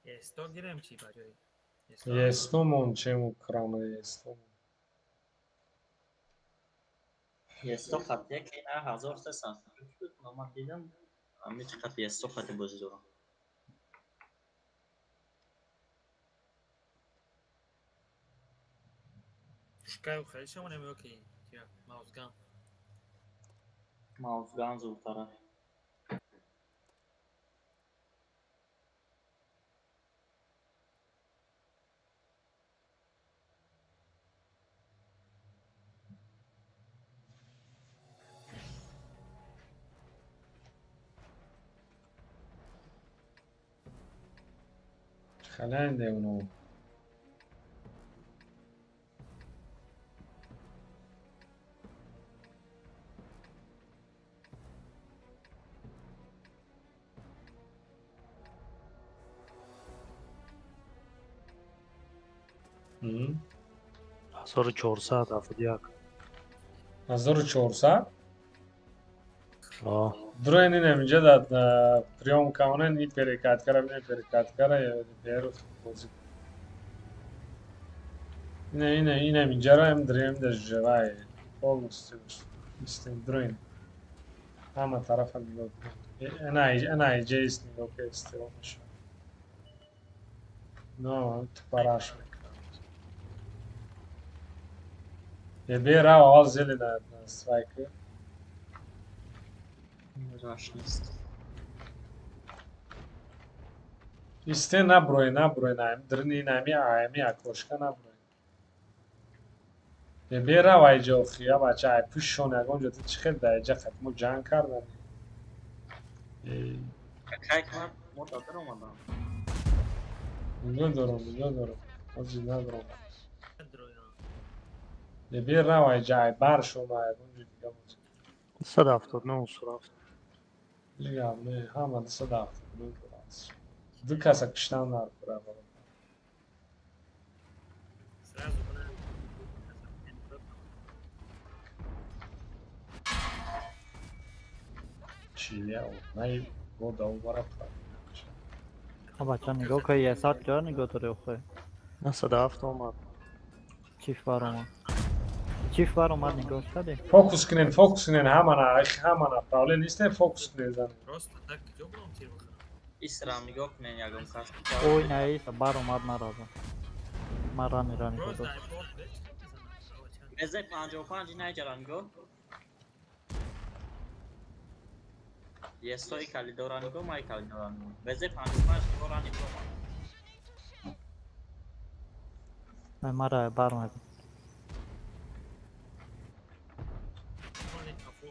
Есто гирем чӣ ба ҷои? Есто мон чему крана есто. Есто хат як ина 1300 шуд, ман дидам ҳамин чӣ қадр есто хати бозӣ дорам. Пушкаю харишамонем ё ки маузган? Маузган зудтара. Халайн девоно. М? 1471. 1400? Дроин инам инҷа дар приём кавонен и перекаткара бина перекаткара беру бозӣ. Ина ина инам инҷаро ам дрем да живай полностью истем дроин. Ҳама тарафа нигоҳ кунед. Ана ана иҷа ист нигоҳ ки истево мешавад. Но тупараш мекунад. Бера аввал зели на страйка. Раш нест. Исте наброй, наброй, наим, дрни нами, аями, окошка наброй. Бера вайҷа охия, бача, ай пушшон ягон ҷо ти чӣ хел дар иҷа хатмо ҷанг кардан. Кай кмат мо дар омадам. Нигоҳ дорам, нигоҳ дорам. Ҳозир надорам. Бера вайҷа, ай бар шума ягон ҷо дига бозӣ. 179 сурафт. Дигам, не, ҳама 279 дорад. Ду каса киштан дар кура. Сразу бина. Чия, най года убара Бача нигоҳ кун, як сад ҷо нигоҳ дорӣ охе. 907 омад. Чиф бар омад. Чиф бар омад нигоҳ кардӣ? Фокус кунен, фокус кунен, ҳамана, ҳамана, проблем нест, фокус кунен зан. Просто так куҷо бурам тир бихӯрам? Исрам нигоҳ кунен ягон кас. Ой, не, иса бар омад мараза. Ман рани рани Просто додам. ай борт беч мезанам. Безе 55 ина иҷара нигоҳ. Есои калидора нигоҳ, май калидора нигоҳ. Безе 55 нигоҳ рани бромад. Не, мара бар омад. Мони кафо.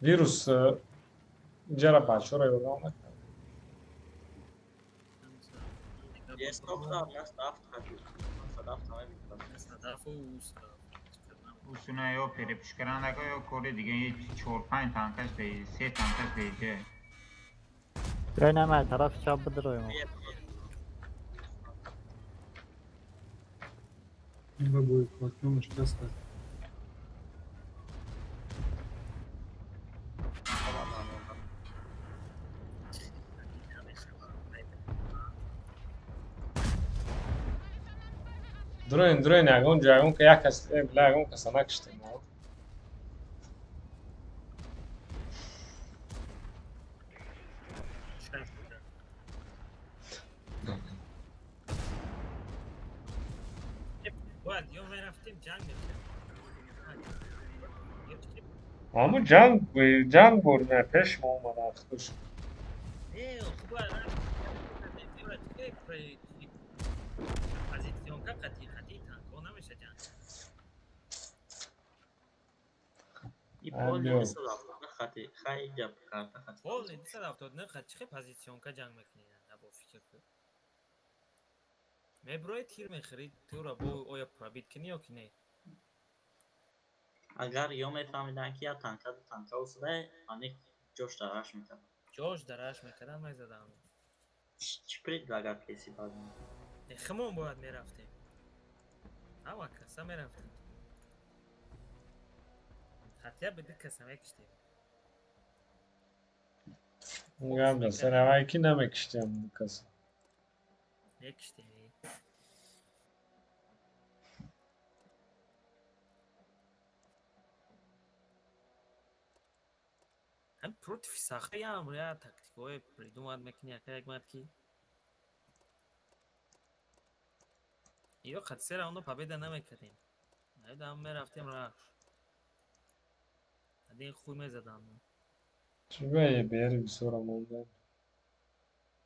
Вирус инҷара бачаҳоро ёдам накард. Есто буда, наст 7 хати. 7 ҳама Садафу садаф. Усуна ё перепушкарандака ё кори дига 4-5 танкаш де, 3 танкаш деҷа. Ё не, ман тарафи чап бидроем. Ва бои шикаста. Дроин, дроин, ягон ҷо, ягон як кас, била, ягон каса накиштем. Бояд ё мерафтем ҷанг мекардем. Ҳамун ҷанг, ҷанг бур не, пеш мо омадан хуш. Не, бояд позиционка қатӣ қатӣ танкҳо намеша ҷанг. И полни 279 хати, хай ҷаб карта хати. Полни 279 хати чӣ позиционка ҷанг мекунӣ? Набо фикр кун. Меброи тир мехӯрӣ, тура бо оя пробит кунӣ ё ки не? Агар ё мефаҳмиданд ки я танка ду танка усуда, аник ҷош дараш мекард. Ҷош дараш мекардам, мезадам. Чӣ предлагат кеси баъд? Химон бояд мерафтем. Ҳама каса мерафтем. Хатя ба ду каса мекиштем. Гап да саравай ки намекиштем ду каса. Мекиштем. Ҳам против сахаям я тактикҳое придумад мекунӣ, яка як мад ки ё қад се раунда победа намекардем. Наидам мерафтем раш. Адин хуй мезадам. Чӣ ба ЕБР бисёра монда?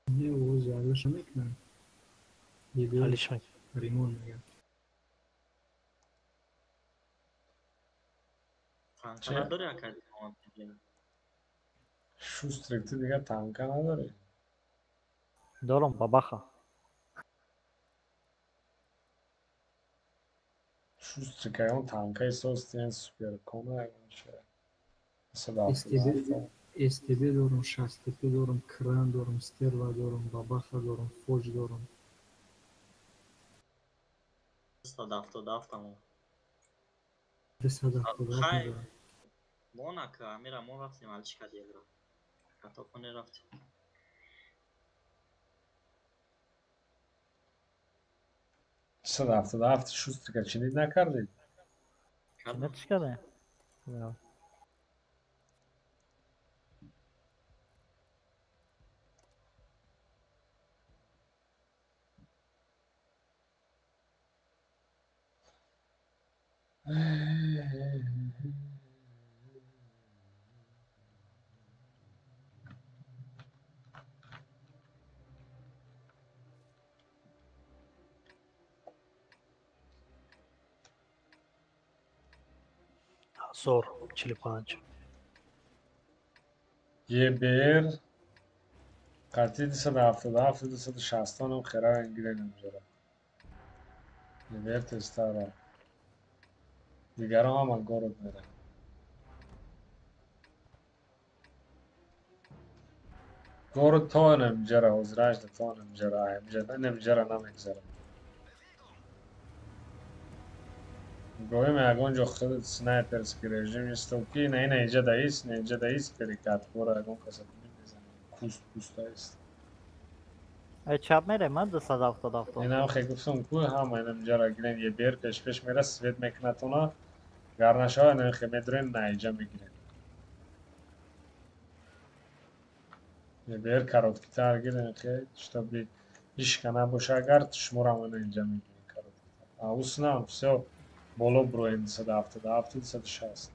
Не, ози алиша мекунам. Алиш мекунам. Римон мегам. Танка надори ака? Шустрик, ту дигар танка надорӣ? Дорам бабаха. Шустрик, ягон танкаи состен суперкона ягон ча. СТБ дорам, 6ТП дорам, кран дорам, стерва дорам, бабаха дорам, фоҷ дорам. 277 тамом. 277 дорам. Монако, амира мо рафтем, алчи кардем. Катоқоне рафтем. 177 шустрика чинид накардед? Чинид кардем. Зор 45. ЕБР қатъи 277 269 хера гирен инҷора. ЕБР тезтар. Дигарон ҳама город меранд. Город то инҷара, ҳозирашда то инҷара, инҷара намегзарад. Гоҳим ягон ҷо худ снайперский режим исто ки на ина инҷа даист, на инҷа даист, перекатбора ягон каса мезанад. Куст пуста ист. Ай чап мерем, ман 277. Инам хе гуфтам ку ҳама инам инҷара гирен ЕБР пеш пеш мера свет мекунад она. Гар нашава инам хе медурем на инҷа мегирем. ЕБР короткитар гирен хе, чтобы ишка набоша агар шуморам ина инҷа мегирем короткитар. Ауснам всё боло броем 277 260.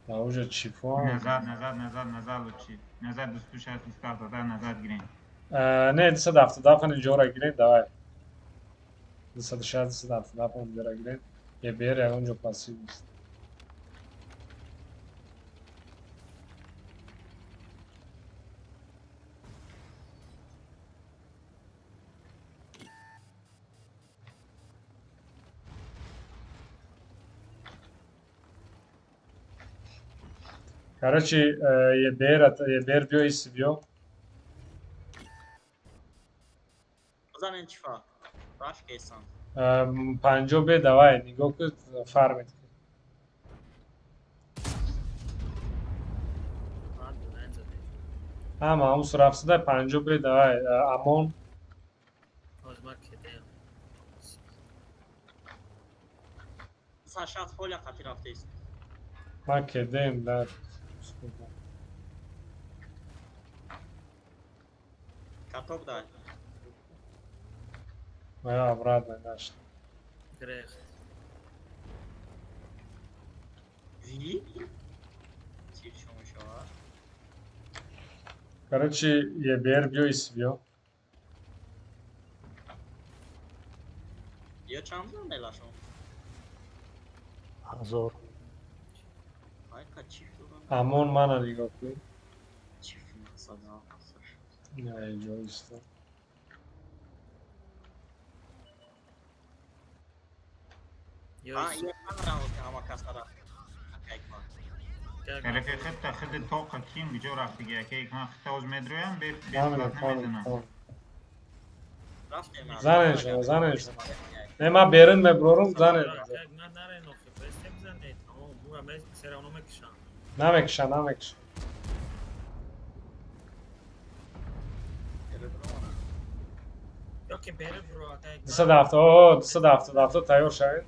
Да уже чифо. Назад, назад, назад, назад лучи. Назад 260 277 назад гирем. Не, 277 инҷора гирем, давай. 260 277 инҷора гирем. ЕБР ягон ҷо пассив нест. Короче, ЕБР, ЕБР биё, иси биё. Бзанен чифа. Раш кесан. 50 бе давай, нигоҳ кун фармит. Ҳама ҳамус рафтида 50 бе давай, амон. Сашат поля қати рафтест. Ма кедем дар. Каток дай. Моя обратно нашла. Грех. Ви? Тир шо мешава? Короче, ЕБР биё ис биё. Ё чанд зан мелашон? 1000. Ай ка чиф додам. Амон мана нигоҳ кун. Чиф мақсад ҳасташ. Не, ҷо иста. А, я ҳама ҳама касара. Акайкма. Тарафи хитта хиди тоқа ким куҷо рафтиги? Яке ман хитта оз медроям, бе Фаҳмидам, бесплатно фаҳмидам, мезанам. фаҳмидам. Рафтем. Занен шумо, занен шумо. Не, ман берун меброрум, занен. Ман нарен охи, бесте бизанед. Тамом, бура мез сера оно мекишам. Намекиша, намекиша. Ё ки бере бро, акай. 270, о, 277 тайёр шавед.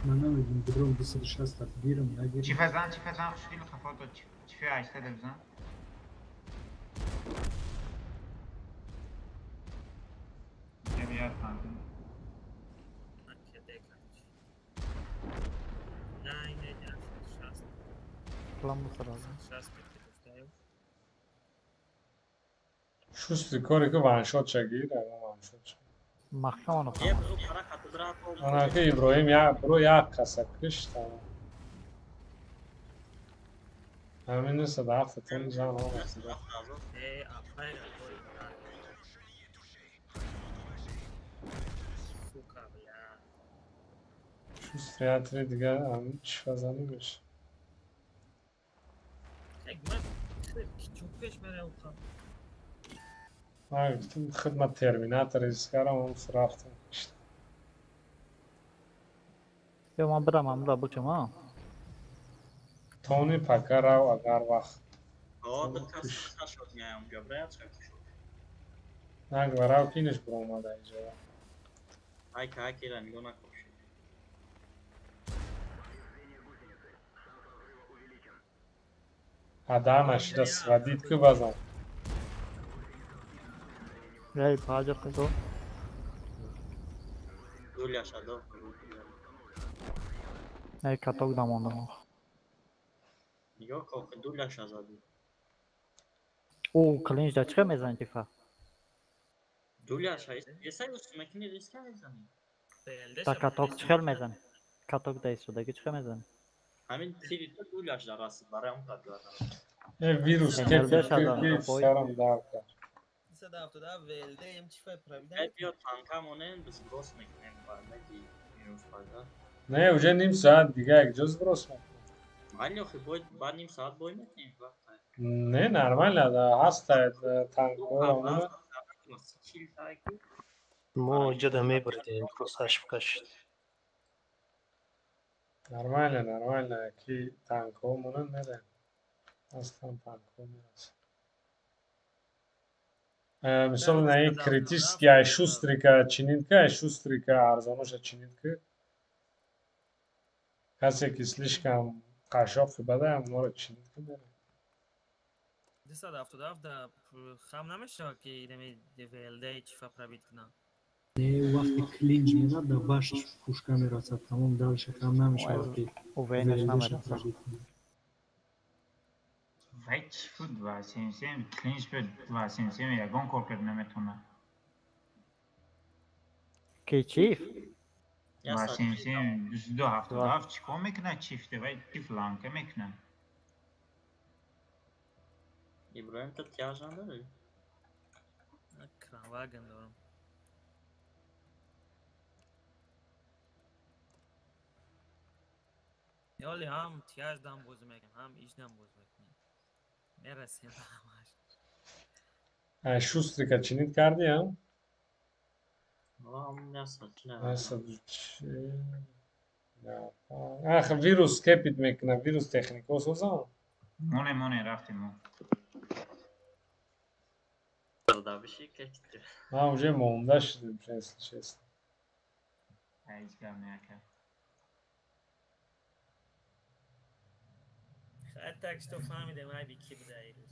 Ман намедонам бидром 260 та гирам нагирам. Чифа зан, чифа зан, хушгил хафото, чифа 800 бизан. Я танк. Не, не, не, шаст. Кламу сразу. Шаст гуфтаю. Шустри коре ки ваншот шагир, ама ваншот ша. Махкам оно. Е, бро, пара катудра ко. Ана ки Иброҳим я бро як каса кишт. Ҳамин 207 тон зан омад. Э, апай, апай. Сука, бля. Шустри ятри дига ҳамин чифа занӣ меша. Як ман чӯб пеш меравам. Ман гуфтам хидмат терминатор искарам, он рафтам киштам. Ё ман бирам амра букам, а? Тони пока рав агар вақт. О, ду кас шот меаям ҷабра чак шот. Нагва рав кинеш биромада инҷо. Ай ка кира нигоҳ накош. Ада нашида сводит ку базан. Эй, паҷа худо. Дуля шадо. Эй, каток дамондам. Нигоҳ кун, дуля шазади. О, клинч да чӣ мезанӣ тифа? Дуля ша, эсай мекини риска мезани. Да каток чӣ хел мезанӣ? Каток да истодагӣ чӣ хел мезанӣ? Ҳамин тири ту дуляш дар расид барои он қадр. Э, вирус ки сарам дард кард. 277 ВЛД м чифа пробида. Э, биё танка монем, сброс мекунем баъдаги минус пага. Не, уже ним соат дига якҷо сброс мекунем. Майли охи бой баъд ним соат бой мекунем вақт. Не, нормально, да, ҳаста танкҳо омада. Мо иҷода мебурдем, просто ошибка шуд. Нормально, нормально, ки танкҳо монанд мерем. Ҳастан танкҳо мерасанд. Мисол на ин критически ай шустрика чинид ки, ай шустрика арзоноша чинид ки. Касе ки слишком қашоқи бада ҳамонро чинид ки мерем. 277 да хам намешавад ки нами ВЛД чифа пробит кунам. Не, вақти клинч мезад, да баш пушка мерасад, тамом дальше хам намешавад ки. Увенеш намерасад. Вай чифу 277 клинч бе 277 ягон кор кард наметавонад. Ки чиф? Ва 77 277 чӣ кор мекунад чифте? Вай чифт ланка мекунад. Иброҳим, ту тяж надорӣ? Кранваген дорам. Ёли ҳам тяж дам бозӣ мекунем, ҳам иш дам бозӣ мекунем. Мерасем ба ҳамаш. Ай шустрика чинит кардӣ, а? Ах, вирус кепит мекунад, вирус технико созам. Моне, моне, рафтем мо. Ман уже монда шудем, если честно. Ҳеҷ гап не, ака. Так что фаҳмидем айби ки буда ирӯз.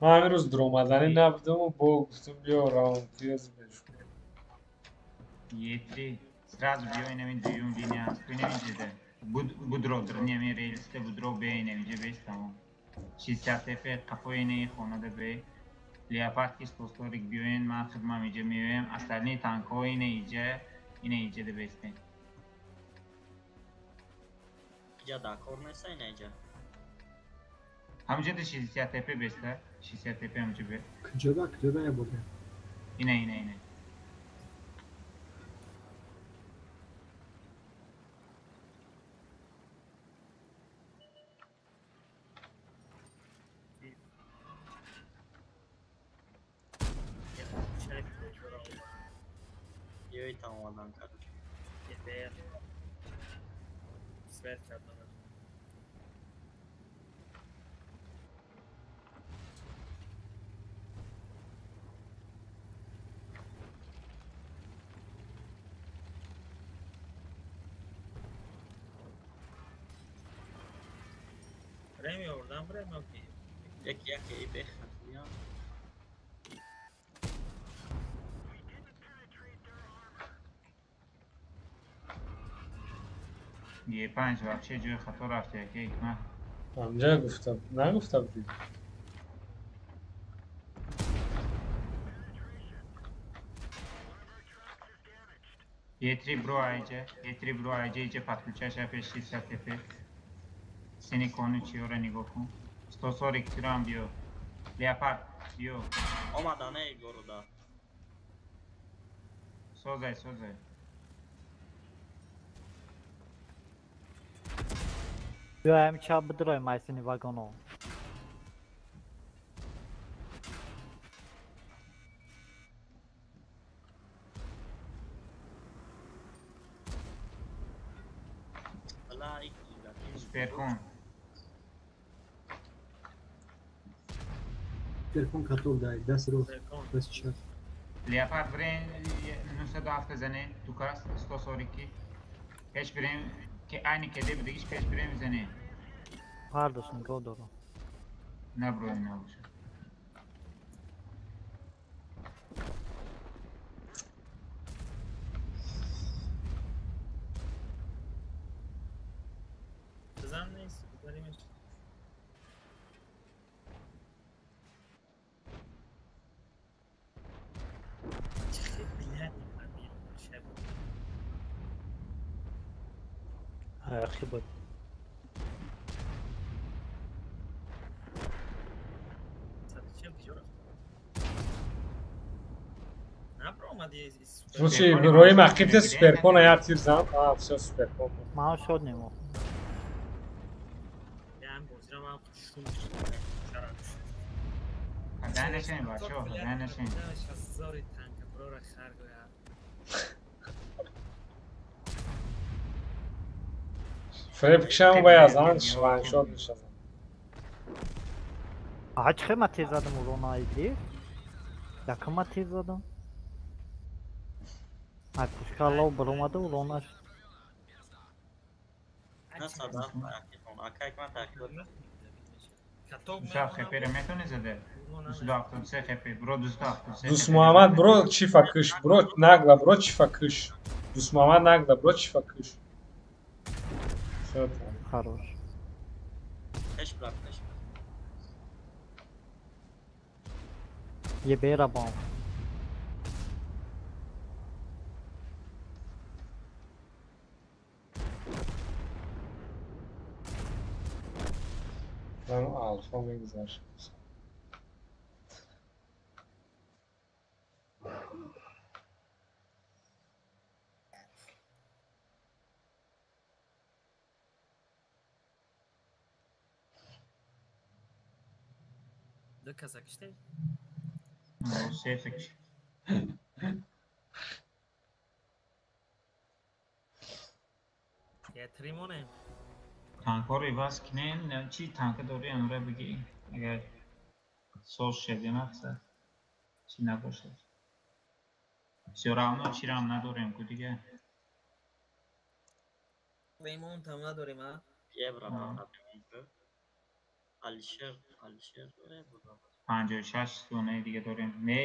Ман ҳамин рӯз дуромаданӣ набудаму бо гуфтам биё раундтиез бешкунем. Е3 сразу биё инамин дуюм линия аст. Инамин ҷида. Будро дрнеми релсте будро бе инаминҷа бес тамом. 60 ф қафои инаи хонада бе. Леопард ки стосторик биёен, ман хидмам иҷа меоям. Остальные танкҳо ина иҷа, ина иҷа да бестен. Иҷа дакор неста ина иҷа. Ҳамҷа да 60 ф беста. 60 ф ҳамҷа бе. Куҷода, куҷода я буда? Ина, ина, ина. Яки яки и бех Е5 вообще ҷои хато рафти, яке ҳикмат. Ҳамҷа гуфта, нагуфта будӣ? Е3 бро айҷа, Е3 бро айҷа, иҷа подключаша пеш 60 ф. Сини кону чиёра нигоҳ кун. 140 тирам биё. Леопард биё. Омадане города. Созай, созай. Биёем чап бидроем айсини вагоно. Суперкон. Суперкон каток дай, даст рост. Бас час. Леопард брен 907 зане, тукас 140. Пеш брем ки айни кеде будагиш пеш брем зане. Ҳардуш нигоҳ дорам. Наброи набошад. Бизан нест, баримеш. Хибот. Слушай, рои махките суперкона я тир зам. А, всё суперкон. Ман шод немо. Хадай нашин, бачо, хадай нашин. Фреб кишам вай аз ан ваншот мешавам. Аҳа, чӣ хел ма тез задам урона идлис? Якум ма тез задам. Ай пушка лов баромада уронаш. Шаб хепера метавонӣ зада? 273 хепе, бро 273. Дӯст Муҳаммад бро чифа киш, бро нагла, бро чифа киш. Дӯст Муҳаммад нагла, бро чифа киш. Хорош. Пеш брат, пеш. Ебера бом. Там алфа мегузашт. Ду каса киштем? Се та кишт. Я три монем. Танкҳоро иваз кунем, чӣ танка дорӣ амра бигӣ, агар соз шеди мақсад чӣ набошад. Всё равно чирам надорем ку дига. Ремонтам надорем, а? Евро Алишер, Алишер 56 сонаи дига дорем. Не,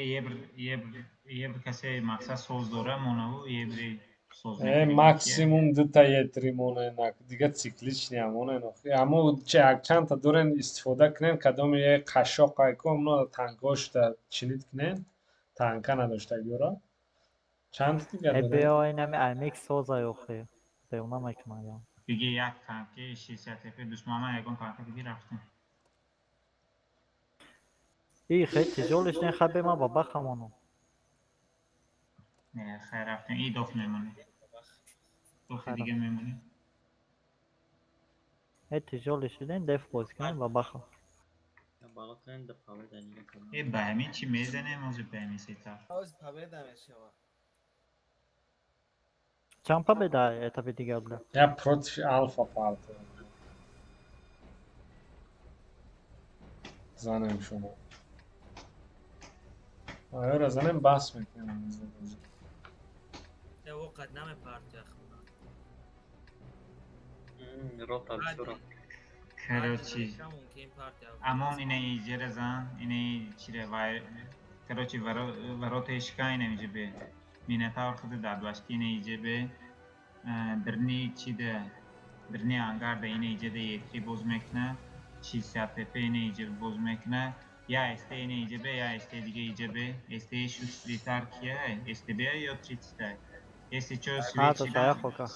ебр касе мақсад соз дора монаву ебри соз мекунем. Максимум дута Е3 монен, дига циклични монен. Амо чандта дорен истифода кунем, кадоми е қашоқ айко, амно танкошта чинит кунем, танка надоштагиёра. Чанд дига дорем? Биё инами аймик соза ёхи. Деона мекунам. Биги як танки 60 ТП душмана ягон танка диги рафтем. И хеле тиҷолиш не хабе ма ба бахамонам. Не, хайр рафтем. И доф мемонем. Дофи дига мемонем. Э тиҷолиш шудем деф боз кунем ба баха. Э ба ҳамин чӣ мезанем ҳозир ба ҳамин сета? Ҳозир победа мешавад. Чанд победа этапи дигар буда? Я против алфа партия. Занем шумо. Аёра занем бас мекунем. Э оқад намепартия хона. Рота бисёра. Короче, амон ина иҷера зан, ина чире вай, короче ворота ишка ина иҷе бе. Минотавр худ дадвашки ина иҷе бе. Дрни чиде, дрни ангарда ина иҷе де Е3 боз мекуна, 60 ТП ина иҷе боз мекуна. Я СТ ина иҷе бе, я СТ дига иҷе бе. СТ шустритар кия, СТБ ё 30 Если чо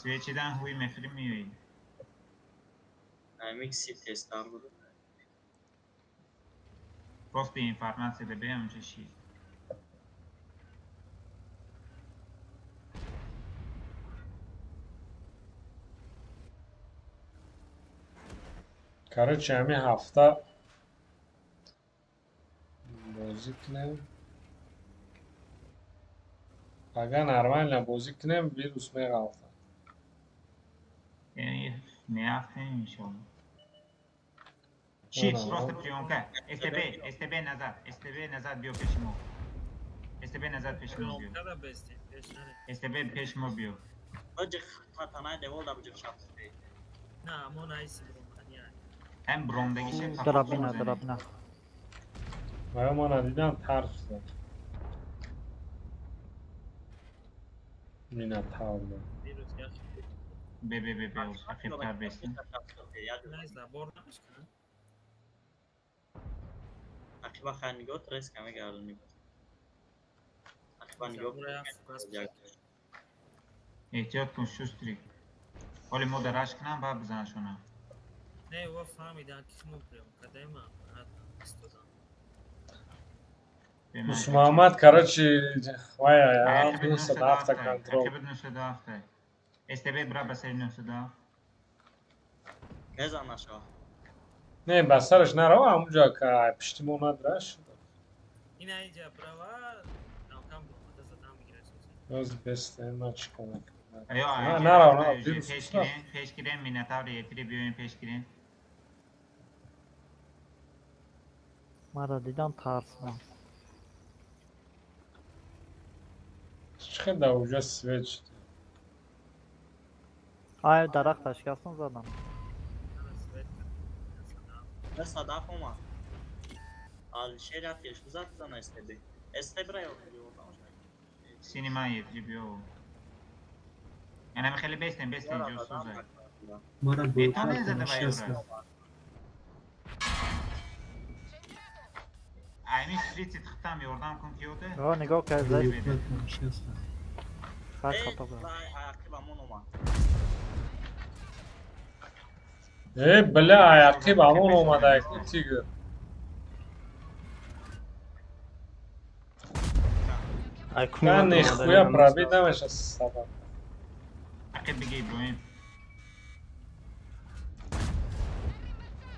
свечидан ҳуй мехӯри меоӣ. Микси тестар буд. Просто информация да бе онҷа ши. Короче, ҳамин ҳафта бозӣ кунем. Агар нормально бозӣ кунем, вирус меғалтад. Меафтем иншоалло. Чи, просто приёмка. СТБ, СТБ назад, СТБ назад биё пеши мо. СТБ назад пеши мо биё. СТБ пеши мо биё. На, мо наиси бромания. Ҳам бромдагише Драбина, драбина. Ва мо надидам тарс зад. Минотавр. Бе бе бе бе, ақибтар бестем. Ақиба хай нигоҳ треска мегардонӣ. Ақиба нигоҳ. Эҳтиёт кун шустрик. Ҳоли мо дараш кунам баъд бизанашонам. Не, ва фаҳмидан ки шумо приём кардем, истодам. Муҳаммад, короче, вай, 97 контрол. Ақиба 97. СТБ бра ба сари 97. Мезан нашава. Не, ба сараш нарава, ҳамунҷо пишти мо надраш. Ина инҷа брава, камкам бромада задам мегирад. Боз бесте, ма чӣ кор мекунам? Нарав, нарав, пеш гирем, Минотавр Е3 биёем пеш гирем. Мара дидам тарсидам. Чӣ хел дар уҷа свет шуд? Ай, дарахта шикастам задам. Садаф омад. Алишер ятиш зад зана СТБ. СТБ ра ёд. Синема Е3 биё. Ана хеле бестем, бестем ҷо соза. Мара Метавонем зада ва ёра. Ай Аймикс 30 хитам ёрдам кун ки ёде. О, нигоҳ кард. Хак хато кард. Э, бля, аяқиб амон омада, ку тигр. На нихуя пробить намеша сабаб. Ақиб биги Иброҳим.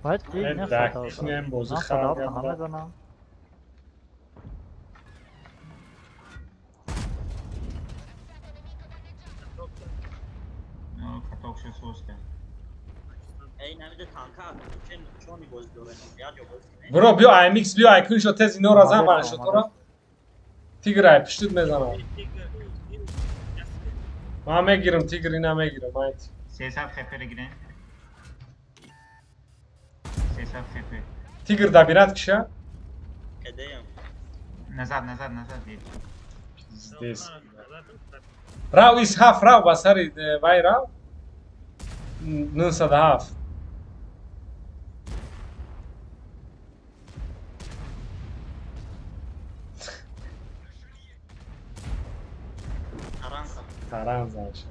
Баъд ки дакнем бозӣ хар намезанам. Каток шо соз кард. Бро, биё аймикс, биё айкун шо тез инора зан барашо тора. Тигр ай пуштит мезанам. Ман мегирам тигр, ина мегирам, айт. 300 хп гирем. 300 хп. Тигр добират киша? Назад, назад, назад. Пиздец. Рав из хаф, рав басари вай рав. 907. Таран заша.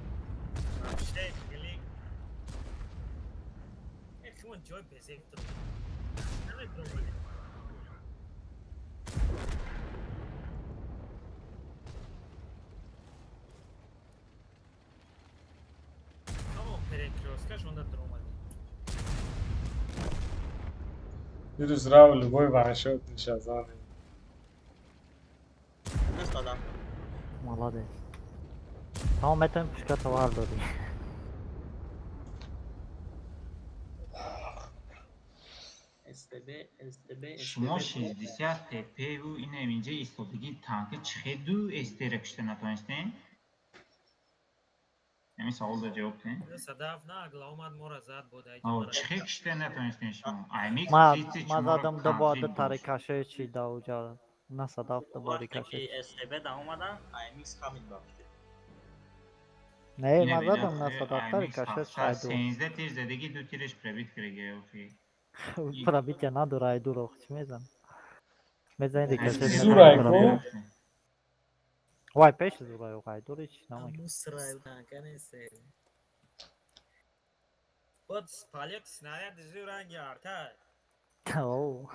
Дирӯз рав любой ваншот нишазане. Молодец. Тамом метавонем пушка товар додем. Шумо 60 ТП-ву инам инҷа истодагии танка чихе ду СТ-ра кушта натонистем? Ҳамин саволда ҷавоб диҳем. Садаф на агла омад мора зад буд. Чихе кушта натонистем шумо? Аймикс 30 ма задам ду бор ду тарикашаи чи да уҷа. На садаф ду бори кашид. СТБ да омадан, аймикс хамид бахшид. Не, ма задам на садаф тарикашаи айду. 13 тир задагӣ ду тираш пробит кардаги охи. Пробития надора айду рох чӣ мезан? Мезани рикошет. Зурай ку? Вай пеш зурай ох айду рич намак. Мусрай танка нест. Бод палет снаряд зуранг ярта. О.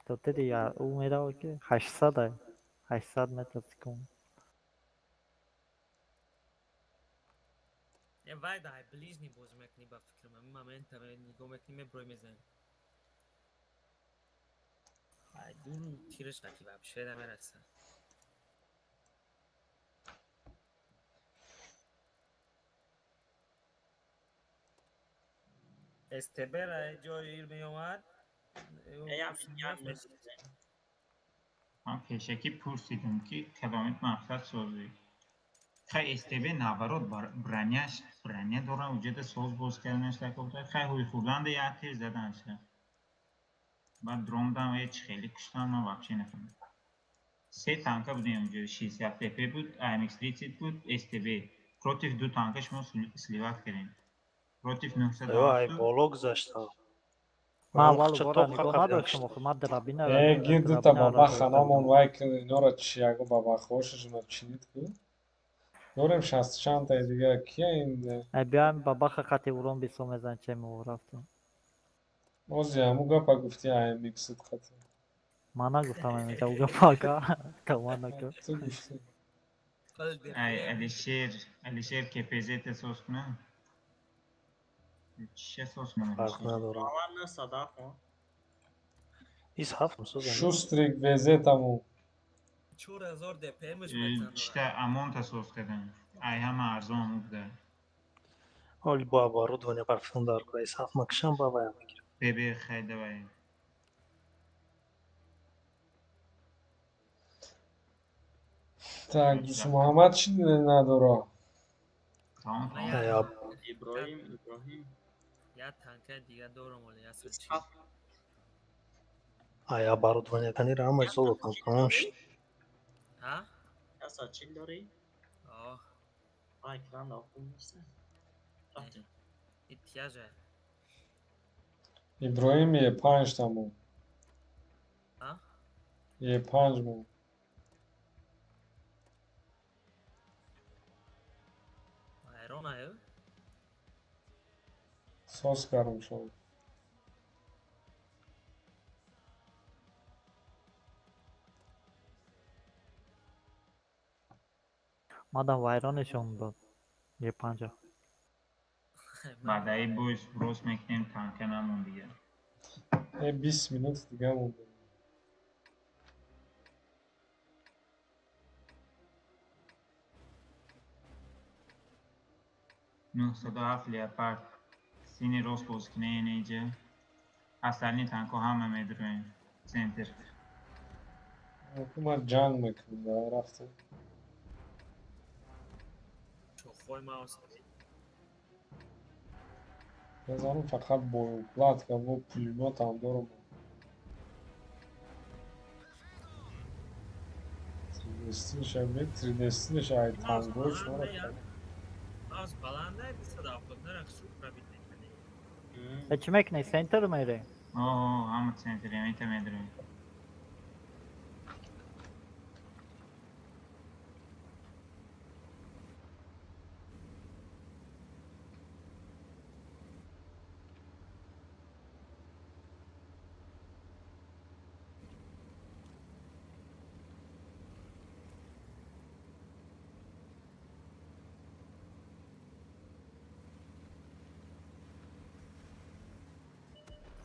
То теди я ӯ мерава ки 800 ай. 800 метр секунд. Вай дай ближний боз мекунӣ ба фикрам. Ҳамин момент нигоҳ мекунӣ меброй мезанӣ. Ай дур тираш қати вообще намераса. СТБ ра ҷои ир меомад. Ман пешакӣ пурсидам ки кадомит мақсад созӣ. Хай СТБ наоборот броняш броня дорам уҷада соз боз карданаш такобта хай ҳуй хӯрданда як тир заданша. Баъд дромдам е чи хеле куштам ман вообще нафаҳмидам. Се танка будем уҷа 60 ТП буд, AMX 30 буд, СТБ. Против ду танка шумо сливат кардем. Против 900. Ай боло гузаштам. Ман аввал бора нигоҳ надоштам охи ман драбина. Э гирдита баба ханамон вай инора чи яго баба хошашона чинид ку. Дорем 60 чанд таи дигар кия ин? Ай биям бабаха қати урон бисо мезан че мо рафтам. Ози ҳаму гапа гуфти AMX-ит қати. Ман нагуфтам ҳамин ӯ гапа ака. Тамом нака. Ту гуфти. Ай Алишер, Алишер КПЗ-та соз кунам. Чиша соз кунам? Фарқ надорам. Ман садаф. Ис ҳафт созам. Шустрик ВЗ таму. 4000 ДПМ-ш метанад. Чита амонта соз кардам. Ай ҳама арзон ҳаму буда. Ҳоли бо оборудование парфюм дар кура ис ҳафт макшам ба вая мегирам. Бебе хай давай. Так, Дус Муҳаммад чӣ надора? Тамом, тамом. Иброҳим, Иброҳим. Я танка дига дорам оли ясад чи. Ай оборудование танира ҳамаи золотам тамом шуд. Ҳа? Ясад чил дорӣ? О. Ай экран да нест. Рафтем. Эҳтияҷа. Иброҳим е панҷ тамом. Ҳа? Е5 мон. Вайрон аю? Сос кардам шумо. Мадам вайронешон дод. Е5. Баъдаи бой рост мекунем, танка намон дига. 20 минут дига монда. Нӯҳсаду ҳафт леопард. Сини рост боз кунем инеҷа. Остальни танко ҳама медроем. Центр. Ман ҷанг мекунам, да рафтем. Чохой маус. Мезанам фақат боёплатка бо пулемётам дорам. Тридестиниша ай тангои шуморо. Маус баланда 270 нара суп пробит мекунӣ. Чӣ мекунӣ? Центр мере? О, ҳама центр мета медроем.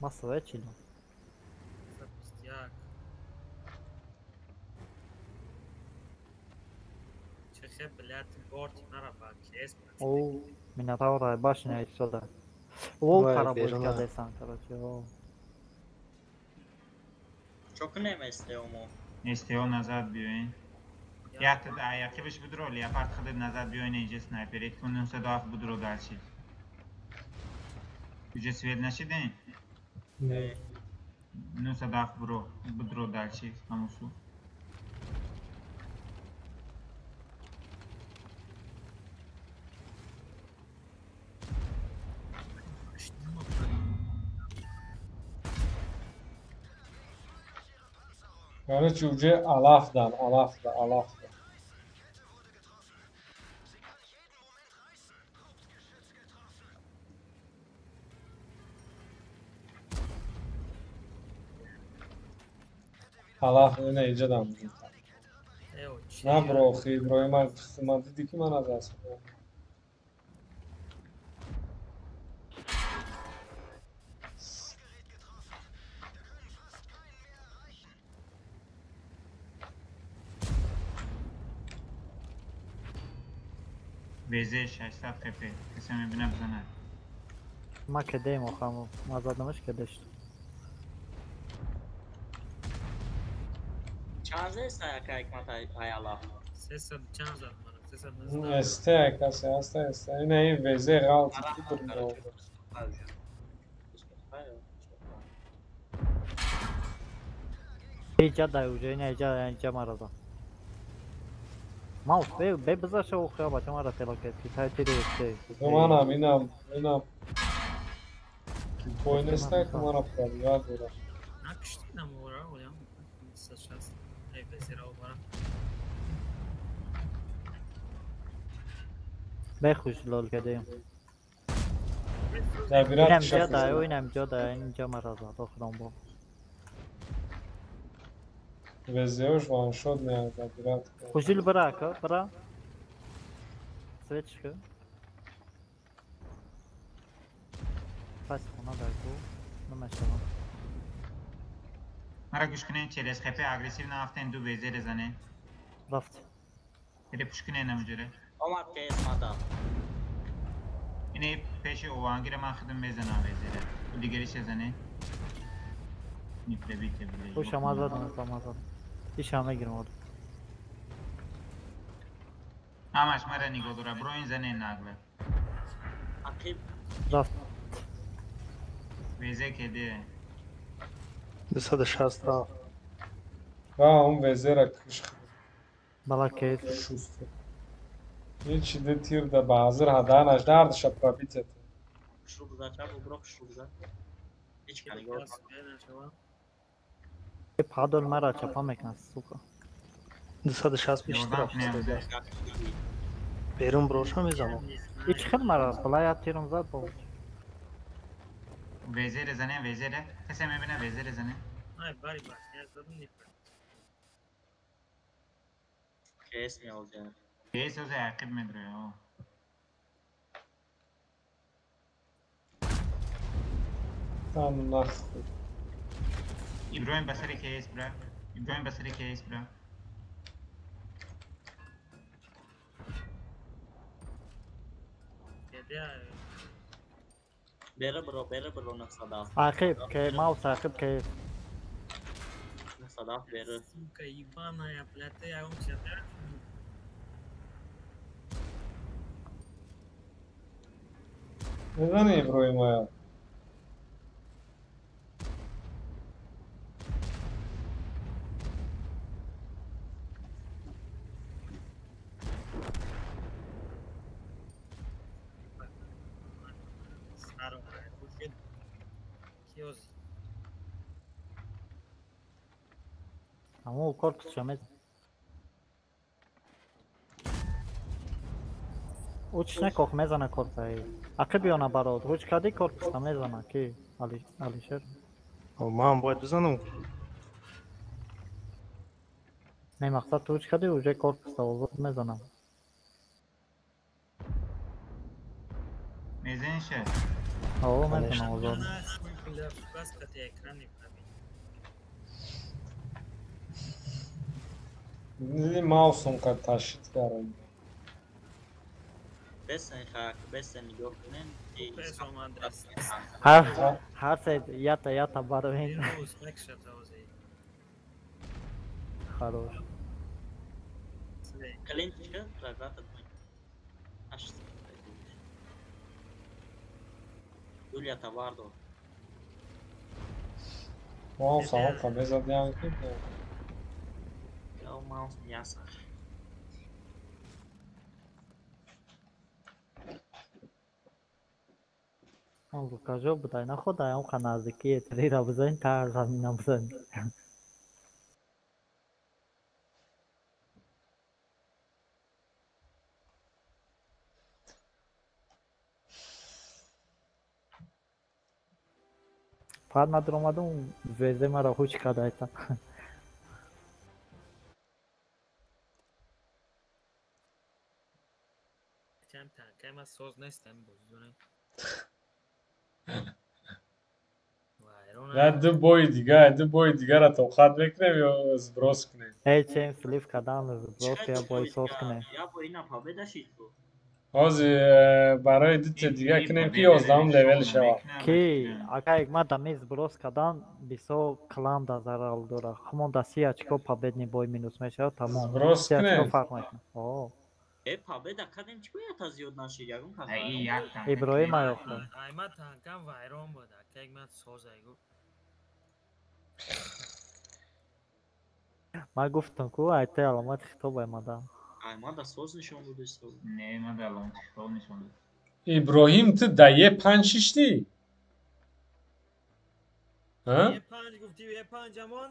Масове чидам. 121. Чехе блядь, борт нарафа, кес. О, Минотавра башня истода. О, карабой кадесан, короче, о. Чо кунем СТО мо? СТО назад биёен. Якта яқибаш будро, леопард худат назад биёен инҷа снайперит кун 907 будро дальше. Уже свет нашиден? Не. 907 бро, будро дальше, ҳамусу. Короче, уже алаф дан, алаф да, алаф да. Алаф не инҷа дам. На бро, хи бро, ман диди ки ман аз аст. ВЗ 600 ХП. Касе мебина бизанад. Ма кедем охам, ма задамаш кедеш. Чанд зеста яка ҳикмат ай алаф? 300 чанд зад мана? 319. СТ касе аста СТ. Ина ин ВЗ ғалт ки бро. Иҷа дай уже, ина иҷа, инҷа мараза. Маус, бе бизаша охира бача мара тела кед, ки тай тири СТ. Манам инам, инам. Бой неста ки мара пробиват дора. Накушти намора, олям 360. Ай везера обара. Бехуш лол кедем. Забират Инам ҷа дай, инам ҷа дай, инҷа мараза, охирам бо. ВЗ-ош ваншот не забират. Хужил бра, ака, бра. Свечка. Пас хона дай ку. Намешавам. Мара гӯш кунед, через ХП агрессивно афтен ду ВЗ резане. Рафт. Ире пуш кунед намуҷоре. Омад КС мада. Ине пеши овангира ман худам мезанам ВЗ-ра. У дигариш зане. Не пробите, блядь. Хуш ама задам, ама задам. Иша мегирам од. Ҳамаш мара нигоҳ дора, бро ин зане нагле. Ақиб. Рафт. ВЗ кеде. 260 рафт. Ва он ВЗ-ра киш. Бала кес. Шуст. Ҳеч де тир да ба ҳазир ҳаданаш дардша пробитет. Хушрӯ гузар, чап бро хушрӯ гузар. Ҳеч ка нигоҳ. Падол мара чапа мекунад, сука. 260 бештар рафт. Берун броша мезанам. И чӣ хел мара бала я тирам зад бо. Везере зане, везере. Касе мебина везере зане. Ай, бари башня задум не. Кес меозя. Кес озе ақиб медроя. Там нахуй. Иброҳим ба сари КС бира. Иброҳим ба сари КС бира. Бере бро, бере бро 907. Ақиб, ке маус ақиб КС. 907 бере. Сука ебаная, блядь, ты я умся, да? Мезани Иброҳимая. Аму корпус шамез. Уч некох мезана корпус. Ақиб ё наоборот, ҳуч кади корпус мезана ки Алишер. Ман бояд бизанам. Не мақсад ту ҳуч кади уже корпус озод мезанам. Мезаниш? О, мезанам озод. Маусом ка ташид кардам. Бесен хак, бесен нигоҳ кунем. Ҳар се ята ята бароин. Хорош. Клинчка, програта. Аш. Юлия Тавардо. Маусом ка мезадям ки. Маус мясо. Он Лукажо будай находай, он наздики трира бизан та замина бизан. Фақат ман даромадам, везе маро ҳуч кардайта. Чанд танкай ман соз нестам бозидонам. На ду бои дигар, ду бои дигарро тоқат мекунем ё сброс кунем? Эй, чем слив кардан, сброс я бой соз кунем. Я бо ина победа шид бу. Ҳозир барои дута дигар кунем ки 11 левел шавад. Ки ака ма дами сброс кардан бисо клан да зарар дора. Ҳамон да 30 очко победный бой минус мешавад, тамом. Сброс кунем. Фарқ мекунад. О. Э, победа кардем, чӣ бояд аз зиёд нашид? Ягон кас. Иброҳим аёхта. Ай ма танкам вайрон буд, ака ма созай гу. Ман гуфтам ку ай те аломати хитоб аймада. Ай ма да соз нишон додист. Не, ма да аломати хитоб нишон дод. Иброҳим ту да Е5 шишти? Ҳа? Е5 гуфти, Е5 амон?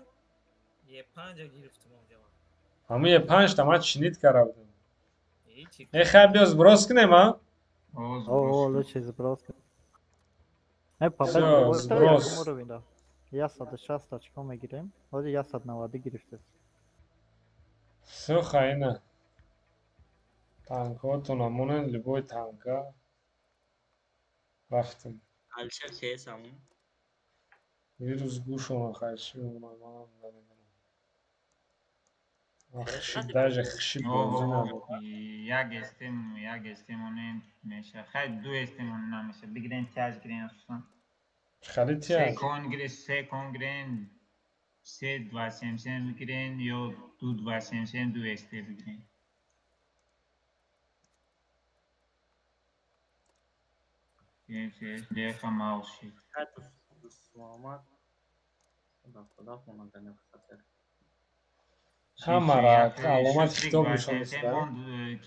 Е5 гирифтам он ҷамон. Ҳамун Е5 та ман чинит карда будам. Э, хай биё сброс кунем, а? О, лучше сброс. Э, победа сброс. 160 очко мегирем. Ҳозир 190 гирифтед. Всё, хайна. Танкотон амонен, любой танка. Рафтем. Алишер кес амон? Вирус гӯшона хайчи мемонад, манам намедонам. Хши, даже хши бозӣ надорад. Як эстемонен меша. Хай ду эстемон намеша. Бигирен тяж гирен асусан. Хали тяж. Се кон гирен, се два сем сем бигирен ё ду два сем сем ду эсте бигирен. Леха мауши. Ҳамара аломати хитоб нишон дод.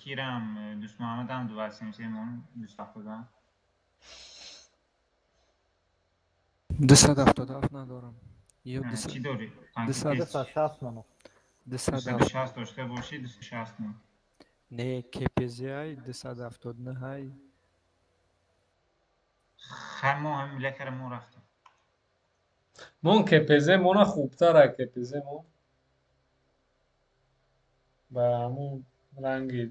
Кирам Дусмуҳаммадам два сем сем он 277. 277 надорам. Ё Чӣ дорӣ? 260 манот. 260 дошта бошӣ, 260 мон. Не, КПЗ ай 279 ай. Хай мо ҳамин лекара мо рафтем. Мон КПЗ мона хубтар ай КПЗ мо. Ба ҳамун ранги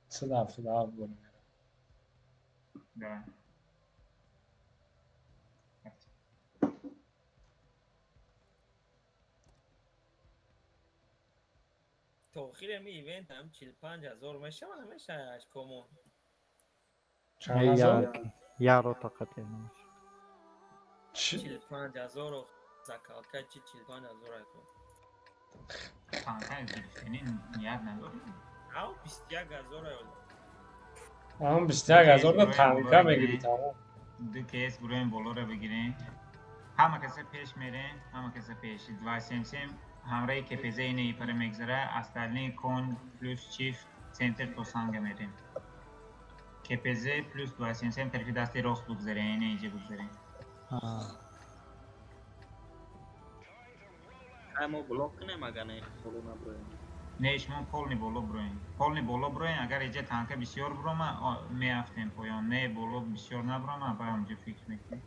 177 боре меравад. Да. То охири ҳамин ивент ҳам 45 ҳазор мешава, намешава ашкомон? Чанд ҳазор? Я рота қатъи намешава. 45 ҳазору закалка чи 45 ҳазор айко. Танка гирифтани ният надорӣ? Ав 21 ҳазор ай. Ҳамон 21 ҳазор да танка мегирӣ тамом. Ду кс буроем болоро бигирем. Ҳама каса пеш мерем, ҳама каса пеш. 277 ҳамраи КПЗ ина ипара мегзара, остальные кон плюс чиф центр то санга мерем. КПЗ плюс 277 тарафи дасти рост бугзарем, ина иҷа бугзарем. Хай мо блок кунем агар не боло наброем. Не, шумо полни боло броем. Полни боло броем, агар иҷа танка бисёр брома, меафтем поён. Не, боло бисёр наброма, ба онҷо фикр мекунем.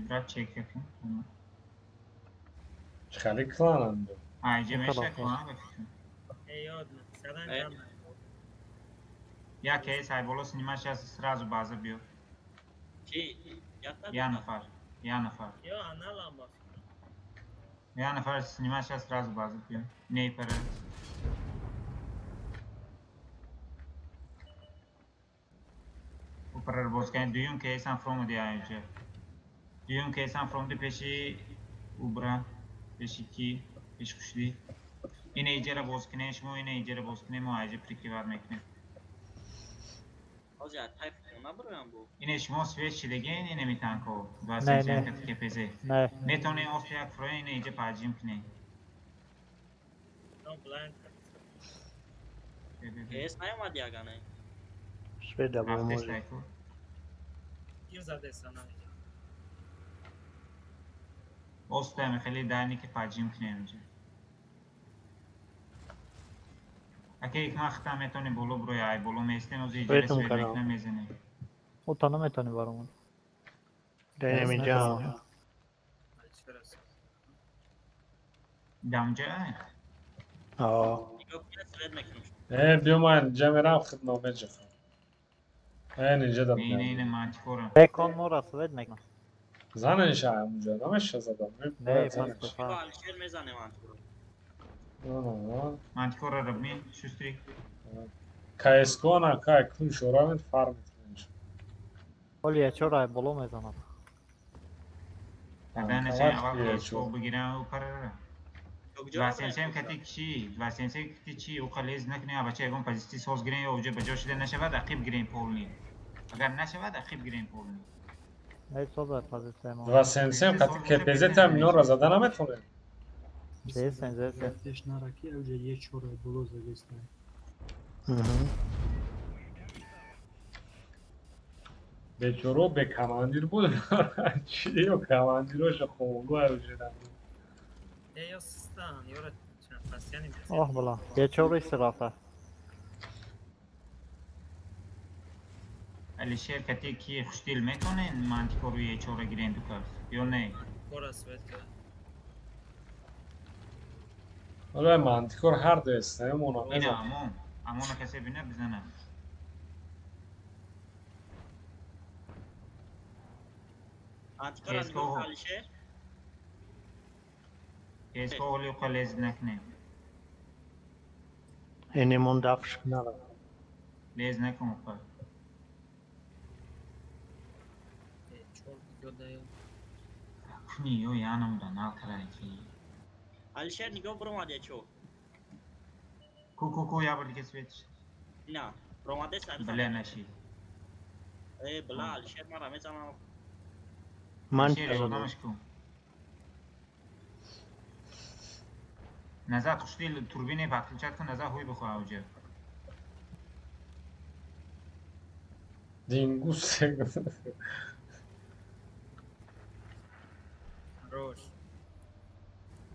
Брат чек кун. Хеле клананд. Айҷа меша клан ба фикрам. Э ёд садан кам. Я кейс ай боло снимаш аз сразу база биё. Ки? Я нафар, я нафар. Ё аналам ба фикрам. Я нафар снимаш аз сразу база биё. Не пара. Упарар боз кунед. Дуюм кейсам фромуди айҷа. Дуюм кейсам фромуди пеши убра, пеши ки, пеши хушдӣ. Ина иҷара боз кунед, шумо ина иҷара боз кунед, мо айҷа прикриват мекунем. Ҳозир аз тайф хона броям бо. Ине шумо свет шидагин, ине митанко, 277 кати КПЗ. Метавонед ост як фроя ина иҷа паҷим кунед. Кейс наёмад ягане. Свет да Рафтест Ким задеса намеҷа? Остаме хеле дайни ки паҷим кунем инҷа. Аке ик ман хитам метавонем боло броя, ай боло местем, ози иҷара Светум свет кардам. мекунам мезанем. О та наметавонӣ баромад. Денем инҷа. Дамҷа ай? Аа. Нигоҳ кунед свет мекунам. Э, биё ман инҷа мерам хидмат меҷахам. Э, инҷа да. Не, не, не, мантикора. Э кон мора свет мекунам. Занеша ҳамунҷа намеша задам. Не, пас Бо Алишер мезанем антикоро. На. Мантикора рабми, шустрик. КСК на кай кун шорамед фарм мекунем. Оли я чора боло мезанад. Тогда не аввал КСК бигирам упарара. Куҷо 277 кати чӣ? 277 кати чӣ? Уқа лез накунем, абача ягон позитси соз гирем ё уҷа ба ҷо шида нашавад, ақиб гирем полни. Агар нашавад, ақиб гирем полни. Не соза позитсия мо. 277 кати КПЗ там инора зада наметавонем. Зесен, зесен. Пеш нараки авҷа е чора боло задеста. Бечоро бе командир буд. Чӣ ё командироша хомгоҳ авҷа. Э ё систан, ёра чанд пасяни Оҳ бала. Я чора истирафта. Алишер кати ки хушдил метавонен мантикору е чора гирем ду кас ё не? Кора свет кард. Ҳоло мантикор ҳар ду эстаем она Ина мезанад. амон, амона касе бина бизана. Антикора КСК нигоҳ кун Алишер. КСК оли уқа лез накунем. Энемон дафш нара. Лез накун уқа. Э чор ё да ё. Куни ё янам да нал карай ки. Алишер нигоҳ бромад я чо. Ку ку ку я бор дига свет. На. Ромадес Бля нашид. Э, бля, Алишер мара мезанам. Ман ёрдамаш кун. Назад хушдил турбине подключать кун, назад ҳуй бихоҳ ауҷа. Дингус. Хорош.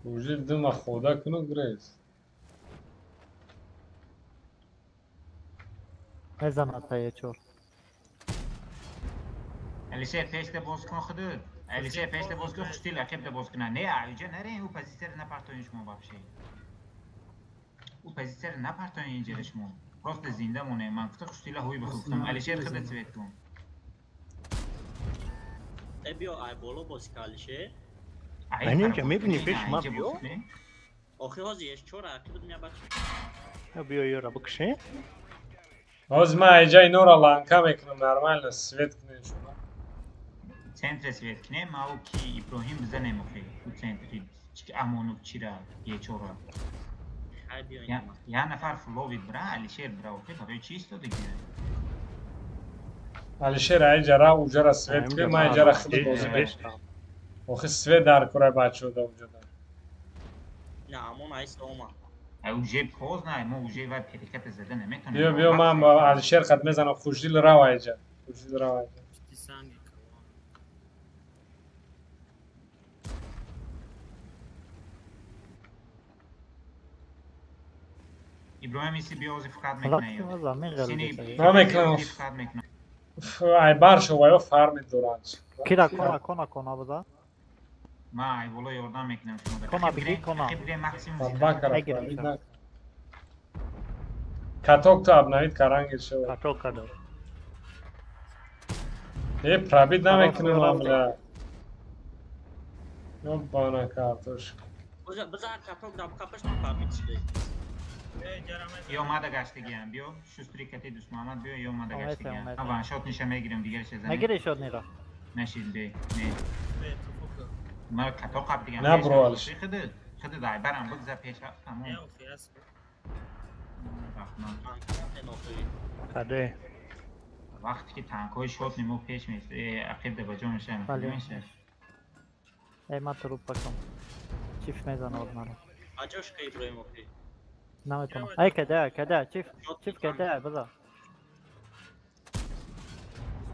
Уже дыма хода куну грез. Мезанад та чор. Алишер пешта боз кун худут. Алишер пешта боз кун, хушдил ақибда боз куна. Не, ауҷа наре, ӯ позитсияро напартоин шумо вообще. Ӯ позитсияро напартоин инҷара шумо. Просто зинда моне. Ман гуфта хушдила ҳуй бихӯфтам. Алишер худа цвет кун. Э, биё ай боло боз ка Алишер. Айнинҷа мебини пеш ма биё. Охи ҳозир еш чора ақиб мя бач. Биё ёра бикше. Ҳозир ман айҷа инора ланка мекунам, нормально свет кунем шумо. Центре свет кунем, ма ӯ ки Иброҳим бизанем охи. Ӯ центри Амонов чира, ечора. Ай биё Я нафар фловид бра, Алишер бра охи, барои чи истодаги? Алишер айҷа ра уҷара свет кунем, ман айҷара худ бозӣ мекунам. Охи свет дар курай бачаҳо да уҷада. На, Амон айс ома. Ай уже поздно, мо уже вай переката зада наметонем. Биё, биё, ман ба Алишер хат мезанам, хушдил рав айҷа. Хушдил рав айҷа. Санги Иброҳим иси биё ози фақат мекунад. Ман мекунам. Ай бар шо ваё фарми доранд. Кира кона кона кона буда. Ма ай боло ёрдам мекунам шумо. Кона биги кона. Бакара. Каток то обновить карангир шо. Каток кадо. Э, пробит намекунам бля. Ёбана картошка. Бизар каток да капаш пробит шуд. Ё мада гаштагиам, биё шустри кати дӯст Муҳаммад биё, ё мада гаштагиам. Ман ваншот ниша мегирам, дигарша занем. Мегири шот нира. Нашид бе, не. Ма като қаб дигам. На бро Алиш. Хиди, хиди дай барам бигза пеш тамом. Каде. Вақте ки танкҳои шот нимо пеш мест, ақиб да ба ҷо мешавам, мешавад. Эй, ма труп пакам. Чиф мезана од маро. Аҷош ка Иброҳим охи. Наметонам. Ай каде, каде, чиф, чиф каде, биза.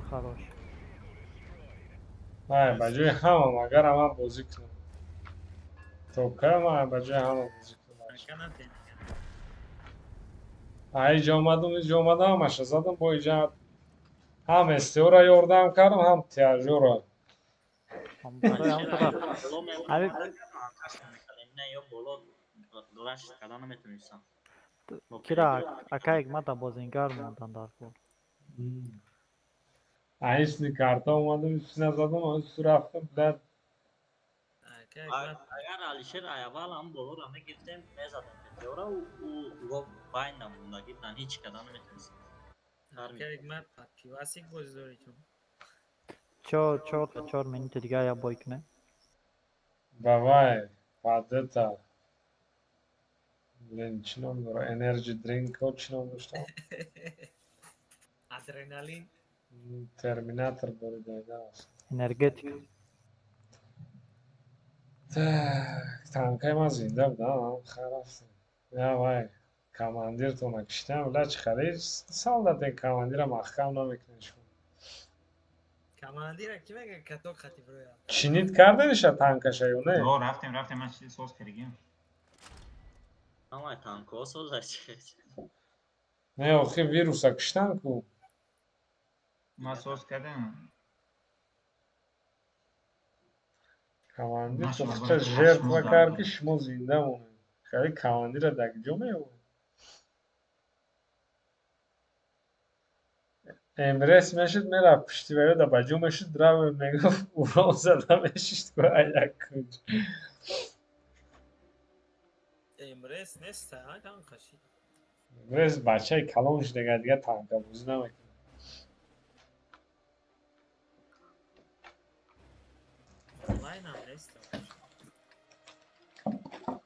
Хорош. Ай, ба ҷои ҳама магар ман бозӣ кунам. То кай ман ба ҷои ҳама бозӣ кунам? Ай иҷа омадам, иҷа омадам, ҳамаша задам, бо иҷа ҳам СТО-ра ёрдам кардам, ҳам тиажора. Кира акаек мада бозингар мондан дар кор. Айсни карта омадам, ҳеч назадам, ҳеч рафтам, блядь. Агар Алишер аввал ҳам болоро мегирифтем, мезадем ПТО-ра, ӯ байн намондаги будан, ҳеч када наметонистем. Акаек мад пивасик бозӣ дорӣ ту. Чор, чор, чор минути дига я бой кунем. Давай, падета. Блин, чӣ ном дора? Energy drink чӣ ном доштам? Адреналин. Терминатор борида аст. Энергетика. Так, танкаи ман зинда будам, хай рафтем. Я вай, командиртона киштам, бля чӣ хари солдатен командира маҳкам намекунед шумо. Командира ки мега каток хати броя. Чинит кардениша танкаша ё не? О, рафтем, рафтем, ман чизи соз кардагим. Ҳамаи танкҳо соза чи. Не, охи вируса киштан ку. Ман соз кардам. Командир тухта жертва кард ки шумо зинда монед. Хари командира дар куҷо меёбед? Эмрес мешуд, мерафт пушти ваё да ба ҷо мешуд, рав мегуфт урон зада мешишт ку аяк кунҷ. Эмрес нест, ҳа, танкаши. Эмрес бачаи калон шуда, дига танкабозӣ намекунад. Онлайн ҳам нест.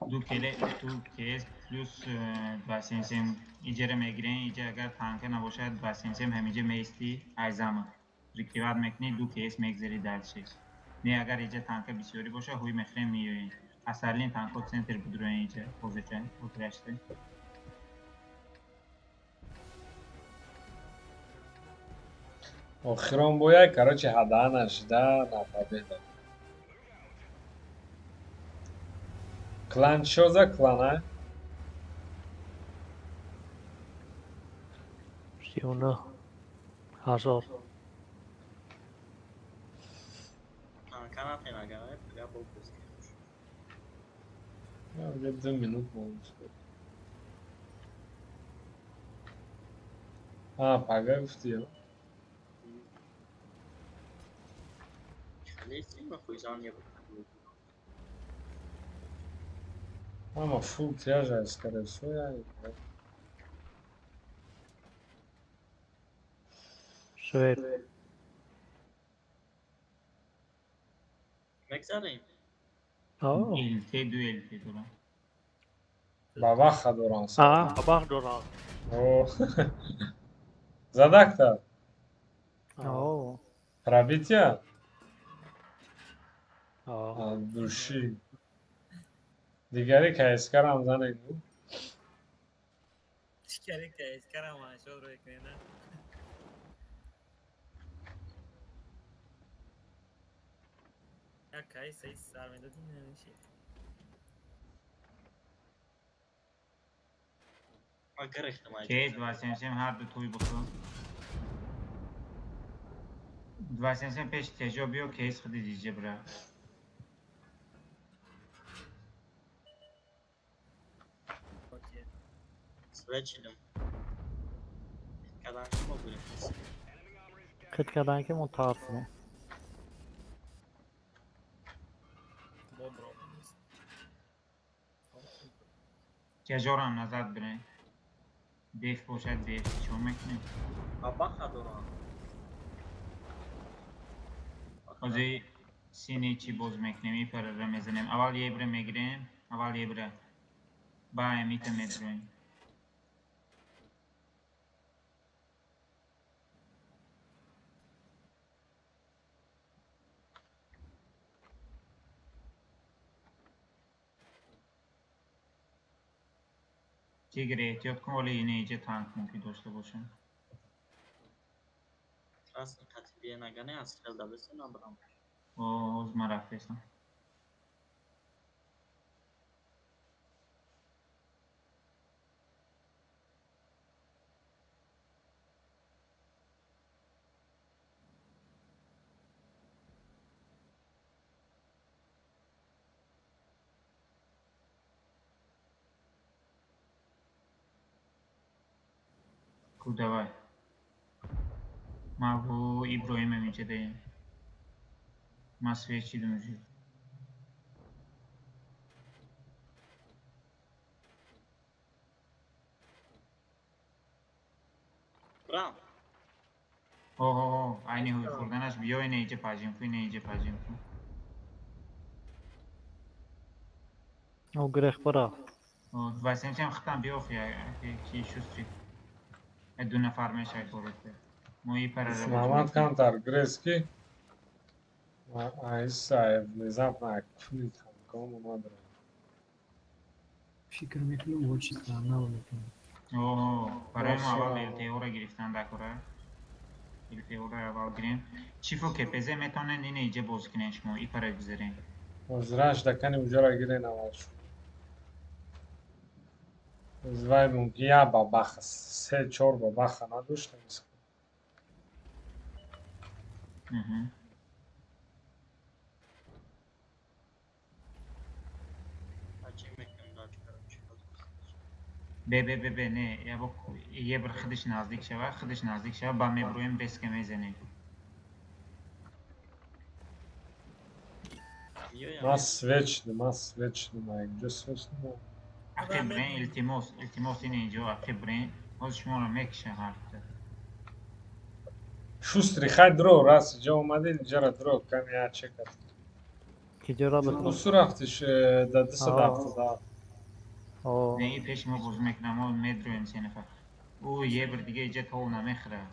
Ду келе ту кс плюс 277 иҷара мегирем, иҷа агар танка набошад 277 ҳамиҷа меисти айзама. Прикриват мекунӣ, ду кс мегзари дальше. Не агар иҷа танка бисёрӣ боша, ҳуй мехӯрем меоем. Асарлин танко центр будроен иҷа, ҳозирча, ҳозирашта. Охирон бояд, короче, ҳада нашида на победа. Клан чё за клан, а? 39 000. Танка натен агар, я бо бозӣ. Я уже 2 минут могу. А, пага гуфти, ё? Ама фул тяжа, скорее всего, я. Швед. Мегзарем. ЛТ ду ЛТ дорам. Ба ваха дорам. А, ба вах дорам. О. Задакта. О. Пробитие? От души. Дигари кайскарам занед бу. Дигари кайскарам ашод рӯй кунед, на? Як кайс саи сар медодӣ намешид. Ма гирехтам ай. Кс 277 ҳар ду туй бихӯр. 277 пеш тежо биё, кс худи диҷа бира. Свечидам. Кадан ки мо будем. Хит кардан ки мо тарсидем. Мо бро. Тежорам назад бирен. Деф бошад, деф чо мекунем? Ба баха дорам. Ҳозир сини чӣ боз мекунем, ипарара мезанем. Аввал ебра мегирем, аввал ебра. Ба эмита медроем. Тигр эҳтиёт кун, вале ина иҷа танк мумкин дошта бошам. Красный қатибия нагане аз хел дабеса набрам. О, ҳоз ман рафтесам. Ку давай. Ма бу Иброҳимам инҷа даем. Ма свечидам уже. Брам. О, о, о, айни ҳуй хӯрданаш биё ина инҷа пажим ку, ина инҷа пажим ку. О, грех бара. О, 277 хитам биё хи, ки шустрик. Ду нафар мешавад коротко. Мо и парара. Мамад камтар грески. Айса внезапно куни танком омад. Фикр мекунам, очень странно мекунам. О, барои мо аввал ЛТО-ро гирифтан дакора. ЛТО-ро аввал гирем. Чифо КПЗ метавонед ина иҷа боз кунед шумо, и пара гузарем. Озраш дакани уҷора гирен аввал шумо. Вай мумкин як бабаха, се чор бабаха надоштем. Бе бе бе бе не, я бо ебр худаш наздик шава, худаш наздик шава, ба меброем резко мезанем. Ма свечни, ма свечни, ма инҷо свечни. Ақиб брен, илтимос, илтимос ин инҷо ақиб брен. Ҳозир шуморо мекушам ҳарфта. Шустри хай дро, раз иҷо омадед, иҷара дро, ками я чекат. Киҷора битон? Усу рафтиш да 277. Не, и пеши мо бозӣ мекунам, мо медроем се нафар. Ӯ ебр дига иҷа тов намехӯрад.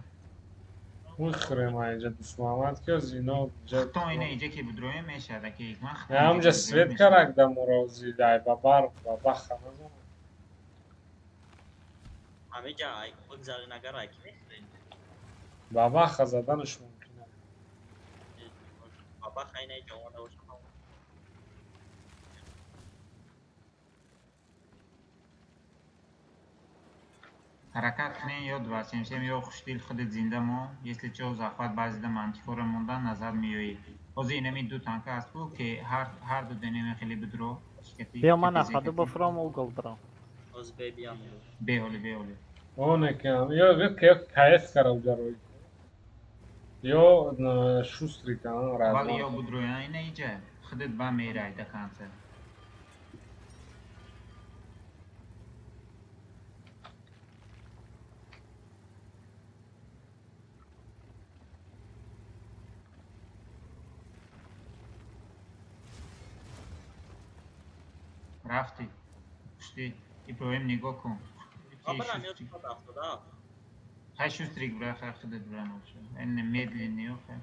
Мехӯрем инҷа Дусмуҳаммад ки оз ино Хто ина иҷа ки будроем мешавад, аки ман хто ҳамҷа свет карак да мурози дай ба барқ ба баха назанам. Ҳамиҷа ай бигзарин агар ай ки мехӯрем. Ба баха заданаш мумкин аст. Ба баха ина иҷа омада бошам. Ҳаракат кунем ё 277 ё хушдил худат зинда мо, если чо захват баъзеда мантикора мондан назар меоӣ. Ҳозир инами ду танка аст ку ки ҳар ду денеми хеле будро. Биё ман ахаду бифурам угол бирам. Ҳозир бе биям. Беҳоли беҳоли. Оне ки ё ё каэс кара уҷарои. Ё шустрика Аввал ё будроя ина иҷа худат ба мерай до конца. Рафти. Пушти. Иброҳим нигоҳ кун. Хай шустрик бра, хай худат бра набоша. Ин медленный ё хай.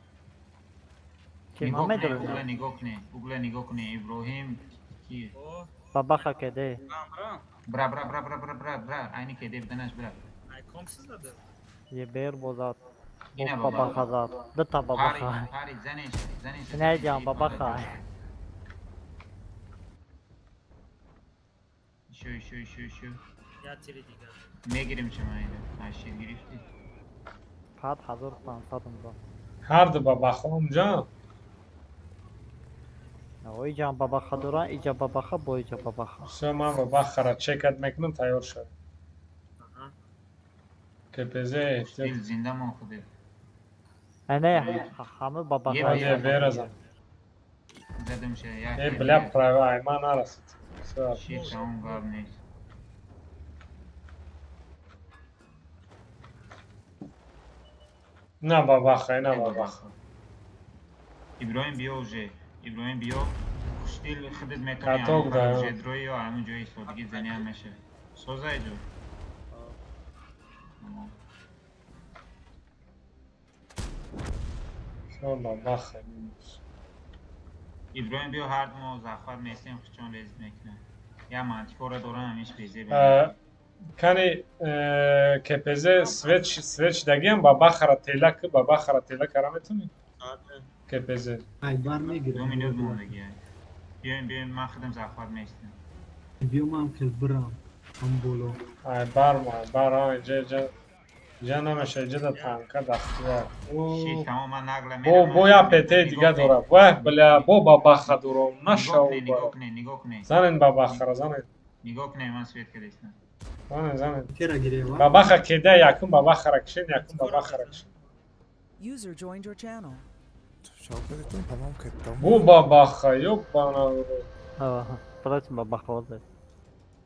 Нигоҳ кун, угла нигоҳ кун, угла нигоҳ кун Иброҳим ки. Бабаха кеде. Бра бра бра бра бра бра бра, айни кеде биданаш бра. Ай комсиз зада. Ебер бозад. Бабаха зад. Дута бабаха. Пари занеш, занеш. Инаҷам бабаха. Ещё, ещё, ещё, ещё. Я тири дигар. Мегирим чама ида. Ашир гирифти. 5500 умда. Ҳар ду бабаха умҷа? Иҷам бабаха доран, иҷа бабаха, бо иҷа бабаха. Всё, ман бабахара чекат мекунам, тайёр шав. КПЗ эҳтиёт. Зинда мон худет. Не, ҳама бабаха. Е, веразам. Задам ша, як. Е, бля, права, ай ман нарасид. Шит, тамом гап нест. На бабаха, на бабаха. Иброҳим биё уже. Иброҳим биё. Хушдил худат метавонӣ Каток да. уже дрои ё ҳамон ҷои истодагӣ занӣ ҳам мешавад. Соза иҷо. Всё, бабаха минус. Иброҳим биё ҳар ду мо захват местем, хучон резид мекунад. Я мантикора дорам ҳамиш безе. Кани КПЗ свет свет шидагиам бабахара тела ки бабахара тела кара метавонӣ? КПЗ. Ай бар мегирам. Ду минут мондагӣ. Биёем, биёем, ман худам захват местам. Биё ман хел бирам. Ҳам боло. Ай бар ма, бар а иҷа иҷа иҷа намеша, иҷа да танка дахтия. Шит, тамом ман нагла Бо бо я ПТ дига дора. Вах бля, бо бабаха дорам. Нашав. Нигоҳ кунед, нигоҳ кунед. Занен бабахара, занен. Нигоҳ кунед, ман свет кардастам. Занен, занен. Кера гирева? Бабаха кеда, якум бабахара кишен, якум бабахара кишен. User joined your channel. Шавкатитон тамом кеттам. Бо бабаха, ёбана. Против бабаха озад.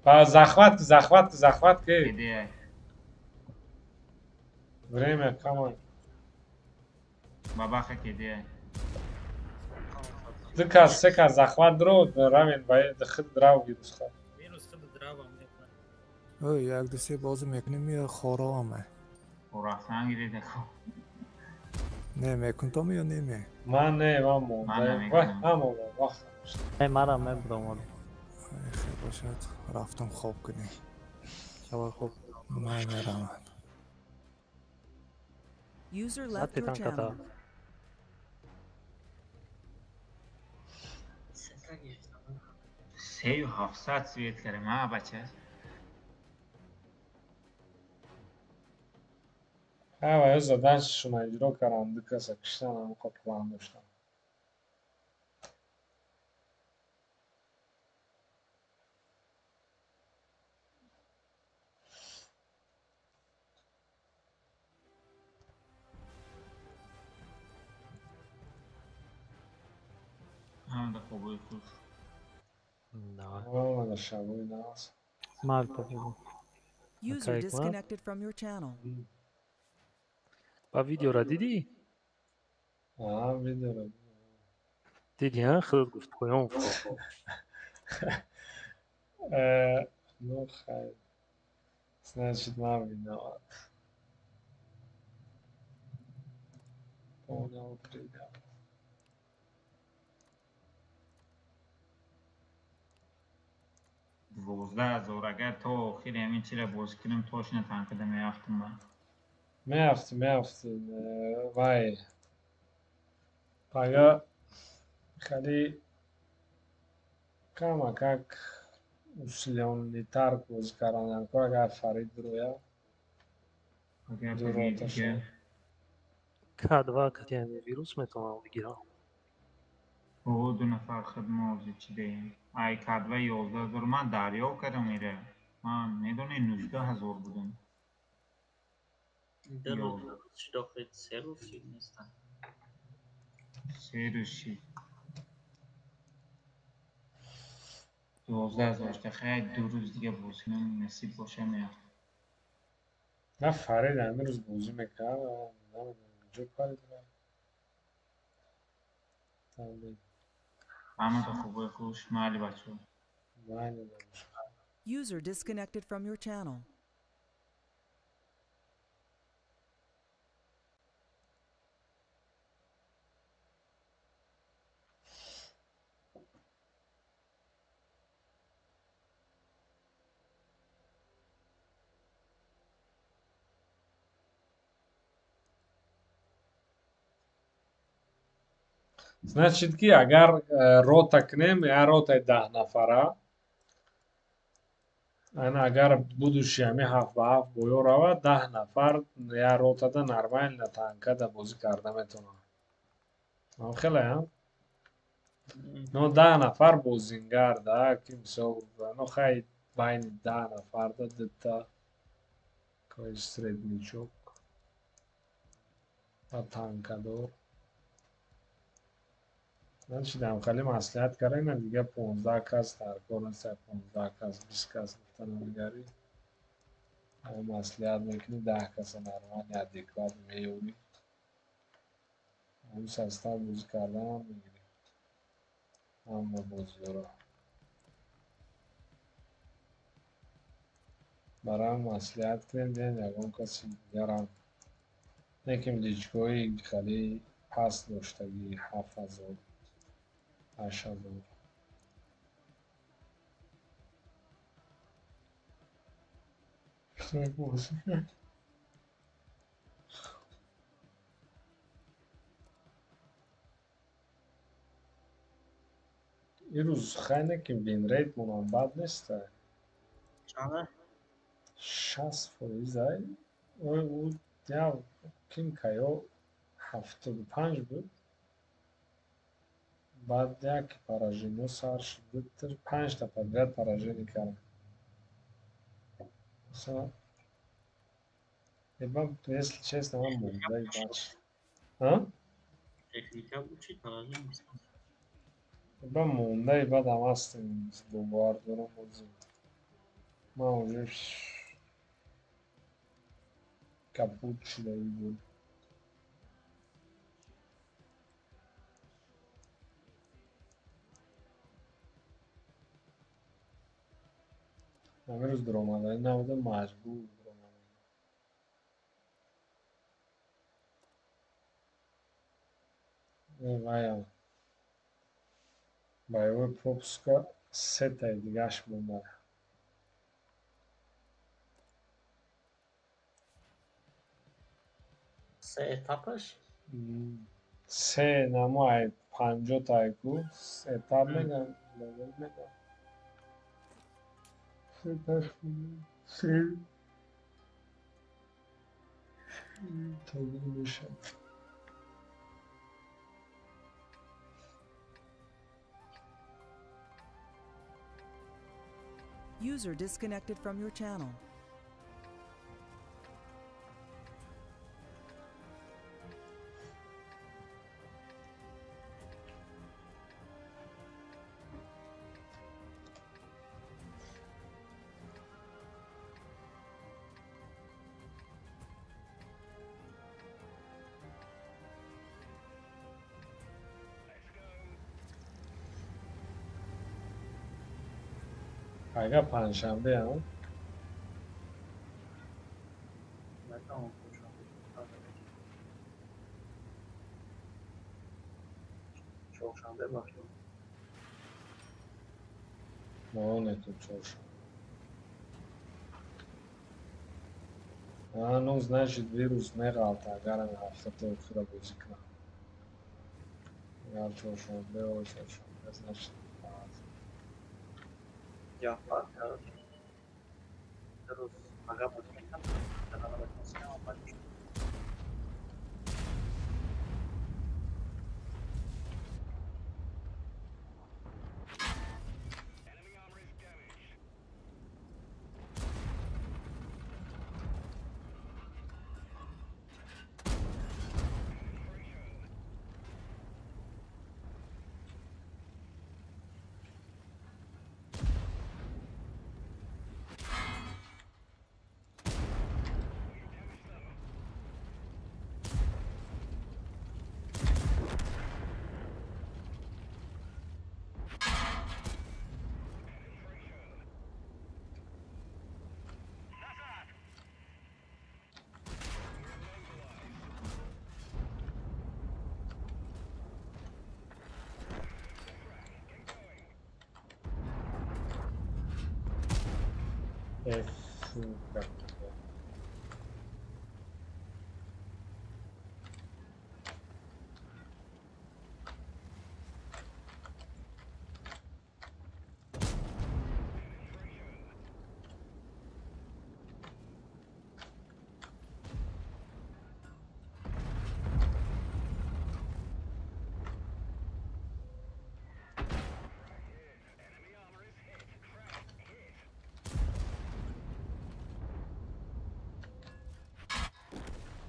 Ба захват, захват, захват ки. Кеде. Время камай. Бабаха кеде. Ду кас, се кас захват дро, равен ба хид драв гирусха. Минус хид дравам мекунад. Ой, як ду се бозӣ мекунем, ё хороаме. Рафтан гиред ко. Не мекунтом ё неме? Ман не, ман монда. Вах, ҳама вах. Не, марам мебурам. Хел бошад, рафтам хоб кунем. Шаба хоб. Ман меравам. User left your channel. Сею ҳафтсад свет кардам, а бача. Ҳа, ё заданашона иҷро кардам, ду каса киштан ҳамоқа план доштам. Ҳамада хобои хуш. Ҳамада шабои нағз. Марта буду. User disconnected from your channel. Ба видеора дидӣ? А, видеора. Дидӣ, а? Худат гуфт поён фуро. Ну, хайр. Значит, ман виноват. Понял, принял. 12 000 агар то охири ҳамин чира бозӣ кунем, точно танкада меафтам ман. Меафтӣ, меафтӣ. Вай. Пага хеле камакак усилённитар бозӣ кардан кор, агар Фарид роя. Агар Ду паги роташа. дига К2 кати вирус метавонам бигирам. О, ду нафар худ мо ҳозир чӣ деем? Ай кадва 11 000 ман дарёфт кардам ира. Ман медонӣ, 19 000 будам. Ду рӯз Ёздаҳ. шуд охир, 3 рӯз шуд нестам. 3 рӯз шид. 12 000 шуда. Хайр, 2 рӯз дига бозӣ кунам, насиб боша, меафтам. На, Фарид ҳамин рӯз бозӣ мекард, намедонам куҷо парид рафт. Ҳамата хубои хуш, майли, бачаҳо. Майли, набошад. User disconnected from your channel. Значит, ки агар рота кунем, як ротаи 10 нафара, ана агар будущий ҳами 7 ба 7 боё равад, 10 нафар як ротада нормально танкада бозӣ карда метавонанд. Хеле ам? Но 10 нафар бозингар да, ки мисол, ну хай, байни 10 нафарда дута кои среднячок ва танкадор. Значит, ҳамхеле маслиҳат кардем, дига 15 кас дар кор нест, 15 кас, 20 кас гуфта намегарӣ. Маслиҳат мекунӣ, 10 каса нормально, адекват меёбӣ. Ҳамин состав бозӣ карданам мегирӣ. Ҳама бозиёро. Барои маслиҳат кунем, диҳем ягон каси дигарам. Неким личкои хеле паст доштагӣ, 7000, 8000. Бозӣ кард. Ирӯз хай неким, винрейтмонам бад неста. Чанда? 60% ай. Ой, ӯ я ким каё 75 буд. Баъд як поражение сар шуд, панҷта подряд поражение кард. Масалан, если честно, ман мондаи бач. А? Техника буд чи поражение? Ба мондаи бадам ҳастем, бовар дорам бозӣ. Ман уже капут шудаи буд. Ҳамин рӯз дуромаданӣ набудам, маҷбур дуромадам. Ваям боевой пропуска сетаи дигаш монда. Се этапаш? Се намо ай 50 тай ку этап мегам, левел мегам. Сеташ монда. Се тамом мешавад. User disconnected from your channel. Пага панҷшанбе, а? Чоршанбе бахшем. Монету чоршанбе. А, ну, значит, вирус меғалта, агар ами ҳафтата охира бозӣ кунам. Агар чоршанбе, о чоршанбе, значит, Ҷаъфар, короче. Рӯз пага бозӣ мекунам, баъд Сука.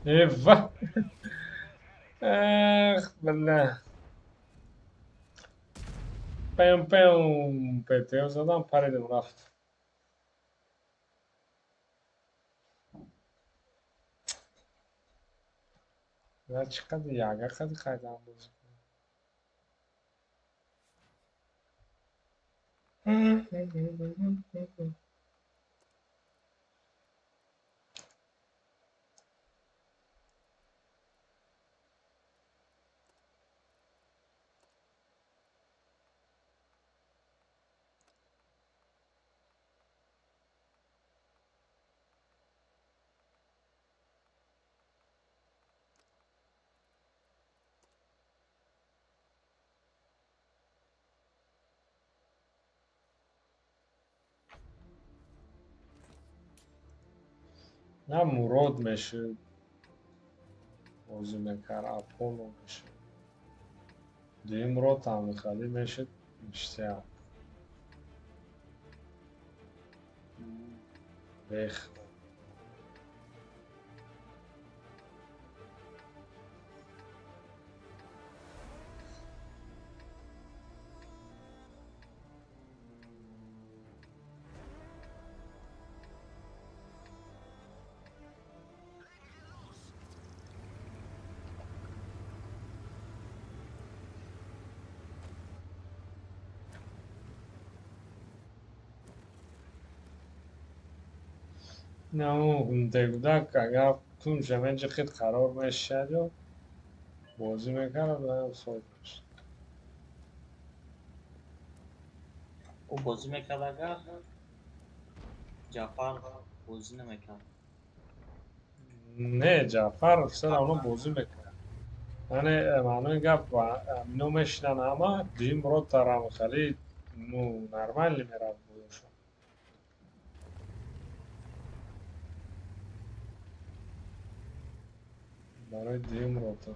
Ева! Эх, бля. Пем пем ПТ задам, паридем рафт. Я чӣ қадр яга қадр хайдам бозӣ кунам. На Мурод мешуд, бозӣ мекард, Аполло мешуд. Дуюм ротам хали мешуд, ништяк. Бех. На гундагудак агар туншаменҷи хит қарор мешад ё бозӣ мекард, соҳиб мешад. Ӯ бозӣ мекард, агар Ҷаъфар бозӣ намекард. Не, Ҷаъфар все равно бозӣ мекард. Яъне маънои гап ино мешинанд ҳама, дуюм ротарам хали ну нормально мерафт боёшон. Барои дуюм рота.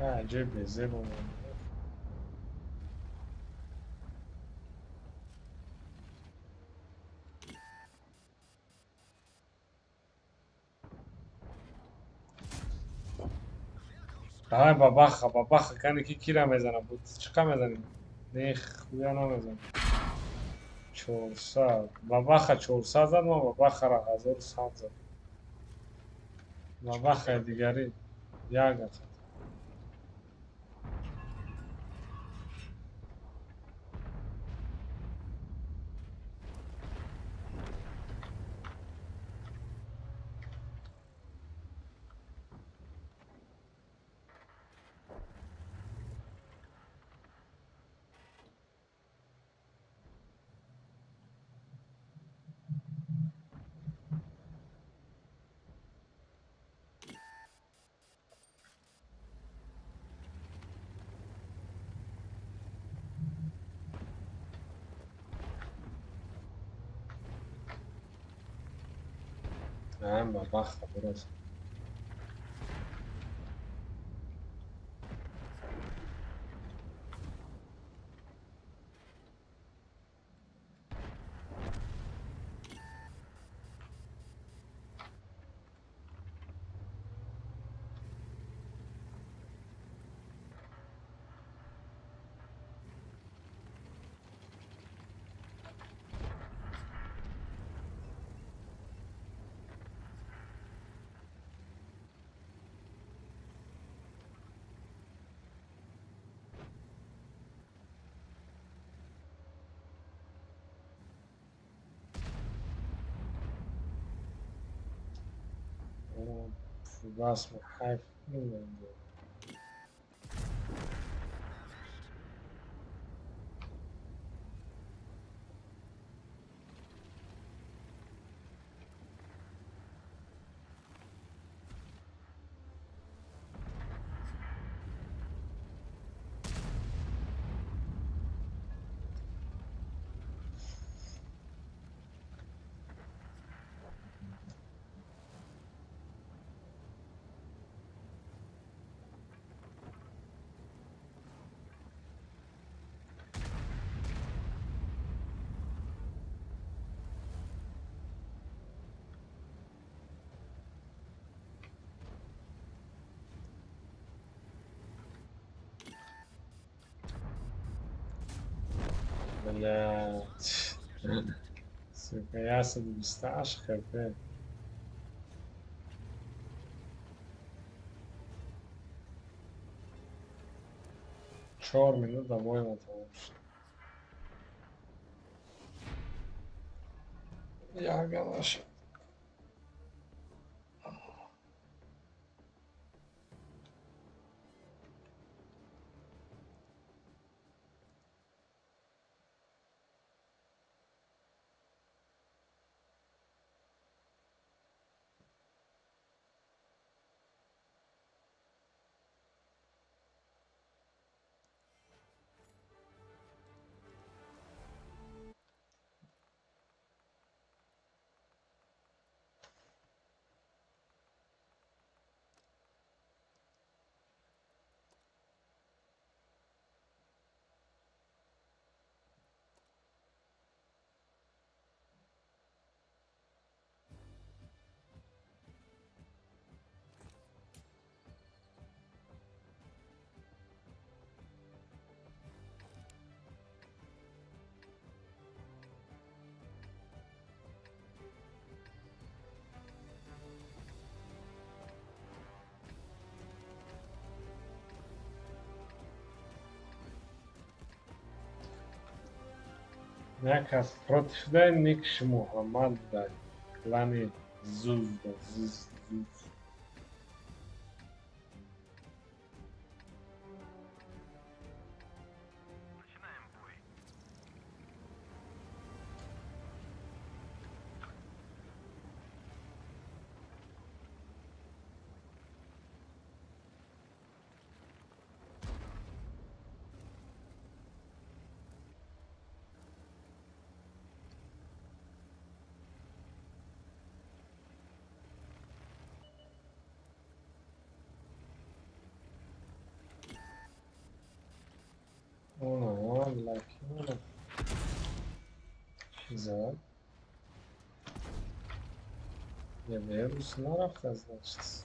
Аҷиб безебо. Давай бабаха, бабаха, кани ки кира мезанам, буд чиқа мезанем? Не, хуя намезанам. 400, бабаха 400 зад, ма бабахара 1100 зад. Бабахаи дигари як зад. Бабаха, брось. Фугас хайф. Блять. Сука, я 128 хп. Чор минут довольно того, что. Я галаш. Яка против дай Никш Мухаммад дай. Клани Зуз да Зуз Зуз. Чиза. Я верус нарафта, значит.